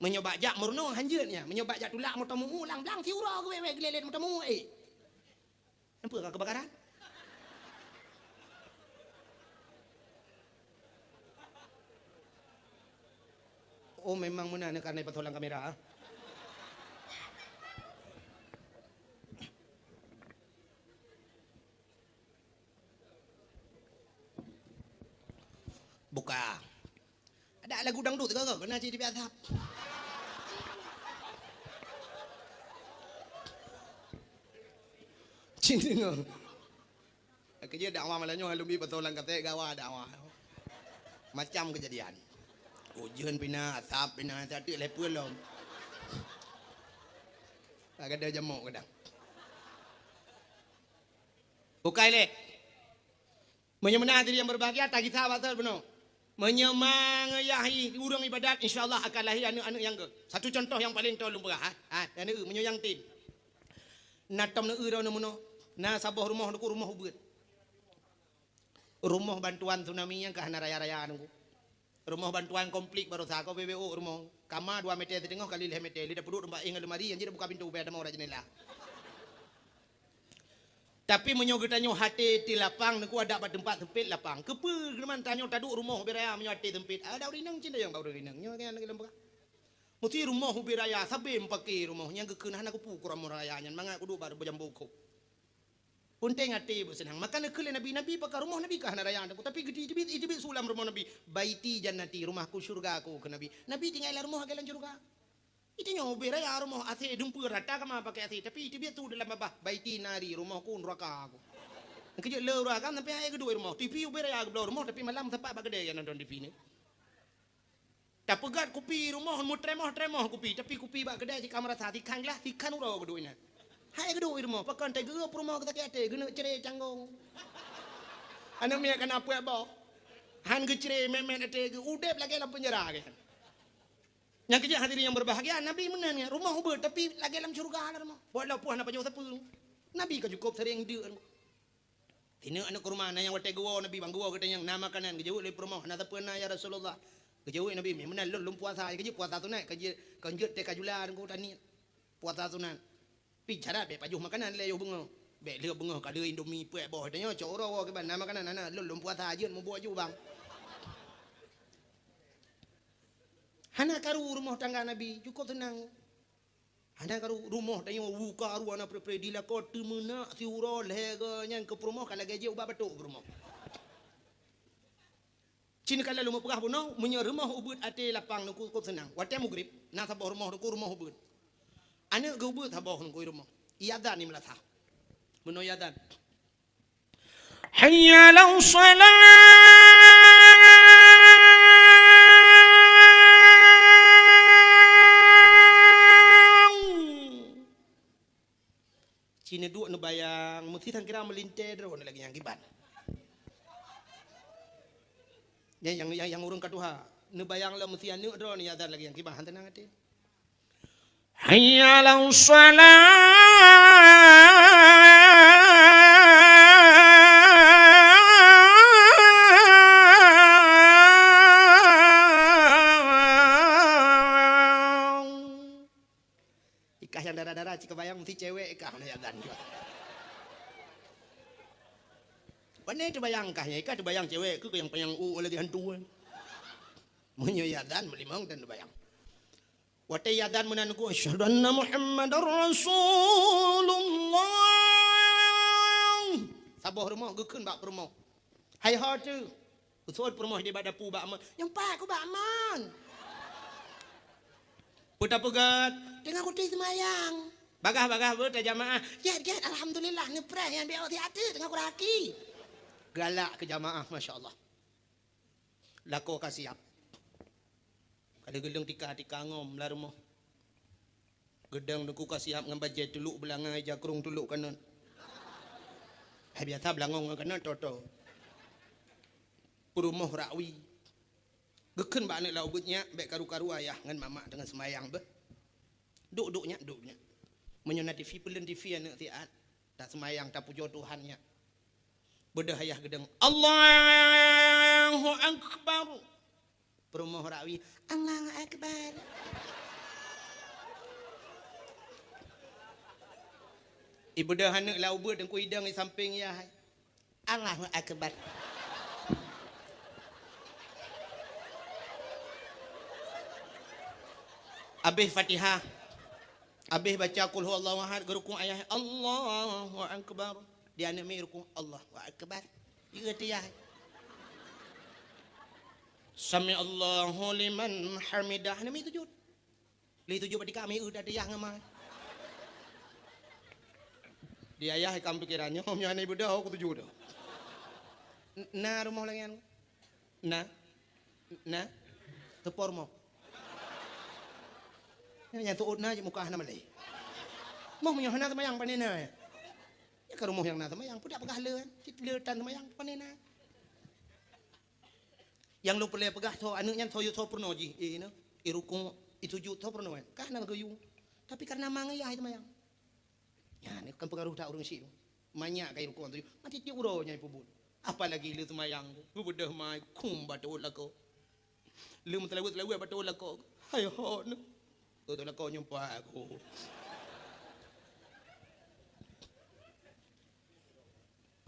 Meunyoe bak jak meurunoe, hanjeuet nyan. Meunyoe bak jak tulak moto meu-, lang-blang, siuroe geuwèt-wèt geulélét moto meu-, eh. Nampak ka keubakaran? Oh, memang meunan karena pasolan kamera. Buka. Ada lagu dangdut ke, ke? Kena cit biasa. Cit dengar. Keujeuet dakwah malam nyoe, alumni pasolan kaset gawa dakwah. Macam kejadian. Ujeuen pina, asap pina, satu level lom. Agak ada jamok kadang. Bukai leh. Meunyoe meunan hadirin yang berbahagia, tagisa basel bunoe. Meunyoe mangeuyah ureuëng ibadat, insya Allah akan lahé aneuëk-aneuëk nyang geuh. Satu contoh nyang paleng toe lôn peugah, ha. Ha, aneuëk meunyoe nyang tem. Na tom neueu droeneuh meunoe, na saboh rumoh Teungku, rumoh ubeuet. Rumoh bantuan tsunami nyang ka hana raya-raya Teungku. Rumoh bantuan konflik baroesa ko B B O rumoh. Kama dua meter siteungoh kali lhèe meter, lé tapeuduek teumpat éh ngon lemari, nyang jeuet buka pintoe ubé tamong rot jeundela. Tapi meunyoe geutanyoe até ti lapang, Teungku, adak bak teumpat seumpet lapang. Keupeue geuman tanyoe taduek rumoh ubé raya meunyoe até seumpet? Adak ureuëng inong cit nyang bak ureuëng inong. Nyoe kan lagèe lôn peugah. Meusti rumoh ubé raya, sabé mupakè rumoh nyang geukeuen hana kupeue keu rumoh raya nyan, mangat kuduek bak jambo kop. Peunteng até beuseunang. Maka neukheun lé Nabi, Nabi pakon rumoh Nabi ka hana raya Teungku, tapi geuti iteubiet, iteubiet su lam rumoh Nabi, "Baiti jannati, rumahku syurga ku," kheun Nabi. Nabi tinggai lam rumoh lagèe lam syurga. Itanyoe ubé raya rumoh, asèe dumpeue rata kama pakè asèe, tapi iteubiet su dalam babah, "Baiti nari, rumohku nuraka ku." Keujeuet le ureuëng agam sampai hai geuduek rumoh, T V ubé raya geubloe rumoh, tapi malam sapat bak keudè nyang nonton T V nyoe. Tapeugöt kupi rumoh, meuteuremoh-teuremoh kupi, tapi kupi bak keudè jih ka meurasa, sikhan glah, sikhan uroe geuduek inan. Hai geuduek i rumoh, pakon teuh geupeue rumoh geusakét até, geuneuk cre canggong. Aneuk miet ka na peuet boh. Han geucre mèt-mèt até geuh, udép lagèe lam peunjara geuh. Nyang keujeuet hadirin yang berbahagia, Nabi meunan nyan, rumoh ubeuet, tapi lagèe lam syeuruga lah rumoh. Walaupun hana pajoh sapeue. Nabi ka cukôp sering deuk. Sineuk aneuk kurma, na nyang watèe geuwoe Nabi, bang geuwoe geutanyoe, na makanan, geujaweueb lé peurumoh, "Na sapeue na, ya Rasulullah?" Geujaweueb Nabi, "Meunan lôn, lôn puasa, ka jeuet puasa sunat, ka jeuet, ka jeuet teuka jula Teungku, taniet. Puasa sunat." Pi cara bèk pajoh makanan lé yoh beungoh. Bèk lheueh beungoh ka lheueh Indomie peuet boh, tanyoe cok uroe woe kiban, na makanan, "Hana, lôn, lôn puasa, jeuet mubuet ju bang." Hana karu rumoh tangga Nabi, cukôp seunang. Hana karu rumoh tanyoe, u karu hana pre-pre, dilakoe teumeunak siuroe lhèe goe nyan keu peurumoh ka lagèe jih ubat batuk peurumoh. Cit ka lôn peugah bunoe, meunyoe rumoh ubeuet até lapang Teungku cukôp seunang. Watèe mugrib, na saboh rumoh Teungku rumoh ubeuet. Aneuk geuh ubeuet saboh Teungku i rumoh. Iazan di meulasah. Meunoe iazan. Hayya 'alas shalah. Ci neuduek neubayang, meusti sangkira meulintèe droeneuh lagèe nyang kiban. Nyang, nyang, nyang, nyang ureueng ka tuha, neubayang lom meusti aneuk droeneuh iazan lagèe nyang kiban, han teunang até. Hayya 'alas shalah. Ikah nyang dara-dara, cit kabayang meusti cewek ikah na iazan. Pane teubayang kah nyan, ikah teubayang cewek, keu nyang panyang u lagèe hantu kan. Meunyoe iazan meulimong dan teubayang. Watèe iazan meunan Teungku, "Asyhadu anna Muhammadar Rasulullah." Saboh rumoh geukheun bak peurumoh. Hai ho teuh. Usoe peurumoh di bak dapu bak mon. Nyang pat ku bak mon. Peue tapeugah? Teungoh kutem seumayang. Bagah-bagah beuta jamaah. Gèt, gèt, alhamdulillah, neupreh nyang biasa siat teungoh kuraki. Galak keu jamaah, masya Allah. Lakoe ka siap. Ka lheueh geuleueng tika-tika ngom lam rumoh. Geudong Teungku ka siap ngon bajèe tulok beulangai, jakrong tulok kanot. Hai biasa beulangong ngon kanot toto. Peurumoh rakwi. Geukheun bak aneuk lam ubeuet, "Nyak, bèk karu-karu ayah ngon mamak teungoh seumayang beuh. Duek-duek nyak, duek nyak. Meunyoe na TV, peuleuen TV aneuk siat. Taseumayang, tapujoe Tuhan nyak." Beudôh ayah geudong, "Allahu Akbar." Peurumoh rakwi, "Allahu Akbar." Ibeudôh aneuk lam ubeuet Teungku, idong i sampéng yah. "Allahu Akbar." Abéh Fatihah, abéh baca Qul Huwallahu Ahad, geurukuk ayah, "Allahu Akbar." Di aneuk miet rukuk, "Allahu Akbar." Di ateuh yah. "Sami'allahu liman hamidah." Aneuk miet sujud. Lheueh sujud bak tika, miet ateuh yah ngon ma. Di ayah ikam pikiran nyoe, meunyoe hana ibeudôh, ku sujud. N-, na rumoh lagèe nyan? Na? Na? Teupo rumoh. Nyang teuôt na jeuet muka hana malèe. Moh meunyoe hana seumayang pane na. Nyan ka rumoh nyang na seumayang, peue dak peugah le kan? Cit le tan seumayang pane na. Nyang lôn peureulèe peugah soe aneuk nyan soe, soe peurunoe jih, eh, nyoe, i rukuk, i sujud, soe peurunoe kan? Ka hana geuyue. Tapi kareuna ma ngon yah seumayang. Nyan kan peukaroh that ureueng syiek. Manyak ka i rukuk tu. Maté tiep uroe nyan ipeubuet. Apalagi le seumayang. Geubeudôh mai, khum bak teuôt lakoe. Le meuseulaweuet-seulaweuet bak teuôt lakoe. Hai hot nyoe. Teuôt lakoe nyoe pat ku.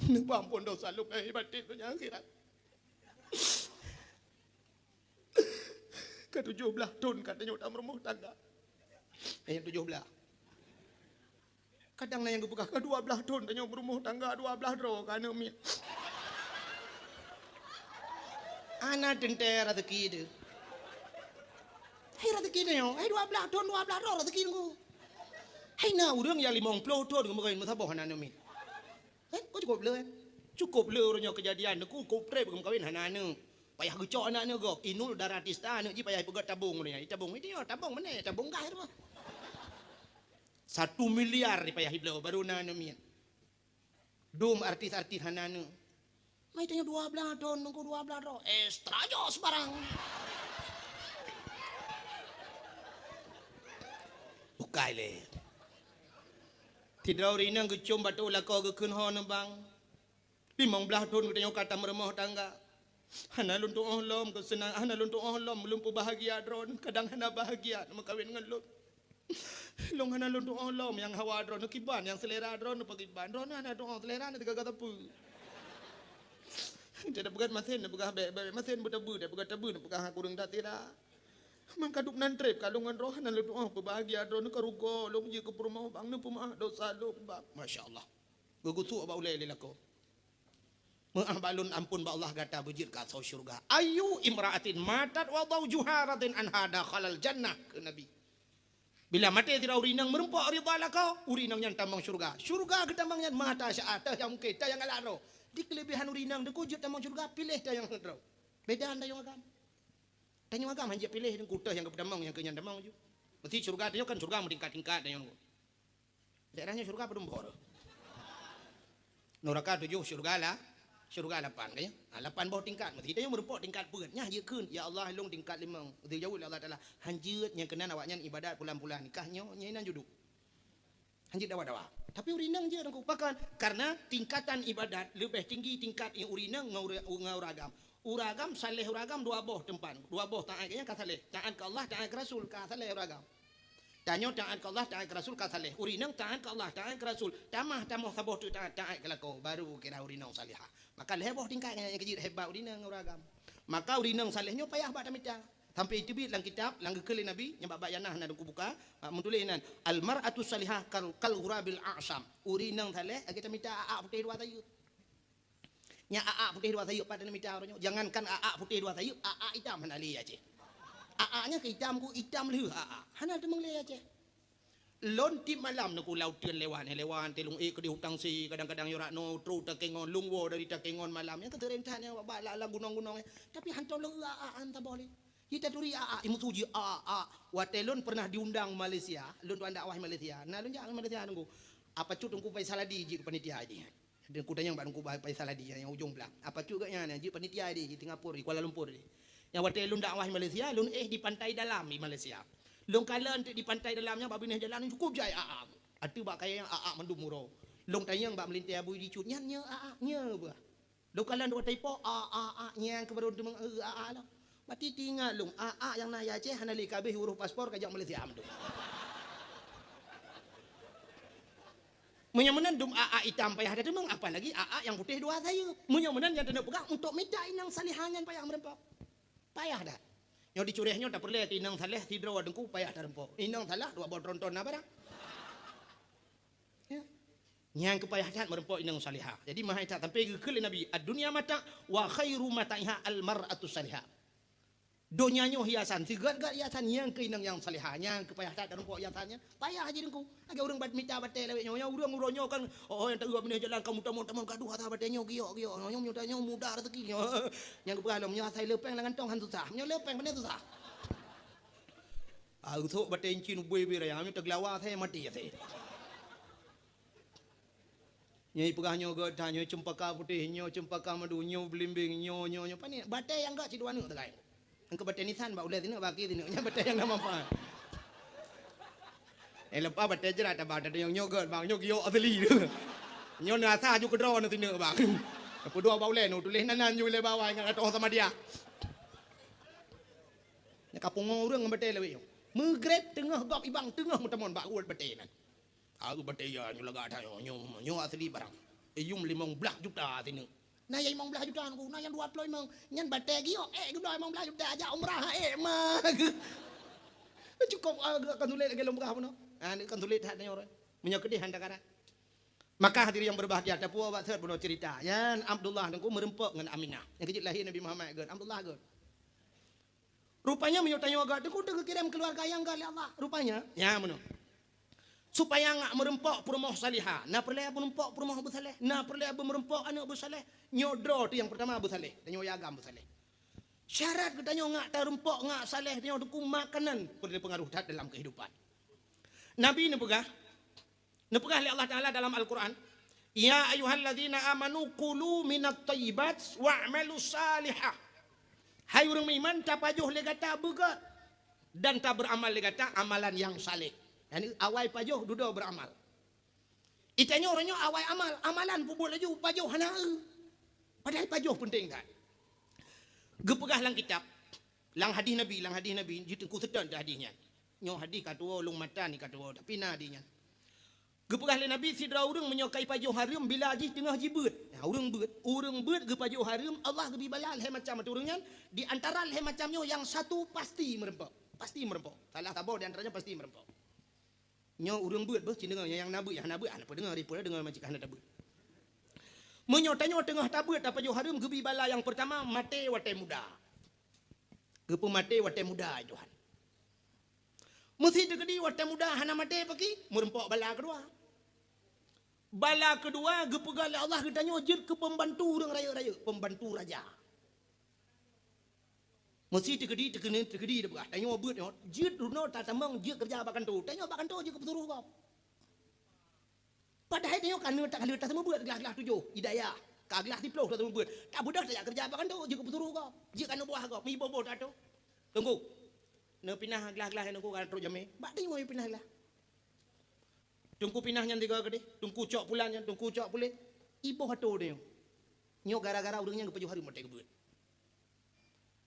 Neupeuampôn desya lôn lahé batén donya akhirat. Ka tujoh blaih thon ka tanyoe tameurumoh tangga. Eh, tujoh blaih. Kadang na nyang geupeugah, "Ka dua blaih thon tanyoe meurumoh tangga, dua blaih droe ka aneuk miet." Hana teuntèe raseuki teuh. Hai raseuki tanyoe, hai dua blaih thon, dua blaih droe raseuki Teungku. Hai na ureueng nyang limong ploh thon geumeukawen meusaboh hana aneuk miet. Kan? Kok cukôp le, kan? Cukôp le uroe nyoe keujadian, Teungku, cukôp trép geumeukawen hana aneuk. Payah geucok aneuk-aneuk gob, Inul Daratista aneuk jih payah peugöt tabong donya. Tabong itu ya, tabong mana? Tabong gas tu. Satu miliar payah ibloe baru na aneuk miet. Dum artis-artis hana aneuk. Mai tanya dua belas thon, nunggu dua belas thon. Extra jos barang. Bukai lé. Sidroe ureueng inong geucom bato lakoe geukheun ho neubang. Limong blaih thon geutanyoe ka tameurumoh tangga. Hana lôn tuoh lom keuseunang, hana lôn tuoh lom lôn peubahgia droe, kadang hana bahgia neumeukawen ngon lôn. Lôn hana lôn tuoh lom nyang hawa droe kiban, nyang seulera droe peukiban. Droe hana tuoh seulera na teuga sapeue. Jadi peugah masen, peugah bèk, bèk masen beutabu, peugah tabu, peugah kureueng that sira. Mangka duek nan trép ka lôn ngon droe hana lôn tuoh peubahgia droe ka rugoe lôn jeuet keu peurumoh bang, neupeumeu'ah dosa lôn bang. Masya Allah. Geugusok bak ulèe lé lakoe. Meu'ah bak lôn, ampôn bak Allah, gata beujeuet keu asoe syeuruga. Ayyu imra'atin matat wa zawjuha radin anha dakhalal jannah, kheun Nabi. Bila maté sidroe ureueng inong meureumpok ridha lakoe, ureueng inong nyan tamong syeuruga. Syeuruga geutamong nyan mata syaah, teuh nyang mungken, teuh nyang galak droe. Di keuleubehan ureueng inong teungku jeuet tamong syeuruga, piléh teuh nyang droe. Beda tanyoe agam. Tanyoe agam hanjeuet piléh teungku, teuh nyang geupeutamong nyang keu nyan tamong ju. Meusti syeuruga tanyoe kan syeuruga meutingkat-tingkat tanyoe. Daerah nyoe syeuruga padum boh tu? Nuraka tujoh, syeuruga la-, syeuruga lapan, kan ya? Ha, lapan boh tingkat. Meusti tanyoe meureumpok tingkat peuet. Nyan jeuet kheun, "Ya Allah, lôn tingkat limong." Geujaweueb lé Allah Taala, "Hanjeuet, nyang keunan awaknyan ibadat pulan-pulan nikah nyoe, nyan inan juduk." Hanjeuet dawa-dawa. Tapi ureueng inong jeuet teungku. Pakon? Karena tingkatan ibadat leubeh tinggi tingkat ureueng inong ngon ureueng, ngon ureueng agam. Ureueng agam, saleh ureueng agam dua boh teumpat. Dua boh taát, ka saleh. Taát keu Allah, taát keu Rasul, ka saleh ureueng agam. Tanyoe taát keu Allah, taát keu Rasul, ka saleh. Ureueng inong taát keu Allah, taát keu Rasul. Tamah, tamoh saboh teuk taát, taát keu lakoe, baru kira ureueng inong salihah. Maka lhèe boh tingkat nyan nyang keujeuet hebat ureueng inong ngon ureueng agam. Maka ureueng inong saleh nyoe payah bak tamita. Sampai teubiet lam kitab, lam geukheun lé Nabi, nyang bak-bak nyang na, na deuku buka, ah, meutuléh nan, "Al mar'atu salihah kal, kal ghurabil a'sam." Ureueng inong saleh, lagèe tamita a'ak putéh dua sayeup. Nyan a'ak putéh dua sayeup pat na mita uroe nyoe. Jangankan a'ak putéh dua sayeup, a'ak itam hana lé Aceh. A'ak nyan keu itam ku itam lheueh a'ak. Hana teumong lé Aceh. Lôn tiep malam neuk u laôt teun lewat, lewat teuh lôn ék keudéh u Tangse, kadang-kadang nyoe rot noe trok Takengon, lôn woe dari Takengon malam. Nyan keuteureng that nyan bak lam gunong-gunong. Tapi hantom lôn eu a'ak han saboh lé. Ji taturi a'ak, imeusu ji a'ak. Watèe lôn pernah diundang Malaysia, lôn tuan dakwah Malaysia. Na lôn jak Malaysia teungku. Apa cut teungku Faisal Hadi jeuet panitia jih. Teungku tanyong bak Teungku Faisal Hadi nyang ujong blang. Apa cut geuh nyan jeuet panitia di Singapura, di Kuala Lumpur di. Nyang watèe lôn dakwah di Malaysia, lôn éh di Pantai Dalam di Malaysia. Lôn kalon teuk di Pantai Dalam nyan bak binéh jalan cukôp jai a'ak. Ateueh bak kayèe nyan a'ak mandum uroe. Lôn tanyong bak meulintèe Abu Idi cut, "Nyan nyoe a'ak nyoe beuh?" Lôn kalon watèe ipo, "A'ak, a'ak nyan keu barô teumong eu a'ak lom." Bati teuingat lôn, a'ak nyang na di Aceh hana lé kabéh urôh paspor ka jak Malaysia mandum. Meunyoe meunan dum a'ak itam payah tateumeung, apalagi a'ak nyang putéh dua sayeup. Meunyoe meunan nyang taneuk peugah untuk mita inong salihah nyan payah meureumpok. Payah that. Nyoe di Curéh nyoe tapeureulèe keu inong saleh sidroe teungku payah tareumpok. Inong salah dua boh tronton na barang. Ya. Nyang keu payah that meureumpok inong salihah. Jadi meuhai that sampai geukheun lé Nabi, "Ad-dunya mata' wa khairu mata'iha al-mar'atus salihah." Donya nyoe hiasan, sigét-gét hiasan nyang keu inong nyang salihah, nyang keu payah that tarumpok hiasan nyan. Payah jih teungku. Lagèe ureueng bat mita batèe lawét nyoe, nyoe ureueng uroe nyoe kan, oh, nyang taeu binéh jalan ka mutamong-tamong gadoh asa batèe nyoe giok-giok. Nyoe, nyoe, nyoe mudah rezeki nyoe. Nyang geupeugah lom, nyoe asai leupeng lam gantong han susah. Nyoe leupeng pane susah. Ah, usok batèe incin ubé-bé raya, nyoe teugelawa asai maté asai. Nyoe ipeugah nyoe gét that, nyoe ceumpaka putéh, nyoe ceumpaka madu, nyoe beulimbeng, nyoe, nyoe, nyoe. Pane, batèe nyang gét sidua neuk teukai. Engkeu batèe nisan bak ulèe sineuk, bak akhé sineuk. Nyan batèe nyang na manfaat. Eh, leupah batèe jrat, aba, batèe nyang nyoe gét, bang, nyoe giok asli tu. Nyoe na asa aju keudroe na sineuk, bang. Peudua bak ulèe, nu tuléh nan, nan ju lé bawah, ingat atoh sama dia. Nyan ka pungo ureueng ngon batèe lawét nyoe. Meugreb teungoh gob ibang, teungoh meuteumon bak uet batèe nan. Aku batèe ya nyoe lagak that nyoe, nyoe, nyoe asli barang. Iyum limong blaih juta sineuk. Na nyang limong blaih juta ngon ku, na nyang dua ploh limong. Nyan batèe giok, eh, geudoe limong blaih juta, jak umrah, eh, ma. Cukôp, ah, kan sulet lagèe lôn peugah bunoe. Ah, kan sulet that nyoe. Meunyoe keudéh han takarat. Maka hadirin yang berbahagia, tapuwoe bak sot bunoe cerita. Nyan Abdullah teungku meureumpok ngon Aminah. Nyang keujeuet lahé Nabi Muhammad gét, Abdullah gét. Rupanya meunyoe tanyoe agak teuku teugeukirém keuluwarga nyang gét lé Allah. Rupanya, nyan meunoe. Supaya ngak meureumpok peurumoh salihah, na peureulèe meureumpok peurumoh beusaleh, na peureulèe meureumpok aneuk beusaleh. Nyoe droe teuh nyang peurtama beusaleh, tanyoe agam beusaleh. Syarat geutanyoe ngak tarumpok, ngak saleh, tanyoe teungku makanan peureulée peungaruh that dalam keuhidupan. Nabi neupeugah, neupeugah lé Allah Taala dalam Al-Quran, "Ya ayyuhalladzina amanu kulu minat thayyibat wa'malu salihah." Hai ureuëng meuiman, tapajoh lé gata beugét dan taberamal lé gata amalan nyang saleh. Yani awai pajoh dudoe beramal. Itanyoe uroe nyoe awai amal, amalan peubuet laju, pajoh hana eu. Padahai pajoh peunteng that. Geupeugah lam kitab, lam hadih Nabi, lam hadih Nabi, jeuet teungku seutôt hadih nyan. Nyoe hadih ka tuwoe, lôn matan ka tuwoe, tapi na hadih nyan. Geupeugah lé Nabi, sidroe ureuëng meunyoe ka ipajoh hareuem bila jih teungoh jibeuet. Nah, ureuëng beuet, ureuëng beuet geupajoh hareuem, Allah geubri bala lhée macam ateueh ureuëng nyan, di antara lhée macam nyoe nyang satu pasti meureumpok. Pasti meureumpok. Salah saboh di antara nyan pasti meureumpok. Nyoe ureuëng beuet beuh, ci deungoe nyang na beuet, nyang hana beuet, hana peudeungoe, ripeue deungoe macam hana tabeuet. Meunyoe tanyoe teungoh tabeuet tapajoh hareuem geubri bala nyang peurtama maté watée muda. Geupeumaté watée muda, Tuhan. Meuseuti keudi watée muda hana maté paki, meureumpok bala keudua. Bala keudua geupeugah lé Allah geutanyoe jeuet keu peumbantu ureuëng rayeuk-rayeuk, peumbantu raja. Meuseuti keudi, teukeudi, teukeudi teupeugah, tanyoe beuet nyoe, jeuet runoe tatamong jeuet keureuja bak kantô, tanyoe bak kantô jeuet keu peusuroh gob. Padahai tanyoe ka neuk takaleuet taseumubeuet glah-glah tujoh, hidayah, ka glah siplôh taseumubeuet, tabeudôh tajak keureuja bak kantô jeuet keu peusuroh gob, jeuet keu aneuk buah gob, meuiboh-boh tato. Teungku, neupinah glah-glah nyan teungku ka trok jamé, bak tanyoe pinah glah. Teungku pinah nyan tiga keudeh, teungku cok pulan nyan, teungku cok puléh, iboh atô tanyoe. Nyoe gara-gara ureuëng nyan geupajoh hareuem watée geubeuet.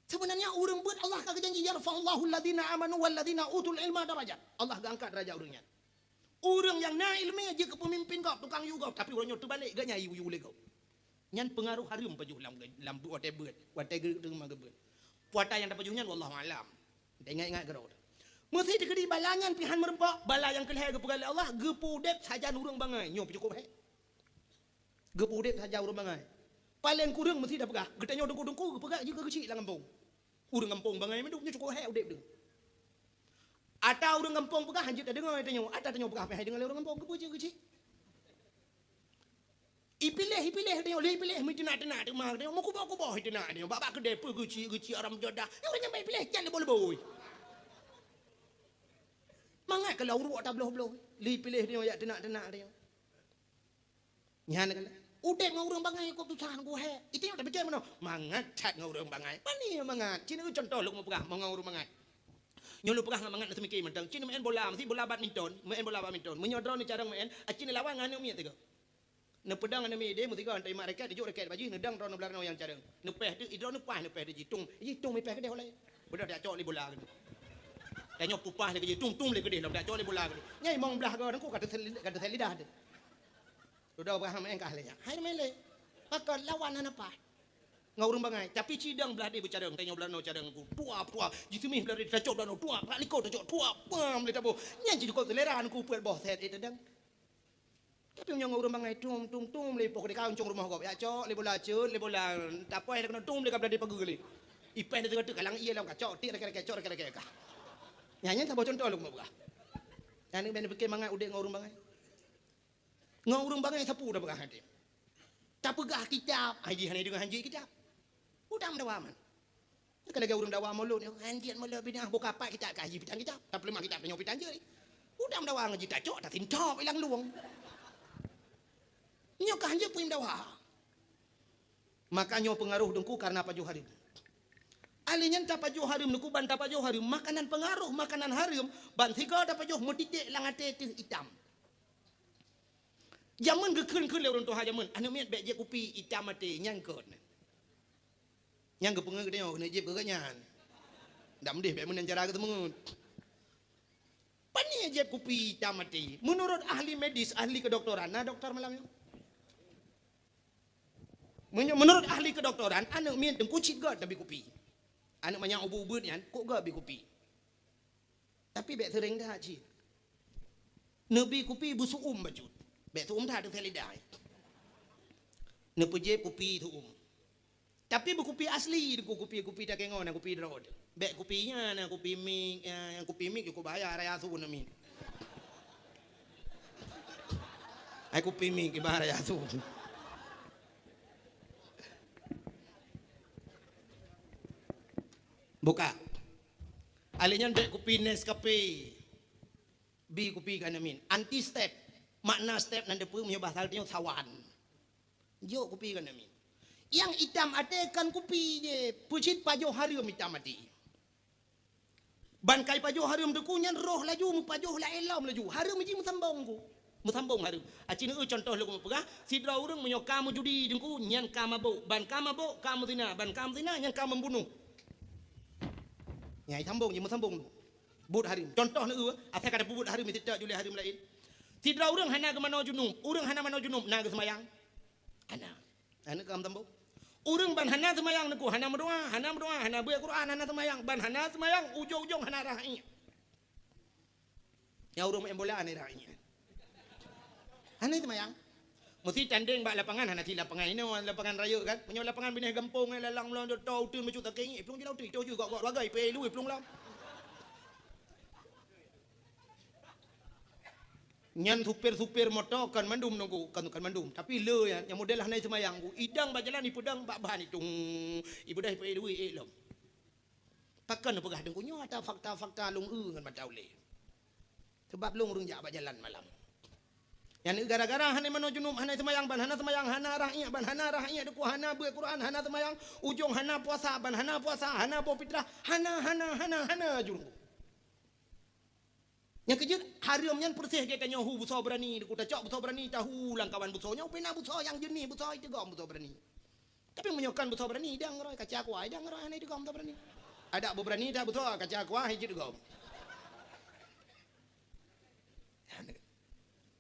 Sebenarnya ureuëng beuet Allah ka geujanji, "Yarfa'ullahu alladhina amanu walladhina utul ilma darajat." Allah geuangkat darajat ureuëng nyan. Ureuëng nyang na iéleumé jeuet keu peumimpin gob, tukang yue gob, tapi uroe nyoe teubalek geuh nyan yue-yue lé gob. Nyan peungaroh hareuem pajoh lam, lam watée beuet, watée geu-, teuma geubeuet. Puata nyang tapajoh nyan wallahu alam. Taingat-ingat keudroe. Meuseuti keudi bala nyan pih han meureumpok, bala nyang keulhée geupeugah lé Allah, geupeu udeb sajan ureuëng bangai. Nyoe pih cukôp hék. Geupeu udeb sajan ureuëng bangai. Paleng kureueng meuseuti tapeugah, geutanyoe teungku-teungku geupeugah jeuet keu geuchik lam gampông. Ureuëng gampông bangai mandum nyoe cukôp hék udeb deuh. Ata ureuëng gampông peugah han jeuet tadeungoe tanyoe, ata tanyoe peugah pih hai deungoe lé ureuëng gampông, geupeu jeuet keu geuchik. Ipiléh, ipiléh tanyoe, lé ipiléh meuteunak-teunak teuma tanyoe, meukuboh-kuboh iteunak tanyoe, bak-bak keudée peue geuchik-geuchik haram jadah. Nyoe ureuëng nyang bak ipiléh can leuboh-leuboh. Mangat ka lam uruek tabloh-bloh, lé ipiléh tanyoe jak teunak-teunak tanyoe. Nyan keuh udeb ngon ureuëng bangai kok susah ngon hék. Itanyoe tapike meunoe, mangat that ngon ureuëng bangai. Pani mangat? Ci neupeugah cuntoh lôn meupeugah ngon ureuëng bangai. Nyoe lôn peugah ngon mangat neuseumiké mantong. Ci neumeu'en bola, meusi bola badminton, meu'en bola badminton. Meunyoe droeneuh carông meu'en, aci neulawan ngon aneuk miet tiga. Neupeudong aneuk miet ideh meusigoe, neuteurimong raket, neujok raket bak jih, neudong droeneuh blah droeneuh nyang carông. Neupéh teuk, droeneuh paih neupéh teuk jih, tung, jih tung mipéh keudeh ulée. Beudôh tajak cok lé bola keudeh. Tanyoe peupaih lé keudeh, tung, tung lé keudeh, lom tajak cok lé bola keudeh. Nyai mong blah goe teungku ka teusel-, ka teusel lidah teuh. Dudoe bah meu'en kah lé nyan. Hai meu'en lé. Maka lawan hana paih. Ngon ureuëng bangai, tapi cidong blah deh beucarông, tanyoe blah noe carông ku. Tuap, tuap. Jiseumih blah deh tacok blah noe, tuap. Bak likot tacok, tuap. Pam lé taboh. Nyan jikôt selera ku peuet boh set, eh, tadang. Tapi meunyoe ngon ureuëng bangai, tum, tum, tum, lé ipoh keudeh ka uncong rumoh gob. Jak cok lé bola, cot lé bola. Tapoh lé keunoe tum lé ka blah deh pageue lé. Ipéh lé teungoh teuk kalang ié lam kacok, tik raket-raket, cok raket-raket kah. Nyan, nyan saboh cuntoh lôn meupeugah. Nyan bèk neupike mangat udeb ngon ureuëng bangai. Ngon ureuëng bangai sapeue tapeugah até. Tapeugah kitab, ai jih hana deungoe han jeuet kitab. Udang dawa man. Ka lagèe ureuëng dawa mulod nyoe, han jeuet mulod bidah, buka pat kitab ka jih pitang kitab. Tapeuleumah kitab tanyoe pitang jeuet. Udang dawa ngon jih tacok, tasintop ilang luwong. Nyoe ka han jeuet peue dawa. Maka nyoe peungaroh teungku kareuna pajoh hareuem. Ahli nyan tapajoh hareuem, neukuban tapajoh hareuem, makanan peungaroh makanan hareuem, ban sigoe tapajoh meutiték lam até teuh itam. Jameun geukheun-kheun lé ureuëng tuha jameun, aneuk miet bèk jieb kupi itam até, nyan kon. Nyan geupeungeut geutanyoe keuneuk jieb keu geuhnyan. Dam deh bèk meunan cara geuteumeungeut. Pane jieb kupi itam até? Meunurot ahli medis, ahli kedokteran, na doktor malam nyoe? Meunyo-, meunurot ahli kedokteran, aneuk miet teungku cit göt tabi kupi. Aneuk manyak ubeut-ubeut nyan, kok göt bi kupi. Tapi bèk seuréng that cit. Neubi kupi beusu'um bacut. Bèk su'um that teuntèe lidah. Neupeujieb kupi su'um. Tapi beukupi asli, kupi-kupi takengon, kupi droe. Bèk kupi nyan, kupi mik, eh, kupi mik jukuk bahaya raya su na mik. Ai kupi mik ibarat raya su. Buka. Alèh nyan bèk kupi Nescafe. Bi kupi keu aneuk miet. Anti step. Makna step nan teupeue meunyoe bahasa tanyoe sawan. Jok kupi keu aneuk miet. Nyang itam até kon kupi jih, peucit pajoh hareuem itam até. Ban kai pajoh hareuem teuku nyan roh laju meupajoh laén lom laju. Hareuem jih meusambong ku. Meusambong hareuem. Aci neu contoh lôn peugah, sidroe ureueng meunyoe ka meujudi teuku nyan ka mabök, ban ka mabök ka meuzina, ban ka meuzina nyan ka membunuh. Nyang sambong jih meusambong. Buet hareuem. Contoh neu, asai ka tapeubuet hareuem, meusitak julai hareuem laén. Sidroe ureueng hana geumanoe junub, ureueng hana manoe junub na geuseumayang? Hana. Hana ka meusambong. Ureueng ban hana seumayang neu, hana meudoa, hana meudoa, hana beuet Quran, hana seumayang, ban hana seumayang ujong-ujong hana rhah iék. Nyang ureueng maén bola hana rhah iék. Hana seumayang. Meusti tandeng bak lapangan, hana cit lapangan inoe, lapangan rayeuk kan. Meunyoe lapangan binéh gampông, eh, lalang meulon, to uteuen bacut sakét, eh, plueng jih lam uteuen, to ju gok-gok bagai, peuék lui plueng lam. Nyan supir-supir moto kon mandum nunggu, kon, kon mandum. Tapi le nyan, nyang model hana seumayang, idang bak jalan ipeudang bak ban itung. Ibeudôh ipeuék lui ék lom. Pakon neupeugah deungon nyoe ata fakta-fakta lôn eu ngon mata ulée. Sabab lôn ureueng jak bak jalan malam. Nyan gara-gara hana manoe junub, hana seumayang, ban hana seumayang, hana rhah iék, ban hana rhah iék, teuku hana beuet Quran, hana seumayang, ujong hana puasa, ban hana puasa, hana boh fitrah, hana, hana, hana, hana ju. Nyang keujeuet, hareuem nyan peureséh gét tanyoe hu beusoe beurani, teuku tacok beusoe beurani, tahu lam kawan beusoe nyoe, pih na beusoe nyang jeunih, beusoe iteugom beusoe beurani. Tapi meunyoe kon beusoe beurani, idang roh, kaca kuah, idang roh, hana iteugom beusoe beurani. Adak beubeurani that beusoe, kaca kuah, hana iteugom.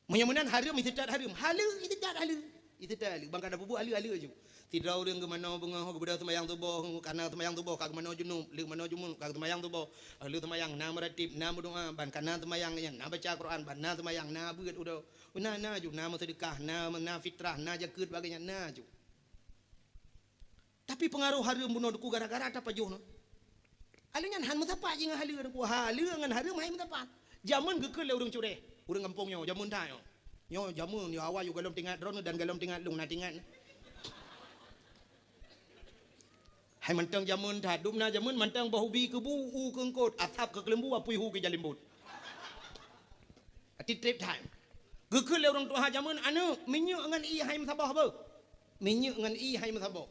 Meunyoe meunan hareuem, iseutôt hareuem. Haleue, iseutôt haleue. Iseutôt haleue. Ban ka tapeubuet haleue-haleue ju. Sidroe ureueng geumanoe beungoh, geubeudôh seumayang suboh, kana seumayang suboh, ka geumanoe junub, lheueh manoe junub, ka seumayang suboh. Lheueh seumayang, na meuratib, na meudoa, ban kana seumayang nyan, na baca Quran, ban na seumayang, na beuet uroe. Na, na ju, na meuseudeukah, na, na fitrah, na jakeuet, bagainyan, na ju. Tapi peungaroh hareuem bunoe teuku gara-gara tapajoh nyoe. Haleue nyan han meusapat jih ngon haleue teuku. Haleue ngon hareuem hai meusapat. Jameun geukheun lé ureueng cureh, ureueng gampông nyoe, jameun that nyoe. Nyoe jameun, nyoe awai yue gohlom teuingat droeneuh dan gohlom teuingat lôn na teuingat. Hai mantong jameun that, dum na jameun mantong boh ubi keu bu, u keu eungkôt, asab keu keuleumbu, apui hu keu jalembot. Ati trép that. Geukheun lé ureueng tuha jameun, "Aneuk, minyeuk ngon ié hai meusaboh beuh." Minyeuk ngon ié hai meusaboh.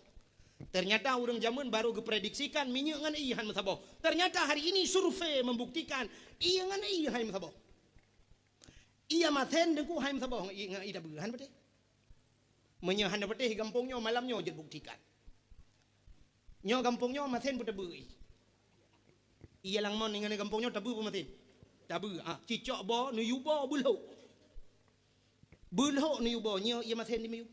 Ternyata ureueng jameun baru geuprediksikan minyeuk ngon ié hai meusaboh. Ternyata hari ini survei membuktikan ié ngon ié hai meusaboh. Ié masen teuku hai meusaboh ngon ié, ngon ié tabeue, han patéh. Meunyoe hana patéh gampông nyoe, malam nyoe jeuet buktikan. Nyoe gampông nyoe masen peue tabeue ié. Ié lam mon ngon gampông nyoe tabeue peue masen? Tabeue, ah, cicok boh, neuyue boh, beulhok. Beulhok neuyue boh, nyoe ié masen dimiyueb.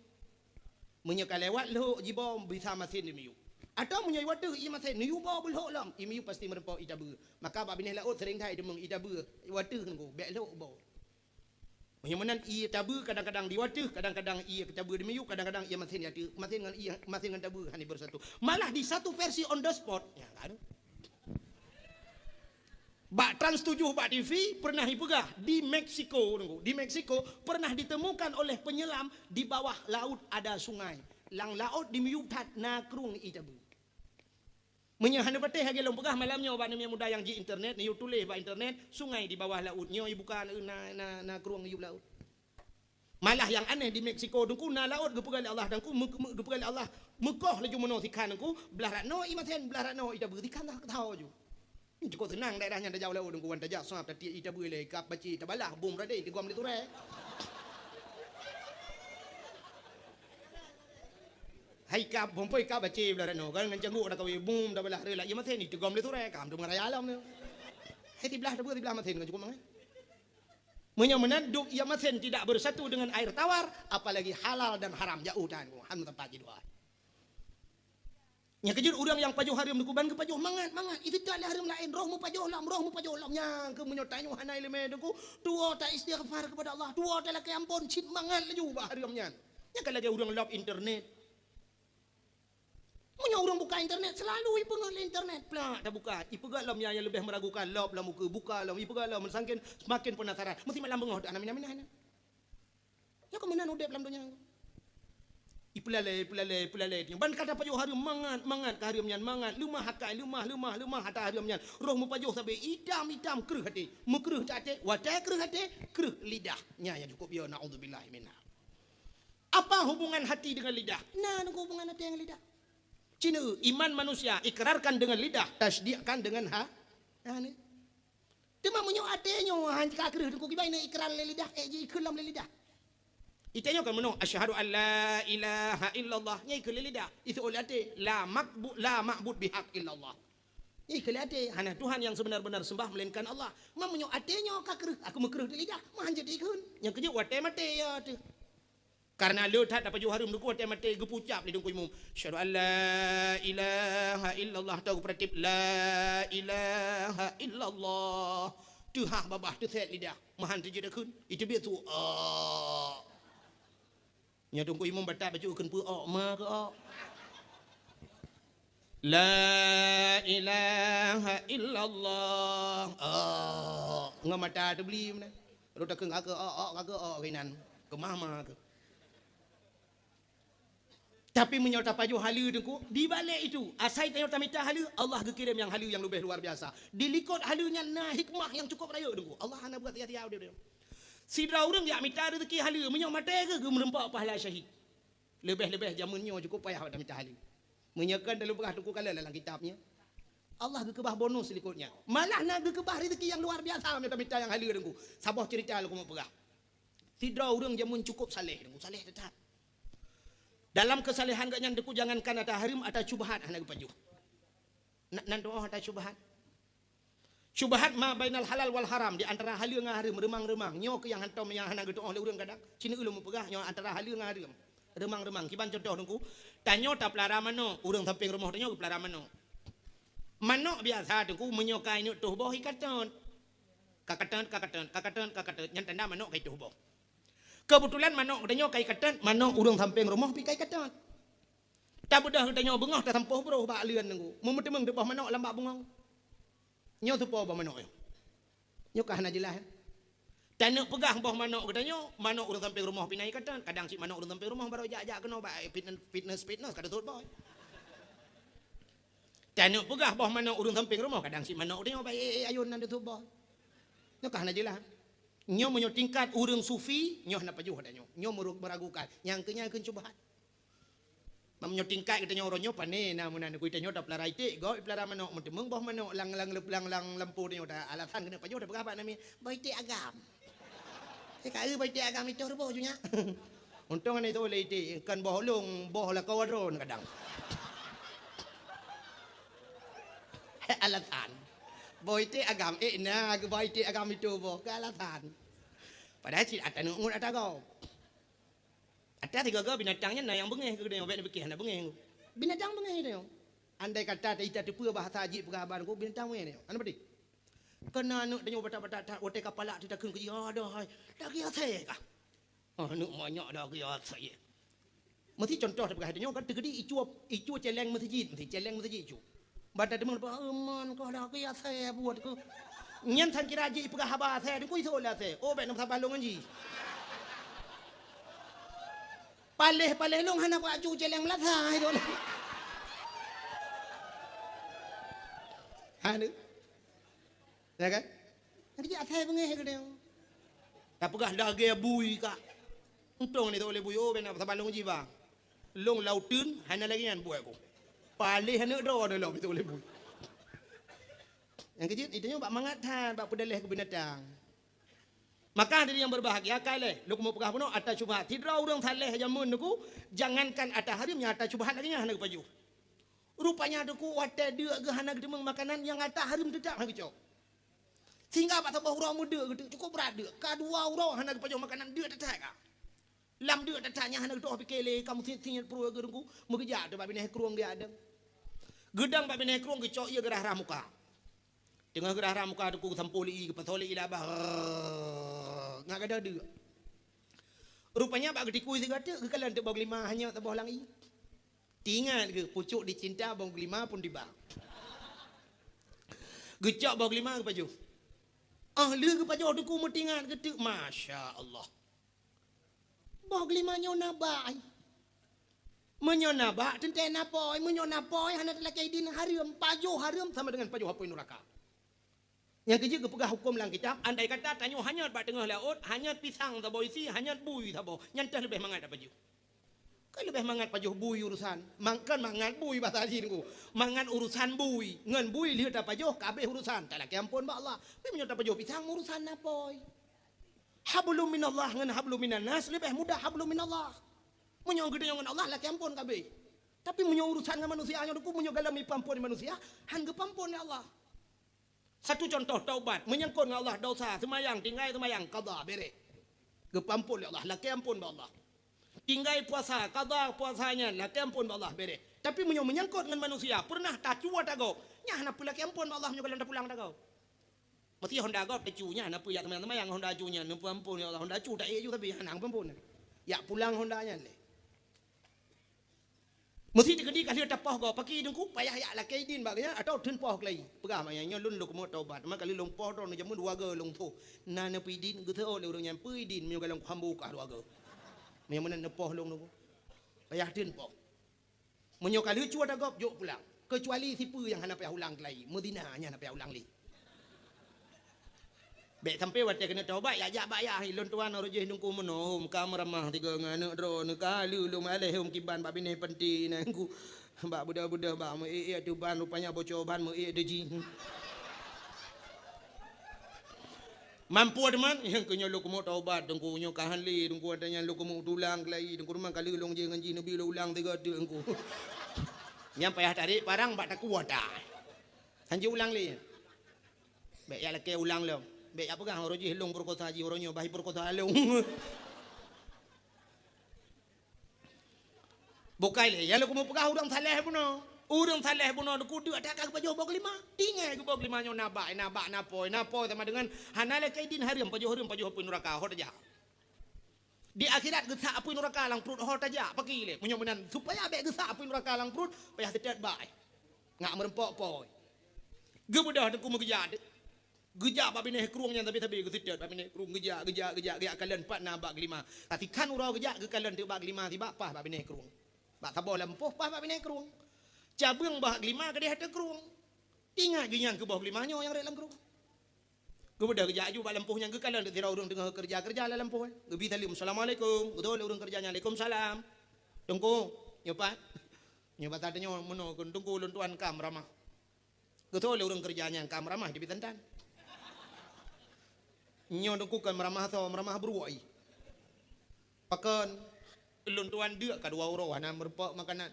Meunyoe ka lewat lhok jiboh, bisa masen dimiyueb. Atawa meunyoe ié wateuh ié masen, neuyue boh beulhok lom, ié miyueb pasti meureumpok ié tabeue. Maka bak binéh laôt seuréng that ideumeung ié tabeue, ié wateuh nunggu, bèk lhok boh. Meunyoe meunan ié tabeue kadang-kadang di wateuh, kadang-kadang ié tabeue dimiyueb, kadang-kadang ié masen di ateueh, masen ngon ié, masen ngon tabeue hana bersatu. Malah di satu versi on the spot, ya, kan? Bak Trans tujuh bak T V pernah ipeugah di Meksiko, nunggu, di Meksiko pernah ditemukan oleh penyelam di bawah laut ada sungai. Lam laôt dimiyueb that na krueng ié tabeue. Meunyoe hana patéh lagèe lôn peugah malam nyoe bak aneuk muda nyang ji internet, neuyue tuléh bak internet, sungai di bawah laut. Nyoe ibuka na, na, na krueng yub laôt. Malah nyang aneh di Meksiko, teuku na laôt geupeugah lé Allah, teuku meu-, meu-, geupeugah lé Allah, meukoh laju meunoe sikhan teuku, blah rat noe ié masen, blah rat noe ié tabeue, sikhan dah keutao ju. Nyoe cukôp seunang daerah nyan tajak u laôt, teuku wan tajak sab, tatiek ié tabeue ilèe, kab bacé, tabalah, bom radeh, tigom lé turèe. Hai kab, bom poi kab bacé blah rat noe, kan ngon cangguek dah kawé, bom, tabalah, reulah ié masen, itigom lé turèe, kam tu meuraya lom tu. Hai siblah tabeue, siblah masen, kan cukôp mangat. Meunyoe meunan duek ié masen tidak bersatu dengan air tawar, apalagi halal dan haram, jauh tan, han meuteumpat jidua. Nyang keujeuet ureueng nyang pajoh hareuem teuku ban geupajoh mangat-mangat. Iseutôt lé hareuem laén, roh meupajoh lom, roh meupajoh lom. Nyang keuh meunyoe tanyoe hana ileumèe teuku, tuwoe ta istighfar keupada Allah, tuwoe ta lakèe ampôn, cit mangat laju bak hareuem nyan. Nyan ka lagèe ureueng lop internet. Meunyoe ureueng buka internet, seulalu ipeungét lé internet. Plak, tabuka. Ipeugah lom nyang, nyang leubeh meuragukan, lop lom ukeue, buka lom, ipeugah lom, sangken, semakin penasaran. Meusti malam beungoh, hana mina-mina, hana. Nyoe keuh meunan udép lam donya. Ipeulalée, ipeulalée, ipeulalée. Ban ka tapajoh hareuem mangat, mangat ka hareuem nyan, mangat. Leumah akai, leumah, leumah, leumah ata hareuem nyan. Roh meupajoh sabe itam-itam kreueh até. Meukreueh that até, watée kreueh até, kreueh lidah. Nyan nyang cukup yo, naudzubillahi minha. Apa hubungan hati dengan lidah? Na hubungan hati dengan lidah. Cina, iman manusia ikrarkan dengan lidah, tasdikkan dengan ha-, ha ni. Teuma meunyoe até nyoe han ka kreueh teungku kiban na ikrar lé lidah, eh, ji ikheun lom lé lidah. Ita nyoe kan meunoe, "Asyhadu an la ilaha illallah." Nyan ikheun lé lidah. Itu oleh até, "La makbu-, la ma'bud bihaq illallah." Nyan ikheun lé até, "Hana Tuhan yang sebenar-benar sembah melainkan Allah." Ma meunyoe até nyoe ka kreueh, aku meukreueh lé lidah, ma han jeuet ikheun. Nyang keujeuet watée maté ya teuh. Karena le that tapajoh hareuem teungku watée maté geupucap lé teungku imum. "Asyhadu an la ilaha illallah," tau geupeuratéb, "La ilaha illallah." Teuhah babah, teusét lidah. Ma han teujeuet kheun. Iteubiet su, "Ah." Nyoe teungku imum batat bacut kheun peu, "Ok, ma keu ok." "La ilaha illallah." Ah, ngon mata teubeli meunan. Rot takheun ka keu ok, ok, ka keu ok inan. Keumah ma keu. Tapi meunyoe tapajoh haleue teungku, di balik itu, asai tanyoe tamita haleue, Allah geukirém nyang haleue nyang leubeh luar biasa. Di likot haleue nyan na hikmah nyang cukup rayeuk teungku. Allah hana buat sia-sia udeb. Sidroe ureuëng jak mita rezeki haleue, meunyoe maté geuh geumeureumpok pahala syahid. Leubeh-leubeh jameun nyoe cukup payah bak tamita haleue. Meunyoe kon dalam beurah teungku kala lam kitab nyan. Allah geukeubah bonus likot nyan. Malah na geukeubah rezeki nyang luar biasa meunyoe tamita nyang haleue teungku. Saboh cerita lôn keumeung peugah. Sidroe ureuëng jameun cukup saleh teungku, saleh that. Dalam keusalehan geuh nyan teungku jangankan ata hareuem, ata syubhat hana geupajoh. Na, nan doh ata syubhat. Syubhat ma bainal halal wal haram, di antara haleue ngon hareuem, reumang-reumang. Nyoe keuh nyang hantom nyang hana geutuoh lé ureuëng kadang. Cina ulôn meupeugah nyoe antara haleue ngon hareuem. Reumang-reumang. Kiban contoh teungku, tanyoe tapeulara manok, ureuëng sampéng rumoh tanyoe geupelara manok. Manok biasa teungku meunyoe ka ineuk toh boh ikatot. Kakatot, kakatot, kakatot, kakatot. Nyan tanda manok ka itoh boh. Keubeutulan manok geutanyoe ka ikatot, manok ureuëng sampéng rumoh pi ka ikatot. Tabeudôh geutanyoe beungoh tasampôh broh bak leuen teungku. Meumeuteumeng teuboh manok lam bak bungong. Nyoe teupo boh manok nyoe. Nyoe ka hana jeulaih. Taneuk peugah boh manok geutanyoe, manok ureuëng sampéng rumoh pi na ikatot. Kadang cit manok ureuëng sampéng rumoh barô jak-jak keunoe bak fitness, fitness, fitness ka teutot boh. Taneuk peugah boh manok ureuëng sampéng rumoh, kadang cit manok geutanyoe bak ék-ék ayôn nan teutot boh. Nyoe ka hana jeulaih. Nyoe meunyoe tingkat ureuëng sufi, nyoe hana pajoh ata nyoe. Nyoe meura-, meuragukan. Nyang keu nyan kheun syubhat. Meunyoe tingkat geutanyoe uroe nyoe pane na meunan, geutanyoe tapeulara iték, gob ipeulara manok, meuteumeng boh manok lam, lam, lam, lam lampôh tanyoe, ta alasan keuneuk pajoh tapeugah bak namiet, "Boh iték agam." Eh, ka eu boh iték agam itoh teuboh ju nyak. Untông hana itoh lé iték, kon boh lôn, boh lakoe droe kadang. Alasan. Boh iték agam, eh, na geuboh iték agam itoh boh, keu alasan. Padahai cit ata neuk ngut ata gob. Ata sigoe-goe binatang nyan na nyang beungéh keu geutanyoe, bék neupiké hana beungéh. Binatang beungéh geutanyoe. Andai kata ita teupeue bahasa jih peugah haba teungku, binatang beungéh geutanyoe. Hana peuti. Keunan aneuk tanyoe batat-batat that, watée ka palak teutakheun keu jih, "Adoh hai, dagée asèe kah?" "Oh, aneuk manyak dagée asèe." Meusi contoh tapeugah tanyoe kan teukeudi icue, icue céléng meuseujid, meusi céléng meuseujid icue. Ban tateumé, "Aman kah dagée asèe buet keuh." Nyan sang kira jih peugah haba asèe, teungku isôk lé asèe. Oh, bék na meusaban lôn ngon jih. Paléh-paléh lôn hana kuaju céléng meulasa, isôk lé. Hana. Ya kan? Jadi asèe beungéh geutanyoe. Tapeugah dagée bui kah. Untông ni tak boleh bui, oh, bék na meusaban lôn ngon jih, bah. Lôn lauteun, hana lagée nyan buet ku. Paléh aneuk droe lôn, bék tak boleh bui. Nyang keujeuet, itu nyoe bak mangat that, bak peudaleh keu binatang. Maka hadirin yang berbahagia, ka lheuh lôn keumeung peugah bunoe ata syubhat. Sidroe ureuëng saleh jameun teungku, jangankan ata hareuem, nyang ata syubhat lagée nyan hana geupajoh. Rupanya teungku watée deuk geuh hana geuteumé makanan, nyang ata hareuem teutap hana geucok. Sehingga bak saboh uroe meudeuk geuteuk, cukup brat deuk. Ka dua uroe hana geupajoh makanan, deuk that-that ka. Lam deuk that-that nyan hana geutuoh piké lé, ka meusiet-siet pruet geuh teungku, meugeujak teuk bak binéh krueng geujak dong. Geudong bak binéh krueng geucok ie geurhah-rhah muka. Teungoh geurhah-rhah muka teungku geusampôh lé ie, geupasoe lé ie labah. Ngat gadôh deuk. Rupanya bak geutikui sigoe teuk, geukalon teuk boh geulima hanyot saboh lam ie. Teuingat geuh, pucuk dicinta boh geulima pun tiba. Geucok boh geulima geupajoh. Ah, lheueh geupajoh teungku meuteuingat geuh teuk, masya Allah. Boh geulima nyoe na bak ai. Meunyoe na bak, teuntèe na pôi. Meunyoe na pôi, hana talakèe idin, hareuem. Pajoh hareuem sama dengan pajoh apui nuraka. Nyang keujeuet geupeugah huköm lam kitab, andai kata tanyoe hanyot bak teungoh laôt, hanyot pisang saboh isi, hanyot bui saboh, nyan teuh leubeh mangat tapajoh. Kan leubeh mangat pajoh bui urusan. Mang-, kan mangat bui basa jih Teungku. Mangat urusan bui. Ngon bui lheueh tapajoh, ka abéh urusan. Talakèe amphon bak Allah. Tapi meunyoe tapajoh pisang, urusan na pôi. Hablum minallah ngon hablum minannas leubeh mudah hablum minallah. Meunyoe geutanyoe ngon Allah, lakèe amphon ka abéh. Tapi meunyoe urusan ngon manusia nyoe Teungku, meunyoe gohlom ipeuamphon manusia, han geupeuamphon lé Allah. Satu contoh taubat, menyangkut ngon Allah, dosa, seumayang, tinggai seumayang, qadha, bereh. Geupeuamphon lé Allah, lakèe amphon bak Allah. Tinggai puasa, qadha puasa nyan, lakèe amphon bak Allah, bereh. Tapi meunyoe menyangkut ngon manusia, peureunah tacue tagob, nyan hana peue lakèe amphon bak Allah meunyoe gohlom tapulang tagob. Meusti honda gob tacue nyan, hana peue jak seumayang-seumayang honda cue nyan, neupeuamphon, "Ya Allah, honda cue taék ju tapi hana geupeuamphon." Jak pulang honda nyan lé. Meusti teukeudi ka lheueh tapoh gob, pakri Teungku, payah jak lakèe idin bak geuh nyan, atawa theun poh keulayi. Peugah bak nyan, "Nyoe lôn lôn keumeung taubat, ma ka lheueh lôn poh droeneuh jameun dua goe lôn tho." Na neupeuidin, geutho lé ureueng nyan, "Peuidin, meunyoe gohlom kuhambo kah dua goe. Meunyoe meunan neupoh lôn Teungku." Payah theun poh. Meunyoe ka lheueh cue tagob, jok pulang. Keucuali sipeue nyang hana payah ulang keulayi, meuzina nyan hana payah ulang lé. Bèk sampoe watèe keuneuk taubat, jak-jak bak yah, "Lôn tuan, uroe jih Teungku meunoe hom ka meuramah tiga ngon aneuk droeneuh, ka lheueh lôn alèh hom kiban bak binéh panti nyan Teungku. Bak beudôh-beudôh bak meu-ék-ék ateueh ban, rupanya boco ban meu-ék teuh jih." Mampu teuma, nyang keu nyoe lôn keumeung taubat, Teungku, nyoe ka han lé, Teungku, ata nyan lôn keumeung tulang keulayi, Teungku, teuma ka lheueh lôn jih ngon jih neubi lôn ulang tiga teuk, Teungku. Nyan payah tarek parang bak takue ata. Han jiulang lé. Bèk jak lakèe ulang lom. Bèk jak peugah, "Uroe jih lôn peurekosa jih, uroe nyoe bah peurekosa lôn." Bukai lé, nyang lôn keumeung peugah ureueng saleh bunoe. Ureueng saleh bunoe Teungku deuk that ka geupajoh boh keulima. Tinggai geuboh keulima nyoe na bak, na bak, na pôi, na pôi sama dengan hana lakèe idin hareuem, pajoh hareuem, pajoh apui nuraka, ho tajak. Di akhirat geusak apui nuraka lam pruet, ho tajak, pakri lé. Meunyoe meunan, supaya bèk geusak apui nuraka lam pruet, payah seutôt bak. Ngat meureumpok pôi. Geubeudôh Teungku meugeujak. Geujak bak binéh krueng nyan sabe-sabe geuseutôt bak binéh krueng, geujak, geujak, geujak, geujak kalon pat na bak keulima. Ka sikhan uroe geujak geukalon teuk bak keulima, sibak paih bak binéh krueng. Bak saboh lampôh paih bak binéh krueng. Cabeueng bak keulima keudéh ateueh krueng. Ingat geuh nyang keu boh keulima nyoe nyang rhot lam krueng. Geubeudôh geujak aju bak lampôh nyan geukalon teuk sidroe ureueng teungoh keureuja-keureuja lam lampôh. Geubi saleuem, "Assalamualaikum." Geutô lé ureueng keureuja nyan, "Waalaikumsalam." "Teungku, nyoe pat?" "Nyoe pat tanyoe meunoe kheun, Teungku, lôn tuan ka meuramah." Geutô lé ureueng keureuja nyan ka meuramah di Bitantan. "Nyoe Teungku kon meuramah soe, meuramah bruek." "Pakon?" "Lôn tuan deuk ka dua uroe hana meureumpok makanan.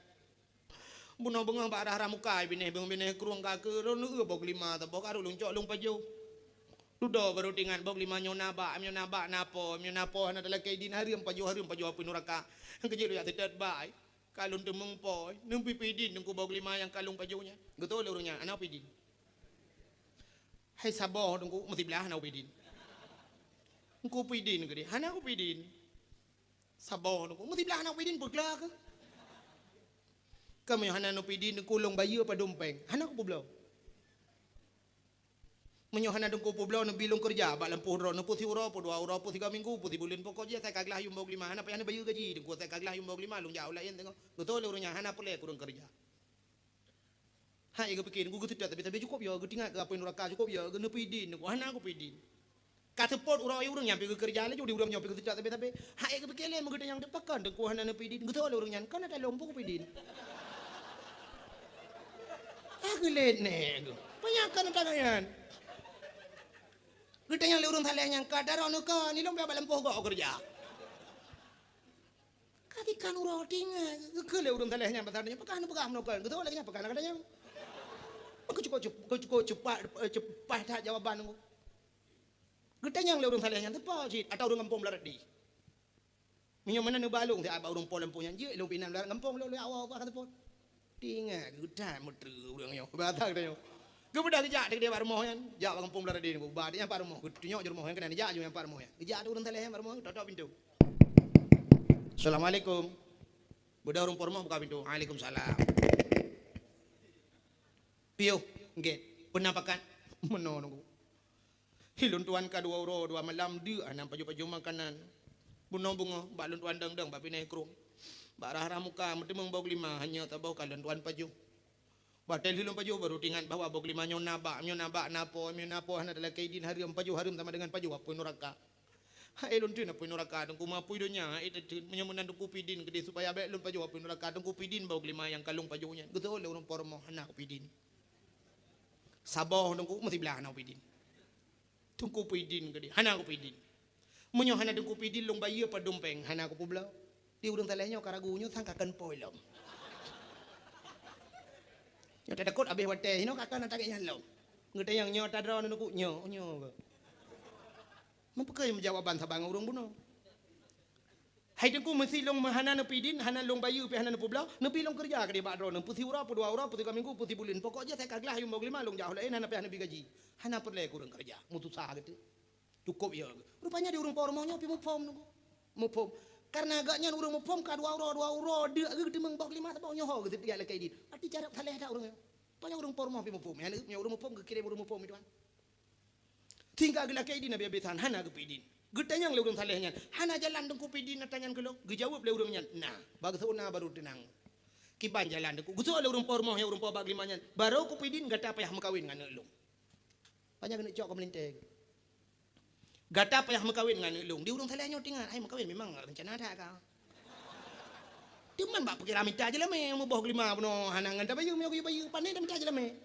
Bunoe beungoh bak rhah-rhah muka binéh, beungoh binéh krueng ka keu lôn eu boh keulima saboh ka lôn cok lôn pajoh. Dudoe barô teuingat boh keulima nyoe na bak, nyoe na bak, na pôi, nyoe na pôi, hana talakèe idin hareuem pajoh, hareuem pajoh apui nuraka. Keujeuet lôn jak seutôt bak." Ka lôn teumeung pôi, neubi peuidin Teungku boh keulima nyang ka lôn pajoh nyan. Geutô lé ureueng nyan, "Hana peuidin." "Hai saboh Teungku, meusiblah hana peuidin." "Teungku peuidin keudéh." "Hana kupeuidin." "Saboh Teungku, meusiblah hana peuidin, peugah keuh." "Ka meunyoe hana neupeuidin Teungku, lôn bayeue padum péng." "Hana kupeubloe." "Meunyoe hana Teungku peubloe, neubi lôn keureuja bak lampôh droeneuh, peue siuroe, peue dua uroe, peue sigoe minggu, peue sibuleuen, pokok jih asai ka glah yum boh keulima, hana payah neubayeue gaji Teungku, asai ka glah yum boh keulima lôn jak u laén teungoh." Geutô lé ureueng nyan, "Hana peureulèe keu ureueng keureuja." Hai geupiké, Teungku geuseutôt tapi, tapi cukôp yo, geutingat keu apui nuraka cukôp yo, geuneupeuidin Teungku, "Hana kupeuidin." Ka seupôt uroe ureueng nyan pi geukeureuja laju di ureueng nyoe pi geuseutôt tapi-tapi. Hai geupiké lé meugeutanyong teuk pakon Teungku hana neupeuidin. Geutô lé ureueng nyan, "Kon ata lôn peue kupeuidin." Ah, geulét nèh geuh. Peue nyang kon ata nyan? Geutanyong lé ureueng saleh nyan, "Ka daroe neuh kon, ilôn bak lampôh gob keureuja." Ka dikan uroe tingai, geukheun lé ureueng saleh nyan basa nyan, "Pakon neupeugah meunoe kon?" Geutô lagèe nyan, "Pakon na gata nyan?" Keucukôp, keucukôp cepat, eh, cepat that jawaban Teungku. Geutanyong lé ureueng saleh nyan, "Teupeue cit ata ureueng gampông Beularati?" "Meunyoe meunan neuba lôn siat bak ureueng po lampôh nyan jeuet, lôn pih na lam gampông lôn, lôn awak-awak ka teupôt." Tingat geuh that meutreuk ureueng nyoe. Basa geutanyoe. Geubeudôh geujak teuk bak rumoh nyan, jak bak gampông Beularati nyan, ba nyan pat rumoh, geutunyok ju rumoh nyan, keunan jak ju nyan pat rumoh nyan. Geujak teuk ureueng saleh nyan bak rumoh, tok-tok pintoe. "Assalamualaikum." Beudôh ureueng po rumoh buka pintoe. "Waalaikumsalam." "Piôh, gét. Peue na pakat?" "Meunoe Teungku. Hi lôn tuan ka dua uroe dua malam deuk hana pajoh-pajoh makanan. Bunoe beungoh bak lôn tuan dong-dong bak binéh krueng. Bak rhah-rhah muka meuteumeung boh glima, hanya saboh ka lôn tuan pajoh. Watèe lheueh lôn pajoh baru teuingat bahwa boh glima nyoe na bak, nyoe na bak, na po, nyoe na po, hana talakèe idin, hareuem, pajoh hareuem sama dengan pajoh apui nuraka. Hai lôn teun apui nuraka, Teungku, meu apui donya, hai teun, meunyoe meunan Teungku pidin keudeh supaya bèk lôn pajoh apui nuraka, Teungku pidin boh glima nyang ka lôn pajoh nyan. Geuseuôt lé ureueng po rumoh, hana kupeudin. Saboh Teungku, meusiblah hana kupeudin. Teungku pidin keudeh, hana kupeudin. Meunyoe hana Teungku pidin, lôn bayeue padum péng, hana kupeubloe. Di ureueng saleh nyoe ka ragu, nyoe sang ka kheun po lom. Nyoe tatakot abéh watèe, nyoe ka kheun tagèe nyan lom. Geutanyong nyoe tadroe nyoe Teungku, nyoe, nyoe. Meupeukeue jawaban saban ngon ureueng bunoe. Hai Teungku, meusé lôn hana neupeudin, hana lôn bayeue pih hana neupeubloe, neubi lôn keureuja keudeh bak droeneuh, peusiuroe, peudua uroe, peusigoe minggu, peusibuleuen. Pokok jih asai ka glah yum boh glima lôn jak u laén, hana payah neubi gaji. Hana peureulèe keu ureueng keureuja, meususah geuh teuk. Cukôp ya. Rupanya di ureueng po rumoh nyoe pih muphom Teungku. Muphom. Karena gobnyan ureueng muphom ka dua uroe, dua uroe deuk geuh geuteumeung boh glima saboh nyoe ho geuh teuk lakèe idin. Berarti carông saleh that ureueng nyoe. Rupanya ureueng po rumoh pih muphom. Nyan ureueng muphom geukirém ureueng muphom itu kan. Sehingga geulakèe idin habéh-habésan, hana geupeudin. Geutanyong lé ureueng saleh nyan, "Hana jalan Teungku peudin ata nyan keu lôn?" Geujaweueb lé ureueng nyan, "Na." Bak geuseuôt na baru teunang. Kiban jalan Teungku. Geuseuôt lé ureueng po rumoh nyang ureueng po bak glima nyan, "Barô kupeudin gata payah meukawen ngon aneuk lôn." Panyang keuneuk cok keu meulintèe. "Gata payah meukawen ngon aneuk lôn." Di ureueng saleh nyoe teuingat, "Hai meukawen memang rencana that ka." Teuma bak pikiran mita jeulamé, muboh glima bunoe hana ngon tabayeue, meunyoe geuyue bayeue, pandai tamita jeulamé.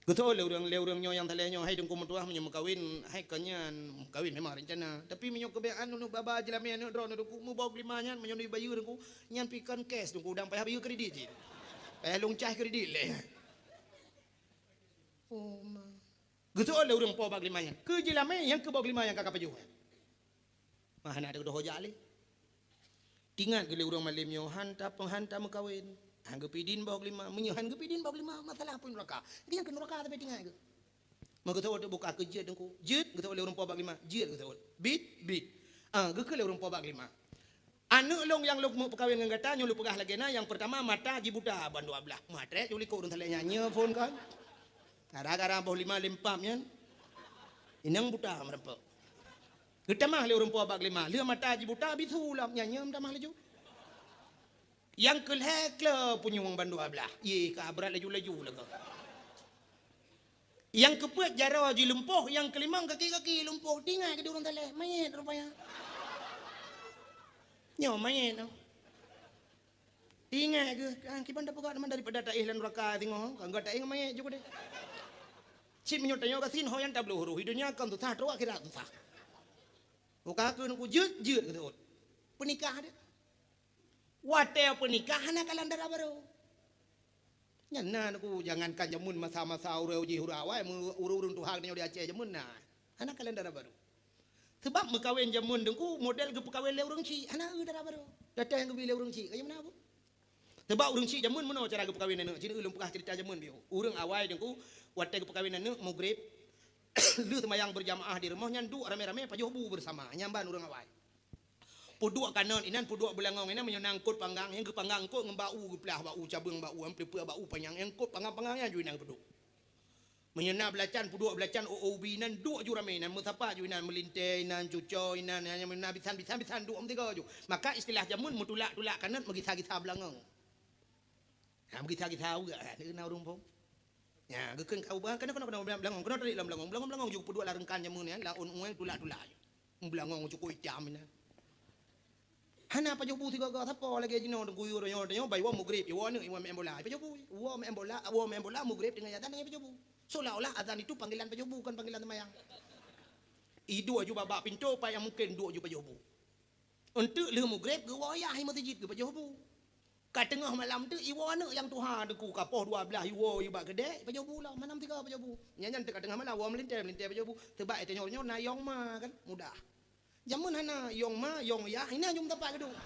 Geuseuôt lé ureueng, lé ureueng nyoe nyang saleh nyoe, "Hai Teungku meutuah, meunyoe meukawen, hai kon nyan meukawen memang rencana. Tapi meunyoe keubeunaran lôn ba-ba jeulamé aneuk droeneuh Teungku, muboh glima nyan meunyoe neubayeue Teungku, nyan pih kon cash Teungku, dan payah bayeue kredit cit. Payah lôn cah kredit lé." Oh ma. Geuseuôt lé ureueng po bak glima nyan. Keu jeulamé nyang keu boh glima nyang ka kapajoh nyan. Mah hana teudoh jak lé. Teuingat geuh lé ureueng malém nyoe, han ta-, han tameukawen. Han geupeudin boh glima. Meunyoe han geupeudin boh glima, masalah apui nuraka. Nyan keu nuraka tapi teuingat geuh. Meugeuseuôt buka keu jeuet Teungku. Jeuet, geuseuôt lé ureueng po bak glima. Jeuet geuseuôt. Bit, bit. Ah, geukheun lé ureueng po bak glima. Aneuk lôn nyang lôn meupeukawen ngon gata nyoe lôn peugah lagèe na, nyang peurtama mata jibuta ban dua blah. Meutrek ju likot ureueng saleh nyan, nyoe phôn kon. Gara-gara boh glima lempam nyan. Inong buta meureumpok. Geutamah lé ureueng po bak glima, lheueh mata jibuta bisu lom nyan, nyoe tamah laju. Nyang keulhèe klo punyueng ban dua blah. Yeh, ka brat laju-laju lagoe. Nyang keupeuet jaroe jilumpoh, nyang keulimong kaki-kaki lumpoh. Teuingat geuh di ureueng saleh, manyét rupanya. Nyoe manyét nyoe. Teuingat geuh, ah, kiban tapeugah teuma daripada taéh lam nuraka singoh, ka gata éh ngon manyét ju keudeh. Cit meunyoe tanyoe gasien ho nyang tabloe huroh, di donya kon susah, trok akhirat susah. Buka keu Teungku jeuet, jeuet geuseuôt. Peunikah deh. Watèe peunikah hana kalon dara barô. Nyan na Teungku, jangankan jameun masa-masa uroe jih uroe awai, meu-, ureueng-ureueng tuha geutanyoe di Aceh jameun na. Hana kalon dara barô. Sabab meukawen jameun Teungku, model geupeukawen lé ureueng chik, hana eu dara barô. Datang geubi lé ureueng chik, kaya meunan, Bu? Sabab ureueng chik jameun meunoe cara geupeukawen aneuk, jih lôn peugah ceurita jameun biôh. Ureueng awai Teungku, watèe geupeukawen aneuk, mugreb, lheueh seumayang beurjamaah di rumoh nyan duek ramé-ramé pajoh bu beusama, nyan ban ureueng awai. Peuduek kanot inan, peuduek beulangong inan, meunyoe na eungkôt panggang, nyang geupanggang eungkôt ngon bak u, geuplah bak u, cabeueng bak u, nyang peuleupeue bak u panyang, nyang eungkôt panggang-panggang nyan ju inan geuduek. Meunyoe na beulacan, peuduek beulacan, ôk-ôk ubi inan, meusapat ju inan, meulintèe inan, cuco inan, nyan meunyoe na bisan-bisan, bisan duek meusigoe ju. Maka istilah jameun meutulak-tulak kanot, meugisa-gisa beulangong. Ha, meugisa-gisa uroe, ha, na ureueng phôn. Nya, geukheun ka ubah, keunoe, keunoe, keunoe beulangong, keunoe tarik lam beulangong. Beulangong-beulangong ju peuduek lam reungkan jameun nyan, laôn ueh tulak-tulak ju. Beulangong cukôp itam inan. Hana pajoh bu sigoe-goe, sapo lagèe jinoe, guyue tanyoe, tanyoe, bai woe mugreb, iwoe aneuk, iwoe meu'en bola, pajoh bu. Woe meu'en bola, woe meu'en bola, mugreb teungoh azan, pajoh bu. Seolah-olah azan itu panggilan pajoh bu, kon panggilan seumayang. Iduek ju bak, bak pintoe, pat nyang mungken duek ju pajoh bu. Eunteuk lheueh mugreb, geuwoe yah i meuseujid, geupajoh bu. Ka teungoh malam teuk iwoe aneuk nyang tuha Teungku, ka poh dua blaih iwoe yue bak keudè, pajoh bu lom, malam sigoe pajoh bu. Nyan, nyan teuka teungoh malam woe meulintèe, meulintèe pajoh bu. Sabab tanyoe nyoe na yong ma kan, mudah. Jameun hana yong ma, yong yah, inan jeuem tapak geuduek.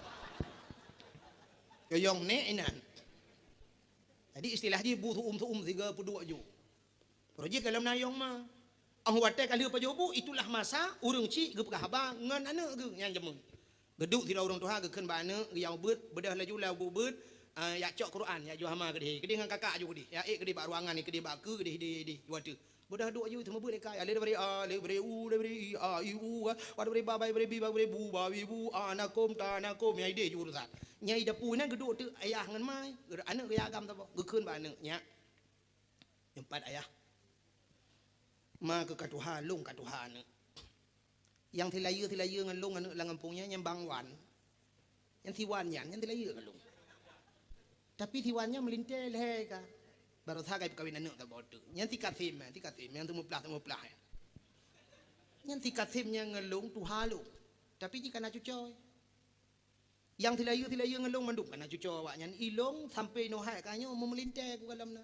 Yo yong nèk inan. Jadi istilah jih bu su'um-su'um sigoe peuduek ju. Roh jih ka lom na yong ma. Óh watèe ka lheueh pajoh bu, itulah masa ureueng chik geupeugah haba ngon aneuk geuh nyang jameun. Geuduek sidroe ureueng tuha geukheun bak aneuk, geuyue beuet, beudôh laju lam buet beuet, ah, jak cok Quran, jak ju hama keudeh. Keudeh ngon kakak ju keudeh. Jak ék keudeh bak ruangan, keudeh bak keue, keudeh, keudeh, keudeh, ju ateueh. Udah duek aju, teuma beuet ikai. Alif dari a, alif dari u, alif dari i, a, i, u, a. Wa dari ba, ba dari bi, ba dari bu, ba, bi, bu, a, nakum, ta, nakum. Nyang ideh ju urusan. Nyang ideh pun nan geuduek teuk ayah ngon ma. Aneuk geuya agam saboh. Geukheun bak aneuk, "Nyak, nyoe pat ayah. Ma keu ka tuha, lôn ka tuha aneuk." Nyang silayeue-silayeue ngon lôn aneuk lam gampông nyan, nyan Bang Wan. Nyan si Wan nyan, nyan silayeue ngon lôn. Tapi si Wan nyan meulintèe lhèe ka. Baroesa ka ipeukawen aneuk saboh teuk. Nyan si Kasim, si Kasim, nyang seumeuplah-seumeuplah nyan. Nyan si Kasim nyan ngon lôn tuha lôn. Tapi jih ka na cucoe. Nyang silayeue-silayeue ngon lôn mandum ka na cucoe awaknyan. Ilôn sampoe nyoe hai ka nyoe meumeulintèe kukalon na.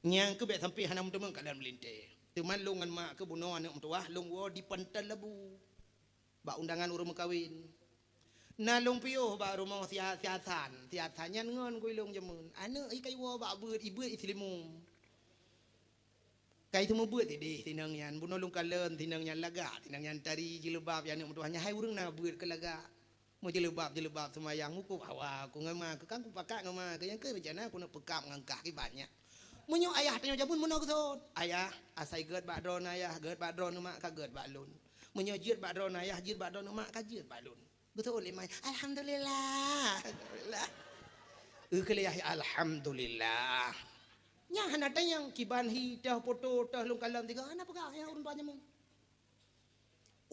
Nyang keuh bèk sampoe hana meuteumèe ka lôn meulintèe. Teuma lôn ngon mak keuh bunoe aneuk meutuwah lôn woe di Pantai Labu. Bak undangan ureueng meukawen. Na lôn piôh bak rumoh si Ha-, si Hasan. Si Hasan nyan ngon keu ilôn jameun. Aneuk i ka iwoe bak beuet, ibeuet i Seulimeum. Ka iteumèe beuet ideh sinong nyan. Bunoe lôn kalon sinong nyan lagak, sinong nyan tari jilbab, ya aneuk meutuwah nyan hai ureueng na beuet keu lagak. Meujeuleuba-jeuleuba seumayang, mukub hawa, ku ngon ma, ku kan kupakat ngon ma, ku nyang keu rencana kuneuk peukab ngon kah kiban nyan. Meunyoe ayah tanyoe jameun meunoe geuthon, "Ayah, asai gèt bak droeneuh ayah, gèt bak droeneuh mak, ka gèt bak lôn. Meunyoe jeuet bak droeneuh ayah, jeuet bak droeneuh mak, ka jeuet bak lôn." Geuthon lé ma, "Alhamdulillah." Alhamdulillah. Eu keu lé yah, "Alhamdulillah." Nyan hana tanyong kiban hi, teuh poto, teuh lôn kalon tiga, hana peugah nyang ureueng tuha jameun.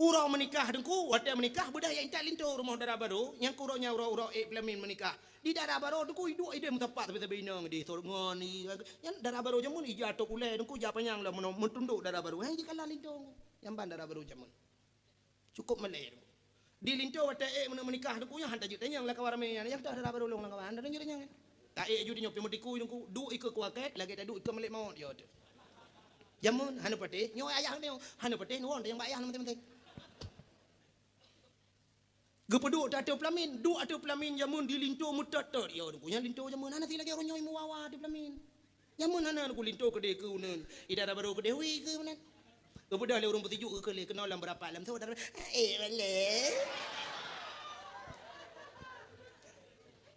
Uroe meunikah teungku, watèe meunikah beudah jak intat linto rumoh dara barô, nyang keu uroe nyan uroe-uroe ék peulamin meunikah. Di dara barô teungku iduek ideh meusapat sabe-sabe inong ideh sot ngon i, nyan dara barô jameun ija tok ulèe teungku ija panyang lom meuno-, meutundok dara barô. Hai jikalon linto nyang ban dara barô jameun. Cukôp malèe teungku. Di linto watèe ék meunikah teungku nyan han tajeuet tanyong lam kawan ramè nyan, nyang teuh dara barô lôn lam kawan, han tajeuet tanyong. Taék aju tanyoe pih meutikui teungku, duek ikeue kuakét lagèe taduek ikeue malaikat maut, ya teuh. Jameun hana patéh, nyoe ayah nyoe hana patéh, nuwon tanyong bak ayah na maséng-maséng. Geupeuduek ateueh peulamin, duek ateueh peulamin jameun di linto meutot-tot, ya teungku nyan linto jameun hana si lagèe uroe nyoe meuwawa ateueh peulamin. Jameun hana teungku linto keudeh keu uneun, i dara barô keudeh wi keu uneun. Geubeudôh lé ureueng peusijuek geukheun lé keunoe lam beurapat lam soe dara, eh, malèe.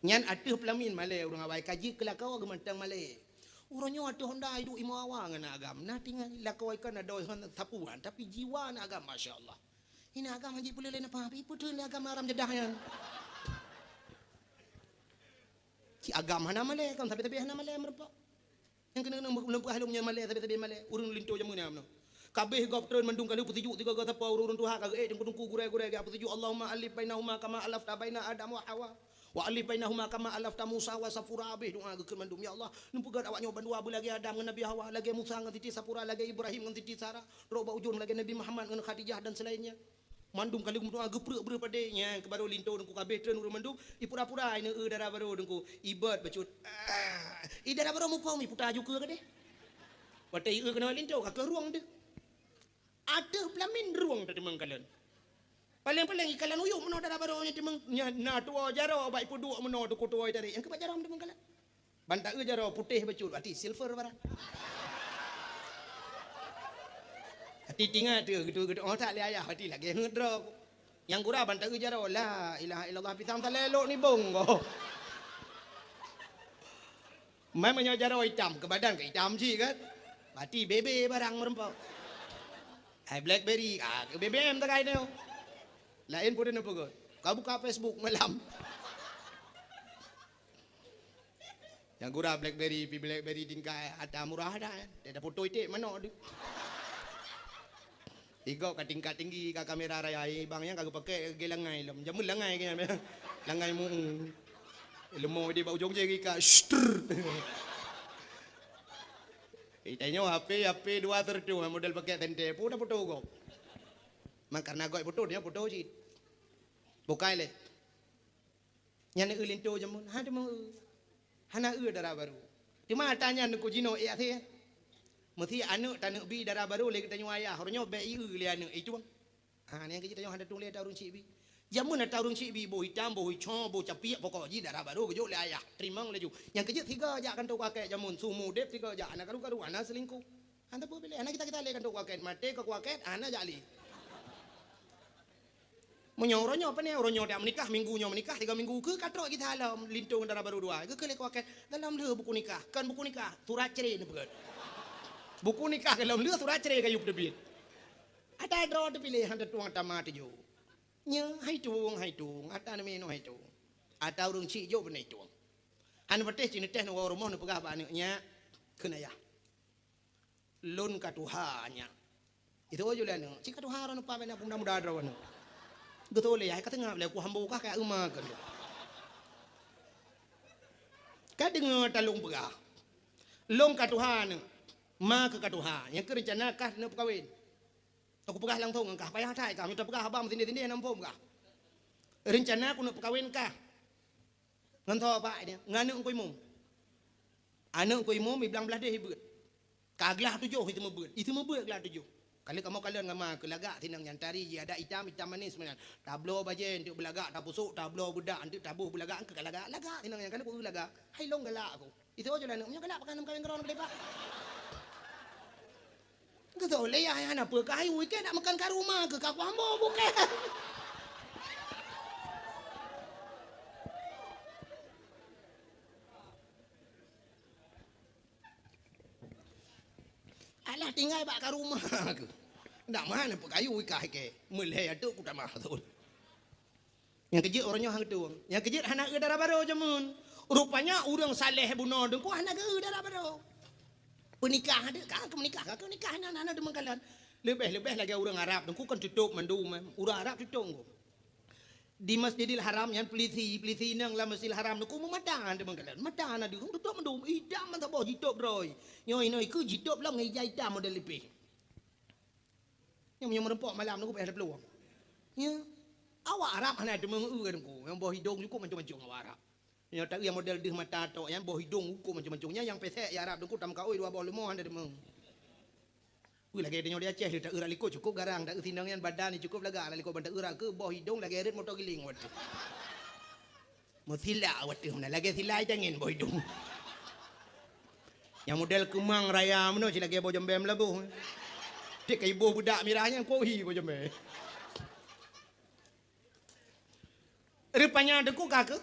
Nyan ateueh peulamin malèe ureueng awai ka jeuet keu lakoe geumantong malèe. Uroe nyoe ateueh honda iduek imoe awa ngon agam. Na tinggai lakoe kan adoe hana sapeue, tapi jiwa na agam, masya Allah. Ina agam han jipeuleueh lé nafah, tapi peue teun lé agam haram jadah nyan. Cit agam hana malèe, kan sabe-sabe hana malèe meurumpok. Nyang keuneuk-keuneuk meuleumpah lôn nyan malèe, sabe-sabe malèe. Ureueng linto jameun nyan meunoe. Ka abéh gob treun mandum ka lheueh peusijuek sigoe-goe sapo ureueng tuha ka geuék teungku-teungku gurèe-gurèe geuék peusijuek, "Allahumma allif bainahuma kama allafta baina Adam wa Hawa. Wa allif bainahuma kama allafta Musa wa Safura." Abéh doa geukheun mandum, "Ya Allah, neupeugöt awak nyoe bandua beulagèe Adam ngon Nabi Hawa, lagèe Musa ngon Siti Safura, lagèe Ibrahim ngon Siti Sarah, trok bak ujông lagèe Nabi Muhammad ngon Khadijah dan selainnya." Mandum ka lheueh meudoa geupreuek-preuek padé, nyan keu barô linto teungku ka abéh treun ureueng mandum, ipura-pura ineuk dara barô teungku, ibot bacut. Ah, i dara barô muphom iputa ju keue keudeh. Watèe ieu keunoe linto ka keu rueng deuh. Ateueh peulamin rueng teuteumèe kalon. Paléng-paléng ikalon uyueb meunoe dara barô nyan teumeung, nyan na tuwoe jaroe bak ipeuduek meunoe teungku tuwoe itarek, nyang keubat jaroe teumeung kalon. Ban taeu jaroe putéh bacut, berarti silver barang. Hati tingat tu, gitu-gitu. Oh, tak lé ayah, hati lagèe ngeudroe. Nyang gura ban taeu jaroe, la ilaha illallah, pisang salé lok nibong ko. Mai meunyoe jaroe itam, keu badan ka itam cit kan. Berarti bebe barang meureumpok. Hai Blackberry, ah, keu B B M takai nyoe. Laén pun neupeugöt. Ka buka Facebook malam. Nyang gura Blackberry, pi Blackberry tingkai ata murah dah. Dia dah foto iték manok tu. Igob ka tingkat tinggi, ka kamera raya, eh, bang nyang ka geupakè lagèe langai lom. Jameun langai ke nyan, langai mu. Leumo di bak ujong jari ka. Shtr. Itanyoe H P, H P dua sertu, model pakè tente, pun dah foto gob. Man karena gob foto, dia foto cit. Bukai lé. Nyan eu linto jameun, ha teuma eu. Hana eu dara barô. Teuma ata nyan neukujinoe ék akhé. Meusi aneuk taneuk bi dara barô lé geutanyoe ayah, uroe nyoe bèk ieu lé aneuk, icueng. Ha, nyan keuh tanyoe hana tueng lé ata ureueng chik bi. Jameun ata ureueng chik bi, boh itam, boh ico, boh capiek, pokok jih dara barô geujok lé ayah. Teurimong laju. Nyang keujeuet sigoe jak kantô kuakét jameun, su mudép sigoe jak, hana karu-karu, hana seulingkoh. Hana peue piléh, hana kita-kita lé kantô kuakét, maté ka kuakét, hana jak lé. Meunyoe uroe nyoe pane, uroe nyoe dak meunikah, minggu nyoe meunikah, tiga minggu keu ka trok kita lom linto dara barô dua. Geukheun lé kuakét, dalam lheueh buku nikah, kon buku nikah, surat cre neupeugöt. Buku nikah ka lom, le surat cerai ka yue peuteubiet. Ata droe teupiléh, han teutueng ata ma tujoh. Nyoe hai tueng, hai tueng, ata neuminong hai tueng. Ata ureueng chik jok beunai tueng. Han patéh cit neuteh neuwoe rumoh neupeugah bak aneuk, "Nyak, kheun ayah. Lôn ka tuha, nyak." Itu jih lé aneuk, "Cit ka tuha droeneuh, pat bèk na peumuda-muda droeneuh." Geutôi lé, "Hai ka teungab lé, ku hambo kah ka euma keu lôn." Ka deungoe ata lôn peugah, "Lôn ka tuha aneuk, ma keuh ka tuha, nyang keuh reuncana kah neuk peukawen." Aku peugah langsong ngon kah, payah that kah, meunyoe tapeugah haba meusindeh-sindeh na muphom kah. Reuncana keuneuk peukawen kah. Ngon soe, Pak, ini? Ngon aneuk Teungku Imum. Aneuk Teungku Imum, i blang blaih deh i beuet. Ka glaih tujoh i teumé beuet. I teumé beuet glaih tujoh. Ka lheueh kamoe kalon ngon ma keuh, lagak sinong nyan, tari jih adak itam, itam manis meunan. Tabloe bajèe eunteuk beulagak, tapusok, tabloe beudak eunteuk taboh beulagak, keu ka lagak, lagak sinong nyan, ka lheueh peue lagak. Hai lôn galak aku. Itu aja lah aneuk, meunyoe galak pakon meukawen keudroe leubeh, Pak. Geutôi lé yah, hana peue kah, hai wui kèe nak meukan ka rumoh keuh, ka kuambo bukée. Alah tinggai bak ka rumoh keuh. Ndak meuhan peukayu wui kah kèe. Meulhèe ateueh ku tamah thon. Nyang keujeuet uroe nyoe han geutueng. Nyang keujeuet hana eu dara barô jameun. Rupanya ureueng saleh bunoe Teungku hana geu-eu dara barô. Peunikah adak ka keu meunikah, ka keu nikah hana, hana deungon kalon. Leubeh-leubeh lagèe ureueng Arab Teungku kan tutôp mandum, eh. Ureueng Arab tutôp Teungku. Di Masjidil Haram nyan peulisi, peulisi inong lam Masjidil Haram Teungku meumata deungon kalon. Mata hana deungon tutôp mandum, itam mantong boh jitôp droe. Nyoe inoe keuh jitôp lom ngon ija itam model lipeh. Nyang meunyoe meurumpok malam Teungku payah taplueng. Nya. Awak Arab hana deungon eu Teungku. Nyang boh idong cukôp mancong-mancong awak Arab. Nyoe taeu nyang model deuh mata tok nyan boh idong cukôp mancong-mancong. Nyan nyang pesek ya Arab Teungku tameukaôi dua boh leumo hana deungon. Wih lagèe tanyoe di Aceh lé taeu rak likot cukôp garang, taeu sinong nyan badan cukôp lagak rak likot ban taeu rak keuh boh idong lagèe rot moto giling watèe. Meusilak watèe meunan lagèe silai tangen boh idong. Nyang model keumang raya meunoe cit lagèe boh jambèe meulaboh. Tiep ka iboh beudak mirah nyan kohi boh jambèe. Rupanya Teungku ka keuh,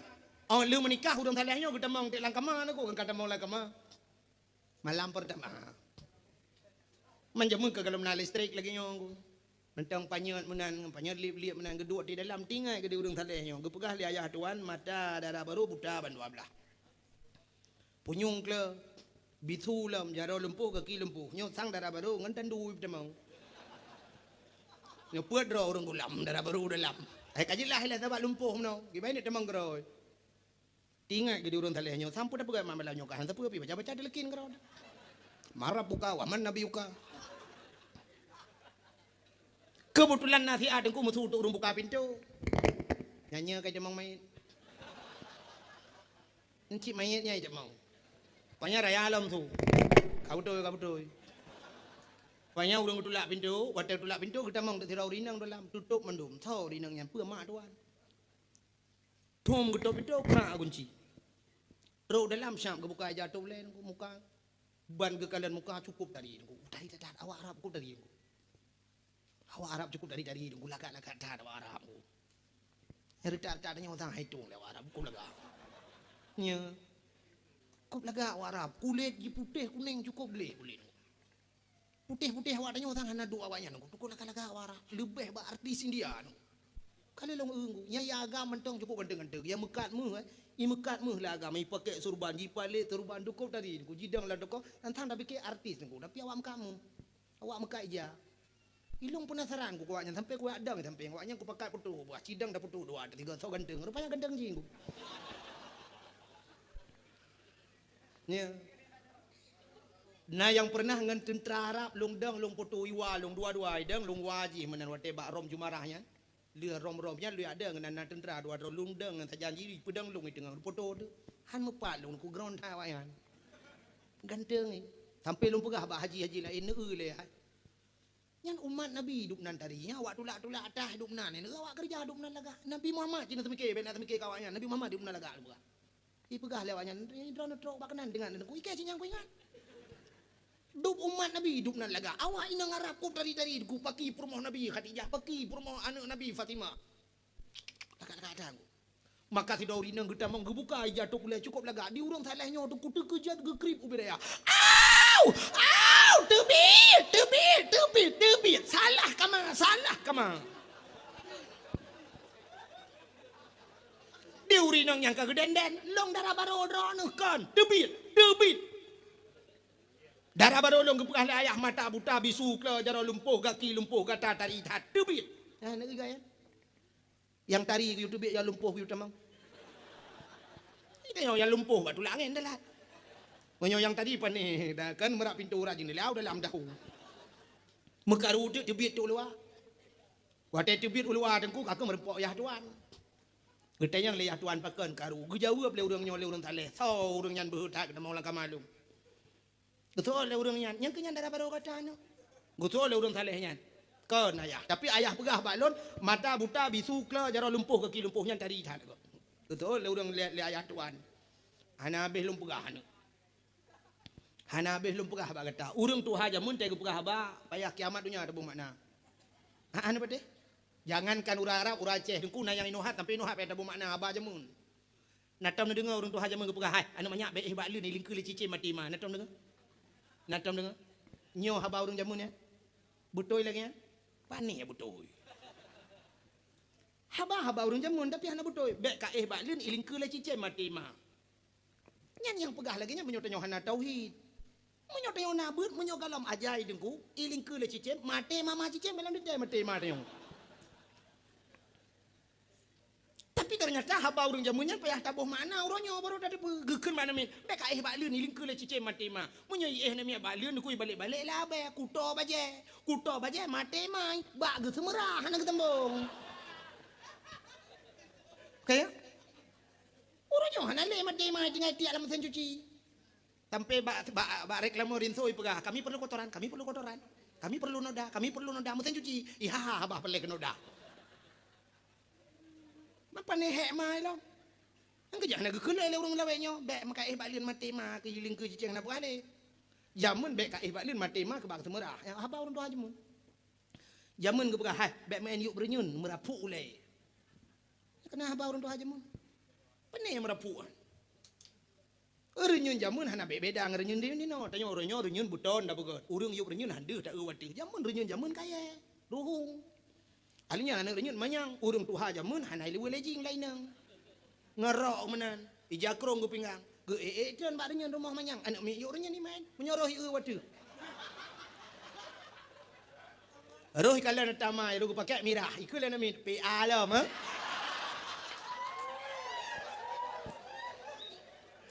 oh, lheueh meunikah ureueng saleh nyoe geutamong tiep lam kama Teungku, ka tamong lam kama. Malam peurtama. Man jameun ka gohlom na listrik lagèe nyoe Teungku. Mantong panyöt meunan, panyöt liep-liep meunan geuduek di dalam, teuingat geuh di ureueng saleh nyoe. Geupeugah lé ayah tuan, mata dara barô buta ban dua blaih. Punyueng kle, bisu lom, jaroe lumpuh, gaki lumpuh. Nyoe sang dara barô ngon tandu peutamong. Nyoe peuet droe ureueng gulam, dara barô dalam. Hai ka jeulaih lé sabab lumpuh meunoe. Kiban neuk tamong keudroe. Teuingat geuh di ureueng saleh nyoe, sampoe tapeugah malam nyoe ka hana sapeue pih baca-baca teuleukin keudroe. Man rabbuka wa man nabiyuka. Keubeutulan na siat Teungku meusu untuk ureueng buka pintoe. Nyan nyoe ka itamong manyét. Encik manyét nyan itamong. Panya raya lom su. Ka beutôi, ka beutôi. Panya ureueng geutulak pintoe, watèe geutulak pintoe geutamong teuk sidroe ureueng inong dalam, tutôp mandum. Soe ureueng inong nyan, peue mak tuan. Thom geutôp pintoe, krak gunci. Trok dalam syap geubuka ija tôp lé Teungku muka. Ban geukalon muka cukôp tari Teungku. Tari that-that, awak Arab cukôp tari Teungku. Awak Arab cukôp tari-tari Teungku, lagak-lagak that awak Arab Teungku. Nyang reutak-reutak tanyoe sang hai tueng lé awak Arab cukôp lagak. Nya. Cukôp lagak awak Arab. Kulét jih putéh kunéng cukôp gleh kulét. Putéh-putéh awak tanyoe sang hana duek awak nyan, Teungku. Cukôp lagak-lagak awak Arab. Leubeh bak artis India, Teungku. Ka lheueh lôn eu, Teungku. Nyang i agam mantong cukôp ganteng-ganteng. Nyang meukat méuh, eh. I meukat méuh lé agam, i pakèk surban, jipalét surban, cukôp tari, Teungku. Jidong lam toko, nyan sang tapike artis, Teungku. Tapi awak meukat méuh. Awak meukat ija. Ilôn peunasaran ku awak nyan, sampai kuyak dong sampéng awak nyan kupakat putôh, bah cidong taputôh dua, tiga, soe ganteng. Rupanya ganteng jih, Teungku. Nya. Na nyang peureunah ngon teuntra Arab, lôn dong, lôn putôh iwa, lôn dua-dua idong, lôn wa jih meunan watèe bak Rom Jumarah nyan. Lheueh Rom-Rom nyan lôn yak dong, na, na teuntra dua droe, lôn dong ngon sajan jih, peudong lôn i teungoh, putôh teuh. Han meupat lôn, kugroe that awak nyan. Ganteng, eh. Sampai lôn peugah bak haji-haji laén, neu-eu lé, hai. Nyan umat Nabi dum nan tari, nyan awak tulak-tulak atah dum nan, nyan awak keureuja dum nan lagak. Nabi Muhammad cit na teumike, bèk na teumike keu awak nyan. Nabi Muhammad dum nan lagak lôn peugah. Ipeugah lé awak nyan, "Eh, droeneuh trok bak keunan deungon Teungku, i kèe cit nyang kuingat." Dum umat Nabi dum nan lagak. Awak inong Arab cukôp tari-tari, Teungku, paki peurumoh Nabi Khadijah, paki peurumoh aneuk Nabi Fatimah. Lagak-lagak that, Teungku. Maka sidroe ureueng inong geutamong geubuka ija tôp ulèe cukôp lagak. Di ureueng saleh nyoe Teungku teukeujot geukrieb ubit raya. Au! Au! Teubiet, teubiet, teubiet, teubiet. Salah kama, salah kama. Di ureueng inong nyang ka geudenden, lôn dara barô droeneuh kon. Teubiet, teubiet. Dara barô lôn geupeugah lé ayah mata buta, bisu, klo, jaroe lumpoh, gaki lumpoh, gata tari that. Teubiet. Nah, neu gaya. Nyang tari geuyue teubiet, nyang lumpoh geuyue tamong. Itu nyang lumpoh bak tulak angén dalat. Meunyoe nyang tari panéh, dah kan meurah pintoe urat jeuneula dalam dahu. Meukaru teuk teubiet teuk luwa. Watée teubiet u luwa teungku, ka kheueh meureumpok yah tuan. Geutanyong lé yah tuan pakon karu. Geujaweueb lé ureuëng nyoe lé ureuëng saleh, soe ureuëng nyan beuhe that geutamong lam kama lôn. Geuseuôt lé ureuëng nyan, "Nyang keu nyan dara barô gata nyoe?" Geuseuôt lé ureuëng saleh nyan, "Kon ayah, tapi ayah peugah bak lôn, mata buta, bisu, klo, jaroe lumpoh, gaki lumpoh nyan tari that." Geuseuôt lé ureuëng lé, lé ayah tuan, "Hana habéh lôn peugah aneuëk. Hana habéh lôn peugah bak gata, ureuëng tuha jameun teuh geupeugah haba, payah kiamat donya taboh makna." Ha, hana patéh? Jangankan ureuëng Arab, ureuëng Aceh teungku na nyang inoe hat sampai inoe hat payah taboh makna haba jameun. Na tom neudeungoe ureuëng tuha jameun geupeugah, "Hai, aneuëk manyak, bék éh bak leuen, ilingkeue lé cicém maté ma." Na tom deungoe? Na tom deungoe? Nyoe haba ureuëng jameun nyan? Beutôi lagée nyan? Panéh beutôi. Haba-haba ureuëng jameun, tapi hana beutôi. "Bék ka éh bak leuen, ilingkeue lé cicém maté ma." Nyan nyang peugah lagée nyan meunyoe tanyoe hana tauhid. Meunyoe tanyoe na beuet, meunyoe gohlom ajai teungku, ilingkeue lé cicém, maté ma, ma cicém, dalam detail maté ma tanyoe. Tapi ternyata haba ureuëng jameun nyan payah taboh makna uroe nyoe baru tateupeue. Geukheun bak aneuk miet, "Bék ka éh bak leuen, ilingkeue lé cicém maté ma." Meunyoe iéh aneuk miet bak leuen, dikui balek-balek lah abée, kuto bajée. Kuto bajée maté ma, bak geuseumeurah hana geuteumbong. Oke ya? Uroe nyoe hana lé maté ma tinggai tiek lam mesin cuci. Sampai bak, bak, bak reklame rinso ipeugah, "Kami perlu kotoran, kami perlu kotoran. Kami perlu noda, kami perlu noda." Mesin cuci, iha, bah peureulée keu noda. Mapa neuhek ma ilong? Nyang keujak hana geukheun lé ureuëng lawét nyoe, "Bék meuka éh bak leuen maté ma, keu ilingkeue cicém hana peugah lé." Jameun bék ka éh bak leuen maté ma keu bak seumeurah. Nyang haba ureuëng tuha jameun. Jameun geupeugah, "Hai, bék meu'en yup reunyeun, meurapuk ulée." Keunan haba ureuëng tuha jameun. Pane meurapuk? Reunyeun jameun hana beda ngon reunyeun di, di noe. Tanyoe uroe nyoe reunyeun beuton da beugöt. Ureuëng yup reunyeun han deuh taeu watèe. Jameun reunyeun jameun kayèe, ruhueng. Akhirnya aneuk reunyeun manyang, ureuëng tuha jameun hana ileuweue lejing lainang. Ngerok meunan, ija krong geupinggang. Geu-ék-ék treun bak reunyeun rumoh manyang, aneuk miet yup reunyeun iman. Meunyoe roh ieu watèe. Roh ikalon tamai, roh geupakèk mirah, ikheun lé aneuk miet, "P A lom, eh?"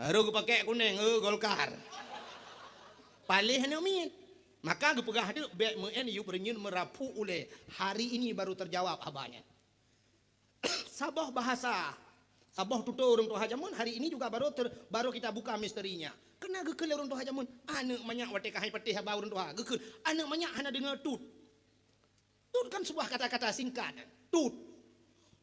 Roh geupakèk kunéng, "Eh, Golkar." Paléh aneuk miet. Maka geupeugah teuk, "Bèk meu'en yup reunyeun meurapuk ulèe." Hari ini baru terjawab haba nyan. Saboh bahasa, saboh tutoe ureuëng tuha jameun hari ini juga baru ter-, baru kita buka misterinya. Keunan geukheun lé ureuëng tuha jameun, aneuk manyak watèe ka hai patéh haba ureuëng tuha, geukheun, aneuk manyak hana deungoe tut. Tut kan sebuah kata-kata singkat. Tut.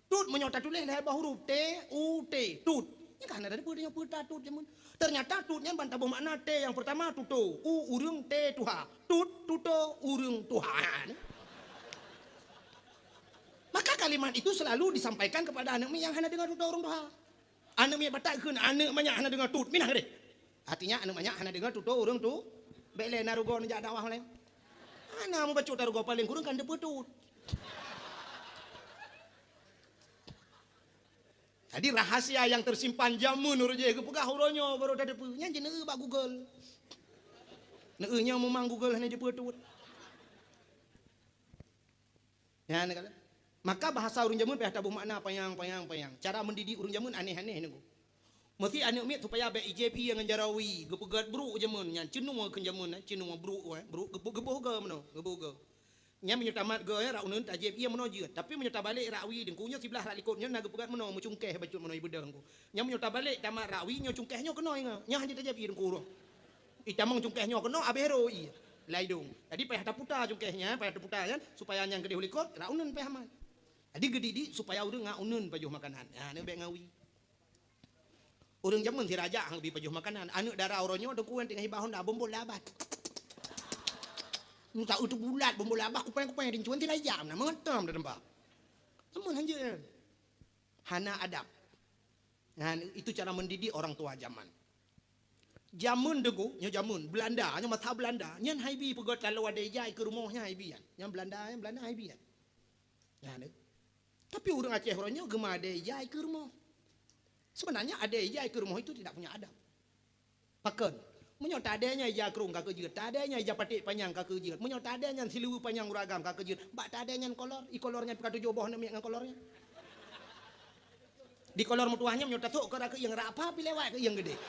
Tut meunyoe tatuléh lhèe boh huruf, T U T, tut. Nyan ka hana tateupeue tanyoe peue tut jameun. Ternyata tut nyan ban taboh makna T nyang peurtama tutoe, U ureuëng, T tuha. Tut, tutoe, ureuëng tuha. Maka kalimat itu selalu disampaikan kepada aneuk miet nyang hana deungoe tutoe ureuëng tuha. Aneuk miet Batak kheun, "Aneuk manyak hana deungoe tut, minah keudéh." Artinya aneuk manyak hana deungoe tutoe ureuëng tu, bèk lé na rugoe neujak dakwah lé. Hana mubacut tarugoe paléng kureueng kan teupeue tut. Jadi, rahasia nyang tersimpan jameun ureuëng jih geupeugah uroe nyoe baru tateupeue. Nyan jeuet neueu bak Google. Neueu nyoe memang Google hana jeuet peue tut. Nyan kan. Maka bahasa ureuëng jameun payah taboh makna panyang, panyang, panyang. Cara mendidik ureuëng jameun aneh-aneh nunggu. Meusti aneuk miet supaya bèk ijép ié ngon jaroe wie, geupeugöt brôk jameun nyan, ceunoe kheun jameun, eh, ceunoe brôk, eh, brôk geuboh, geuboh goe meunoe, geuboh goe. Nyan meunyoe tamat goe, eh, rak uneuen tajép ié meunoe jeuet. Tapi meunyoe tabalek rak wie teungku, nyoe siblah rak likot, nyoe na geupeugöt meunoe, meucungkéh bacut meunoe ibeudôh teungku. Nyan meunyoe tabalek tamat rak wie, nyoe cungkéh nyoe keunoe ingat. Nyan han jeuet tajép ié teungku roh. Itamong cungkéh nyoe keunoe, abéh roh ié. Laidong. Jadi payah taputa cungkéh nyan, payah taputa nyan, supaya nyan keudéh u likot, rak uneuen payah mat. Jadi geudidik supaya ureuëng ngon uneuen pajoh makanan. Ha, nyan bèk ngon wie. Ureuëng jameun sira jak han geubi pajoh makanan. Aneuk dara uroe nyoe teungku nyang teungoh hibah honda bombol labah. Muta utu bulat bombol labah kupeng-kupeng rincuan sira jak na meutem da teumbak. Jameun han jeuet nyan. Hana adab. Nah, itu cara mendidik orang tua zaman. Jameun deungoe, nyoe jameun Belanda, nyoe masa Belanda. Nyan haibi peugöt taloe adé ija ikeue rumoh nyan haibi nyan. Nyan Belanda, nyan Belanda haibi nyan. Nyan deh. Tapi ureuëng Aceh uroe nyoe geuma adé ija ikeue rumoh. Sebenarnya adé ija ikeue rumoh itu tidak punya adab. Pakon? Meunyoe tadé nyan ija krong ka keujeuet, tadé nyan ija paték panyang ka keujeuet, meunyoe tadé nyan siluweue panyang ureuëng agam ka keujeuet, bak tadé nyan kolor, i kolor nyan pih ka tujoh boh aneuk miet ngon kolor nyan. Di kolor meutuwah nyan meunyoe tasok keu rot keuieng, rot apa pih lewat keuieng geudeh.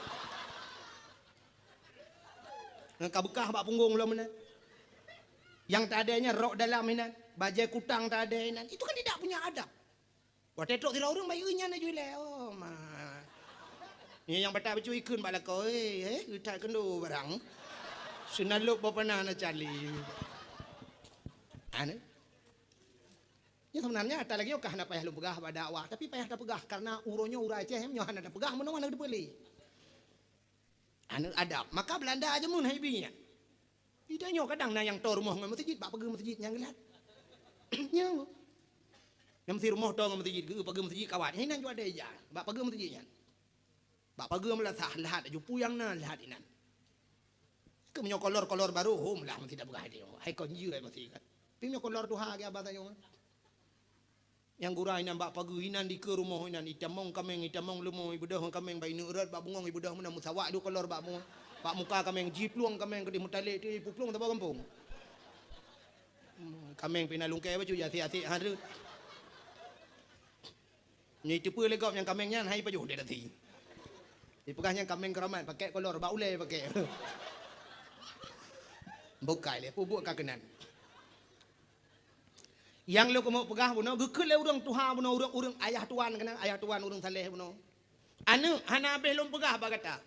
Ngon ka beukah bak punggong lom meunan. Nyang tadé nyan rok dalam inan, bajée kutang tadé inan. Itu kan tidak punya adab. Watée trok sidroe ureuëng bayeue nyan laju ilée, oh ma. Nyan nyang batat bacut ikheun bak lakoe, eh, eh, geutat keunoe barang. Seunalop boh panah na cali. Anu. Nyan sebenarnya ata lagée nyoe ka hana payah lôn peugah bak dakwah, tapi payah tapeugah karena uroe nyoe ureuëng Aceh nyoe hana tapeugah meunoe hana teupeue lé. Aneuk adab. Maka Belanda aja mun hai bi nyan. Di tanyoe kadang na nyang toe rumoh ngon meuseujid, bak pageue meuseujid nyang geulat. Nyan. Nyang meusi rumoh toe ngon meuseujid, geu pageue meuseujid kawat. Nyan inan jua deh ija, bak pageue meuseujid nyan. Bak pageue meulasah, lahat aju puyang na, lahat inan. Keu meunyoe kolor-kolor barô, hom lah meusi tapeugah ide. Hai kon jeuet meusi kan. Tapi meunyoe kolor tuha ge abah tanyoe. Nyang gura inan bak pageue inan dikeue rumoh inan, itamong kaméng, itamong leumo, ibeudôh ngon kaméng bak ineuk rot, bak bungong ibeudôh meunan, meusawak duek kolor bak bungong. Bak muka kaméng, jiplueng kaméng keudeh meutalek teuh, ipuplueng saboh gampông. Hmm, kaméng pih na lungkée bacut, asek-asek ha rot. Nyoe iteupeue lé gob nyang kaméng nyan hai pajoh di dati. Ipeugah nyang kaméng keuramat, pakék kolor, bak ulée pakék. Bukai lé, peubuet ka keunan. Nyang lôn keumeung peugah bunoe, geukheun lé ureuëng tuha bunoe, ureuëng-ureuëng ayah tuan keunan, ayah tuan ureuëng saleh bunoe. Aneuk, hana habéh lôn peugah bak gata.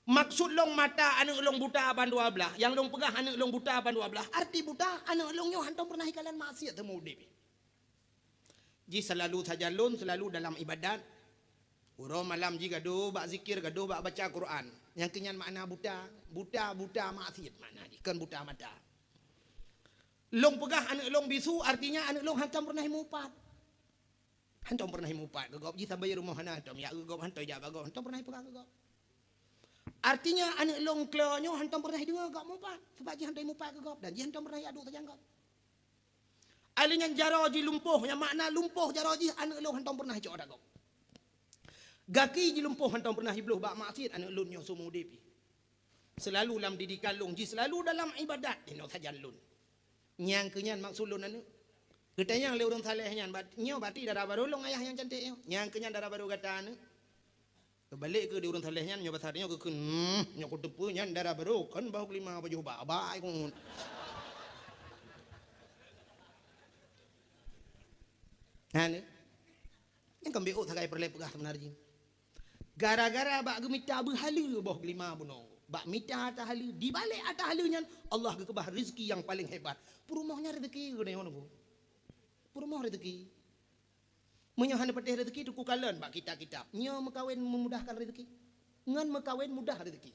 Maksud lôn mata aneuk lôn buta ban dua blaih, nyang lôn peugah aneuk lôn buta ban dua blaih, arti buta aneuk lôn nyoe hantom peureunah ikalon maksiat teuma udeb. Jih seulalu sajan lôn, seulalu dalam ibadat. Uroe malam jih gadoh bak zikir, gadoh bak baca Quran. Nyang keu nyan makna buta, buta, buta maksiat makna jih, kon buta mata. Lôn peugah aneuk lôn bisu, artinya aneuk lôn hantom peureunah imupat. Hantom peureunah imupat keu gob, jih sabe rumoh hana hantom, jak keu gob hantom jak bak gob, hantom peureunah ipeugah keu gob. Artinya aneuk lôn klo nyoe hantom peureunah ideungoe gob mupat, sabab jih hantom imupat keu gob dan jih hantom peureunah iadu sajan gob. Ai lheueh nyan jaroe jih lumpoh, nyang makna lumpoh jaroe jih aneuk lôn hantom peureunah icok ata gob. Gaki jih lumpoh hantom peureunah ibloh bak maksiat aneuk lôn nyoe seumeu udeb jih. Seulalu lam didikan lôn jih, seulalu dalam ibadat inoe sajan lôn. Nyang keu nyan maksud lôn aneuk. Geutanyong lé ureuëng saleh nyan, bat-, nyoe bati dara barô lôn ayah nyang cantik nyoe. Nyang keu nyan dara barô gata aneuk. Keubalek keu di ureuëng saleh nyan, nyoe basa nyoe geukheun, hmm, nyoe kuteupeue nyan dara barô, kon bahu keulima pajoh bak, bak ai keuneuk. Hana. Nyang keumbeuet sagai peureulée peugah seubeunar jih. Gara-gara bak geumita beuhaleue boh keulima bunoe, bak mita ata haleue, dibalek ata haleue nyan Allah geukeubah rezeki nyang paleng hebat. Peurumoh nyan rezeki geutanyoe nunggu. Peurumoh rezeki. Meunyoe hana patéh rezeki, teuku kalon bak kitab-kitab. Nyoe meukawen meumudahkan rezeki. Ngon meukawen mudah rezeki.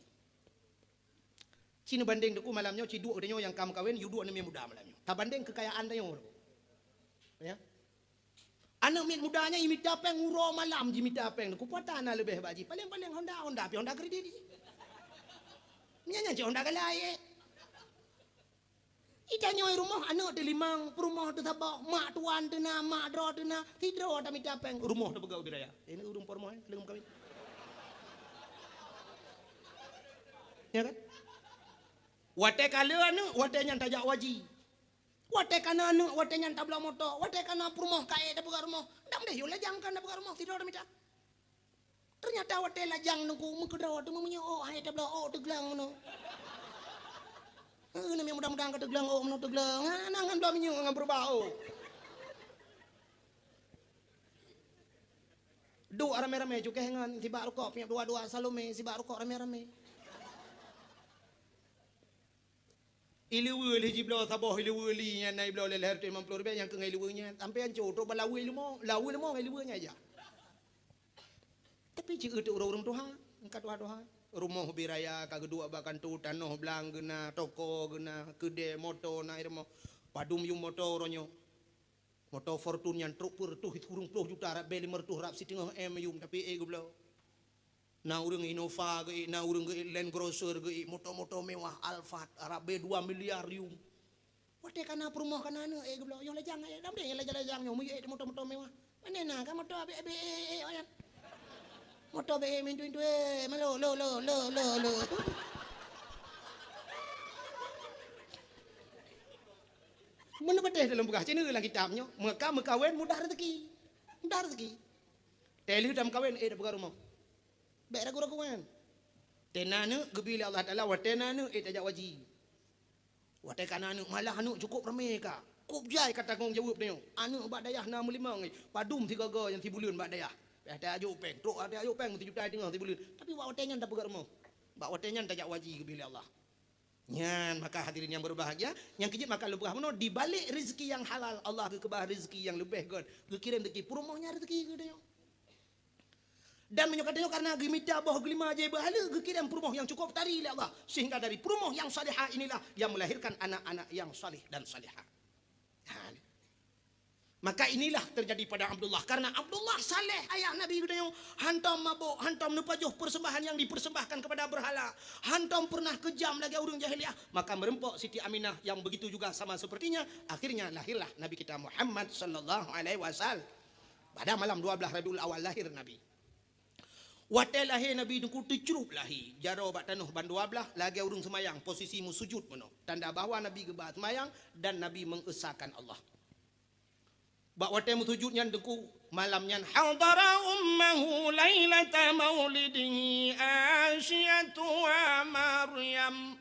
Ci neubandeng teuku malam nyoe, ci duek tanyoe nyang ka meukawen, yue duek aneuk miet muda malam nyoe. Tabandeng keukayaan tanyoe. Ya. Aneuk miet muda nyan imita péng uroe malam jimita péng. Kupata na leubeh bak jih. Paleng-paleng Honda, Honda pih Honda kredit jih. Nyan, nyan cit Honda galai, eh. Itanyoe rumoh aneuk teulimong, peurumoh teusabok, mak tuan teuna, mak droe teuna, sidroe tamita péng, rumoh teupeugah ubit raya. Ini ureuëng peurumoh, eh, leueng kawin. Ya kan? Watée ka le aneuk, watée nyan tajak waji. Watée ka na aneuk, watée nyan tabloe moto, watée ka na peurumoh ka ék tapeugah rumoh. Dang deh yue lajang kan tapeugah rumoh, sidroe tamita. Teunyata watée lajang nungku meukeudroe teuma meunyoe ôk hai tabloe ôk teuglang meunoe. Heuh, namiet muda-muda ka teuglang ôk meunoe teuglang. Ha, na ngon bloe minyeuk ngon peureubah ôk. Duek ramé-ramé cukéh ngon sibak rukok, piep dua-dua Salome sibak rukok ramé-ramé. Iluweue lheueh jibloe saboh iluweue li nyan na ibloe lhée lhée reutôh limong ploh ribée nyang keu ngon iluweue nyan. Sampoe ancô trok bak laweue leumo, laweue leumo ngon iluweue nyan ija. Tapi ci eu teuk ureuëng-ureuëng tuha, ka tuha-tuha. Rumoh ubit raya ka geuduek bak kantô, tanoh blang geuna, toko geuna, keudée, moto na i rumoh. Padum yum moto uroe nyoe. Moto Fortuner nyan trok peureutôh sikureueng ploh juta, rab bée limong reutôh, rab siteungoh M yum, tapi ék geubloe. Na ureuëng Innova geuék, na ureuëng geuék Land Cruiser geuék, moto-moto mewah, Alphard, Arab B dua miliar rium. Watée kana peurumoh kana aneuëk ék geubloe, yoh lajang ék, dam deh lajang-lajang nyoe, meuék moto-moto mewah. Pane na ka moto abéh-abéh ék, ék, ék, nyan. Moto abéh ék mintu-mintu ék, malo, lo, lo, lo, lo, lo. Meunan patéh dalam peugah, cina lam kitab nyoe, meuka meukawen mudah rezeki. Mudah rezeki. Teuh lheueh tameukawen, ék tapeugah rumoh. Bék ragu-ragu nyan. Teuh na aneuëk geubri lé Allah Taala, watée na aneuëk ék tajak waji. Watée kana aneuëk, malah aneuëk cukôp ramé ka. Kôb jai ka tanggong jaweueb tanyoe. Aneuëk bak dayah na meulimong, padum sigoe-goe nyang sibuleuen bak dayah. Watée tajok péng, trok watée tajok péng meusijuta teungoh sibuleuen. Tapi bak watée nyan tapeugah rumoh. Bak watée nyan tajak waji geubri lé Allah. Nyan maka hadirin yang berbahagia, nyang keujeuet maka lôn peugah bunoe, di balik rezeki yang halal, Allah geukeubah rezeki yang leubeh gét, geukirém rezeki peurumoh nyan rezeki geutanyoe. Dan meunyoe ka tanyoe kareuna geumita boh geulima jai beuhala, geukirém peurumoh nyang cukôp tari lé Allah, sehingga dari peurumoh yang salihah inilah yang melahirkan anak-anak yang salih dan salihah. Ha, ni. Maka inilah terjadi pada Abdullah. Karena Abdullah saleh ayah Nabi geutanyoe, hantom mabök, hantom neupajoh persembahan yang dipersembahkan kepada berhala, hantom pernah kejam lagée ureuëng jahiliyah, maka meureumpok Siti Aminah yang begitu juga sama sepertinya. Akhirnya lahirlah Nabi kita Muhammad sallallahu alaihi wasallam. Pada malam dua belas Rabiul Awal lahir Nabi. Watée lahé Nabi Teungku teucrup lahé, jaroe bak tanoh bandua blaih lagée ureuëng seumayang, posisi meusujut meunoe. Tanda bahwa Nabi geuba seumayang dan Nabi mengesahkan Allah. Bak watée meusujut nyan Teungku, malam nyan, "Hadara ummahu lailata maulidihi Asiyatu wa Maryam."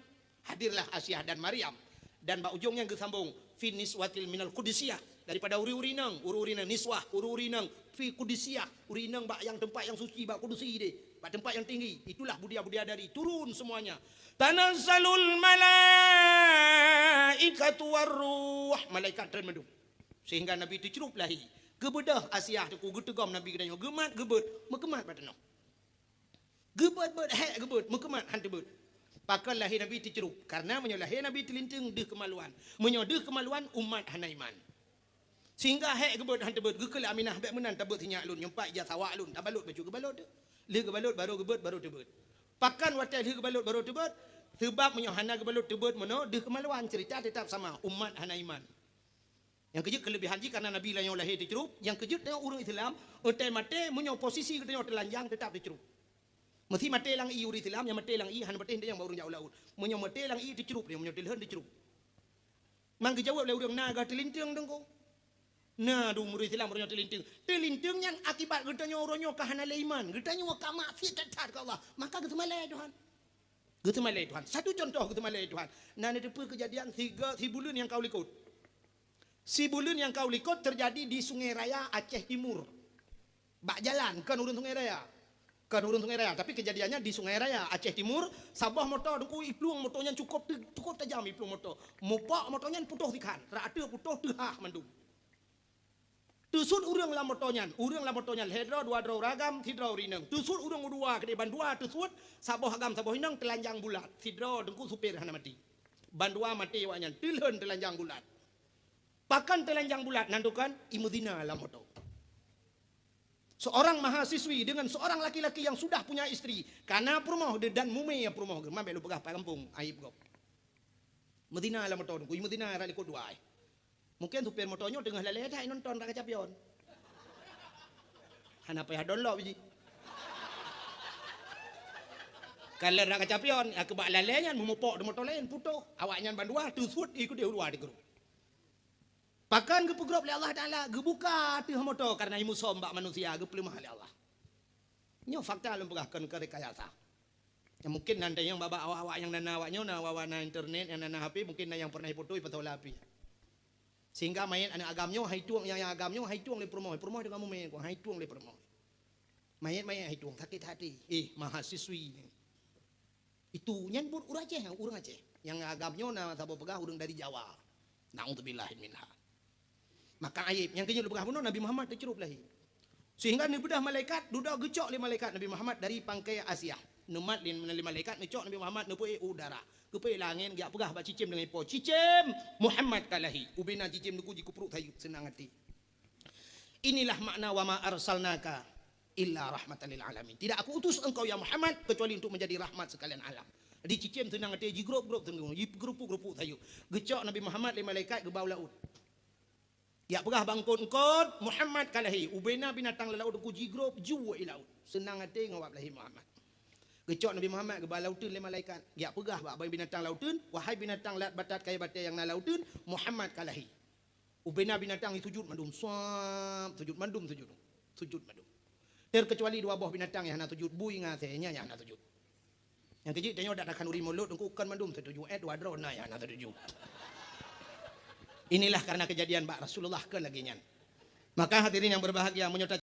Hadirlah Asiah dan Maryam. Dan bak ujong nyan geusambong, "Fi niswatil minal qudusiyah." Daripada uri-uri inong, uri-uri inong niswah, uri-uri inong fi qudusiyah, uri inong bak nyang teumpat nyang suci, bak kudusi deh, bak teumpat nyang tinggi. Itulah budia-budia dari turun semuanya. "Tanazzalul malaikatu war ruh." Malaikat treun mandum. Sehingga Nabi teucrup lahé. Geubeudôh Asiah Teungku, geuteugom Nabi geutanyoe, geumat geubeuet, meukeumat bak tanoh. Geubeuet-beuet, hék geubeuet, meukeumat han teubeuet. Pakon lahé Nabi teucrup? Karena meunyoe lahé Nabi teulinteung deuh keumaluan. Meunyoe deuh keumaluan, umat hana iman. Sehingga hék geubeuet han teubeuet, geukheun lé Aminah, "Bék meunan tabeuet sinyak lôn, nyoe pat ija sawak lôn, tabalot bacut geubalot teuh. Lheueh geubalot barô geubeuet, barô teubeuet." Pakon watée lheueh geubalot barô teubeuet? Seubab meunyoe hana geubalot teubeuet meunoe, deuh keumaluan, ceurita teutap sama, umat hana iman. Nyang keujeuet keuleubihan jih karena Nabi lanyong lahé teucrup, nyang keujeuet tanyoe ureuëng Islam, watée maté meunyoe posisi geutanyoe teulanjang teutap teucrup. Meusé maté lam ié ureuëng Islam, nyang maté lam ié hana patéh nyang bak ureuëng jak u laôt. Meunyoe maté lam ié teucrup, meunyoe teulheueh teucrup. Mang geujaweueb lé ureuëng na geuh teulinteung Teungku. Na dum ureuëng Islam ureuëng nyoe teulinteung. Teulinteung nyan akibat geutanyoe uroe nyoe ka hana lé iman, geutanyoe ka maksiat that-that keu Allah, maka geuseumalée Tuhan. Geuseumalée Tuhan. Satu contoh geuseumalée Tuhan. Na neuteupeue keujadian siga sibuleuen nyang ka u likot. Sibuleuen nyang ka u likot terjadi di Sungai Raya, Aceh Timur. Bak jalan, kon ureuëng Sungai Raya. Kon ureuëng Sungai Raya, tapi keujadiannya di Sungai Raya, Aceh Timur, saboh moto Teungku iplueng moto nyan cukôp teu-, cukôp tajam iplueng moto. Mupok moto nyan putôh sikhan, rata putôh teuhah mandum. Teusut ureuëng lam moto nyan, ureuëng lam moto nyan lhée droe dua droe ureuëng agam, sidroe ureuëng inong. Teusut ureuëng u dua keudeh bandua teusut, saboh agam saboh inong teulanjang bulat, sidroe Teungku supir hana maté. Bandua maté awak nyan, teulheueh teulanjang bulat. Pakon teulanjang bulat nan tukon? Imeuzina lam moto. Seorang mahasiswi dengan seorang laki-laki yang sudah punya istri, kana peurumoh dan mumé peurumoh geuh, man bék lôn peugah pat gampông, aib gob. Meuzina lam moto Teungku, imeuzina rot likot dua ai. Mungkin supir moto nyoe teungoh lalée that nonton rot kaca pion. Hana payah download jih. Ka lheueh rot kaca pion, nyang keubak lalée nyan meumupok di moto laén putôh. Awak nyan bandua teusut ikeudeh u luwa teugrup. Pakon geupeugrôp lé Allah Taala, geubuka ateueh moto karena imusom bak manusia geupeuleumah lé Allah. Nyoe fakta lôn peugah kon keu rekayasa. Ya, mungkin nan tanyong bak awak-awak nyang na, na awak nyoe, na awak-awak na internet, nyang na, na H P, mungkin na nyang pernah ipotoe pasal H P. Sehingga manyét aneuëk agam nyoe hai tueng, nyang, nyang agam nyoe hai tueng lé peurumoh, peurumoh deungon mumé, hai tueng lé peurumoh. Manyét-manyét hai tueng, sakét hati. Eh, mahasiswi ni. Itu nyan buet ureuëng Aceh, ureuëng Aceh. Nyang agam nyoe na saboh peugah ureuëng dari Jawa. Naudzubillah minha. Maka aib nyang keujeuet peugah bunoe Nabi Muhammad teucrup lahé. Sehingga neubeudoh malaikat, dudoe geucok lé malaikat Nabi Muhammad dari pangkai Asia. Neumat lé, lé malaikat neucok Nabi Muhammad neupeuék u udara. Geupeuék lam angén, geujak peugah bak cicém deungon ipo, "Cicém, Muhammad ka lahé." Ubena cicém Teungku jikeuprok sayeuep seunang até. Inilah makna wa ma arsalnaka illa rahmatan lil alamin. Tidak aku utus engkau ya Muhammad kecuali untuk menjadi rahmat sekalian alam. Dicicém seunang até, jigrôp-grôp teungoh, jigeurupuk-geurupuk sayeuep. Geucok Nabi Muhammad lé malaikat geuba u laôt. Geujak peugah bak eungkôt, "Eungkôt, Muhammad ka lahé." Ubena binatang lam laôt teungku jigrôp, ju i laôt. Seunang até ngon awak lahé Muhammad. Geucok Nabi Muhammad geuba lam uteuen lé malaikat. Geujak peugah bak binatang lam uteuen, "Wahai binatang laôt batat kayèe batèe nyang na lam uteuen, Muhammad ka lahé." Ubena binatang sujud mandum, swab, sujud mandum, sujud. Sujud mandum. Terkecuali dua boh binatang nyang hana sujud, bui ngon asèe, nyan nyang hana sujud. Nyang keujeuet tanyoe dak takheun ureueng mulod, teungku, kon mandum sujud, eh, dua droe na nyang hana sujud. Inilah karena kejadian bak Rasulullah kon lagèe nyan. Maka hadirin yang berbahagia, meunyoe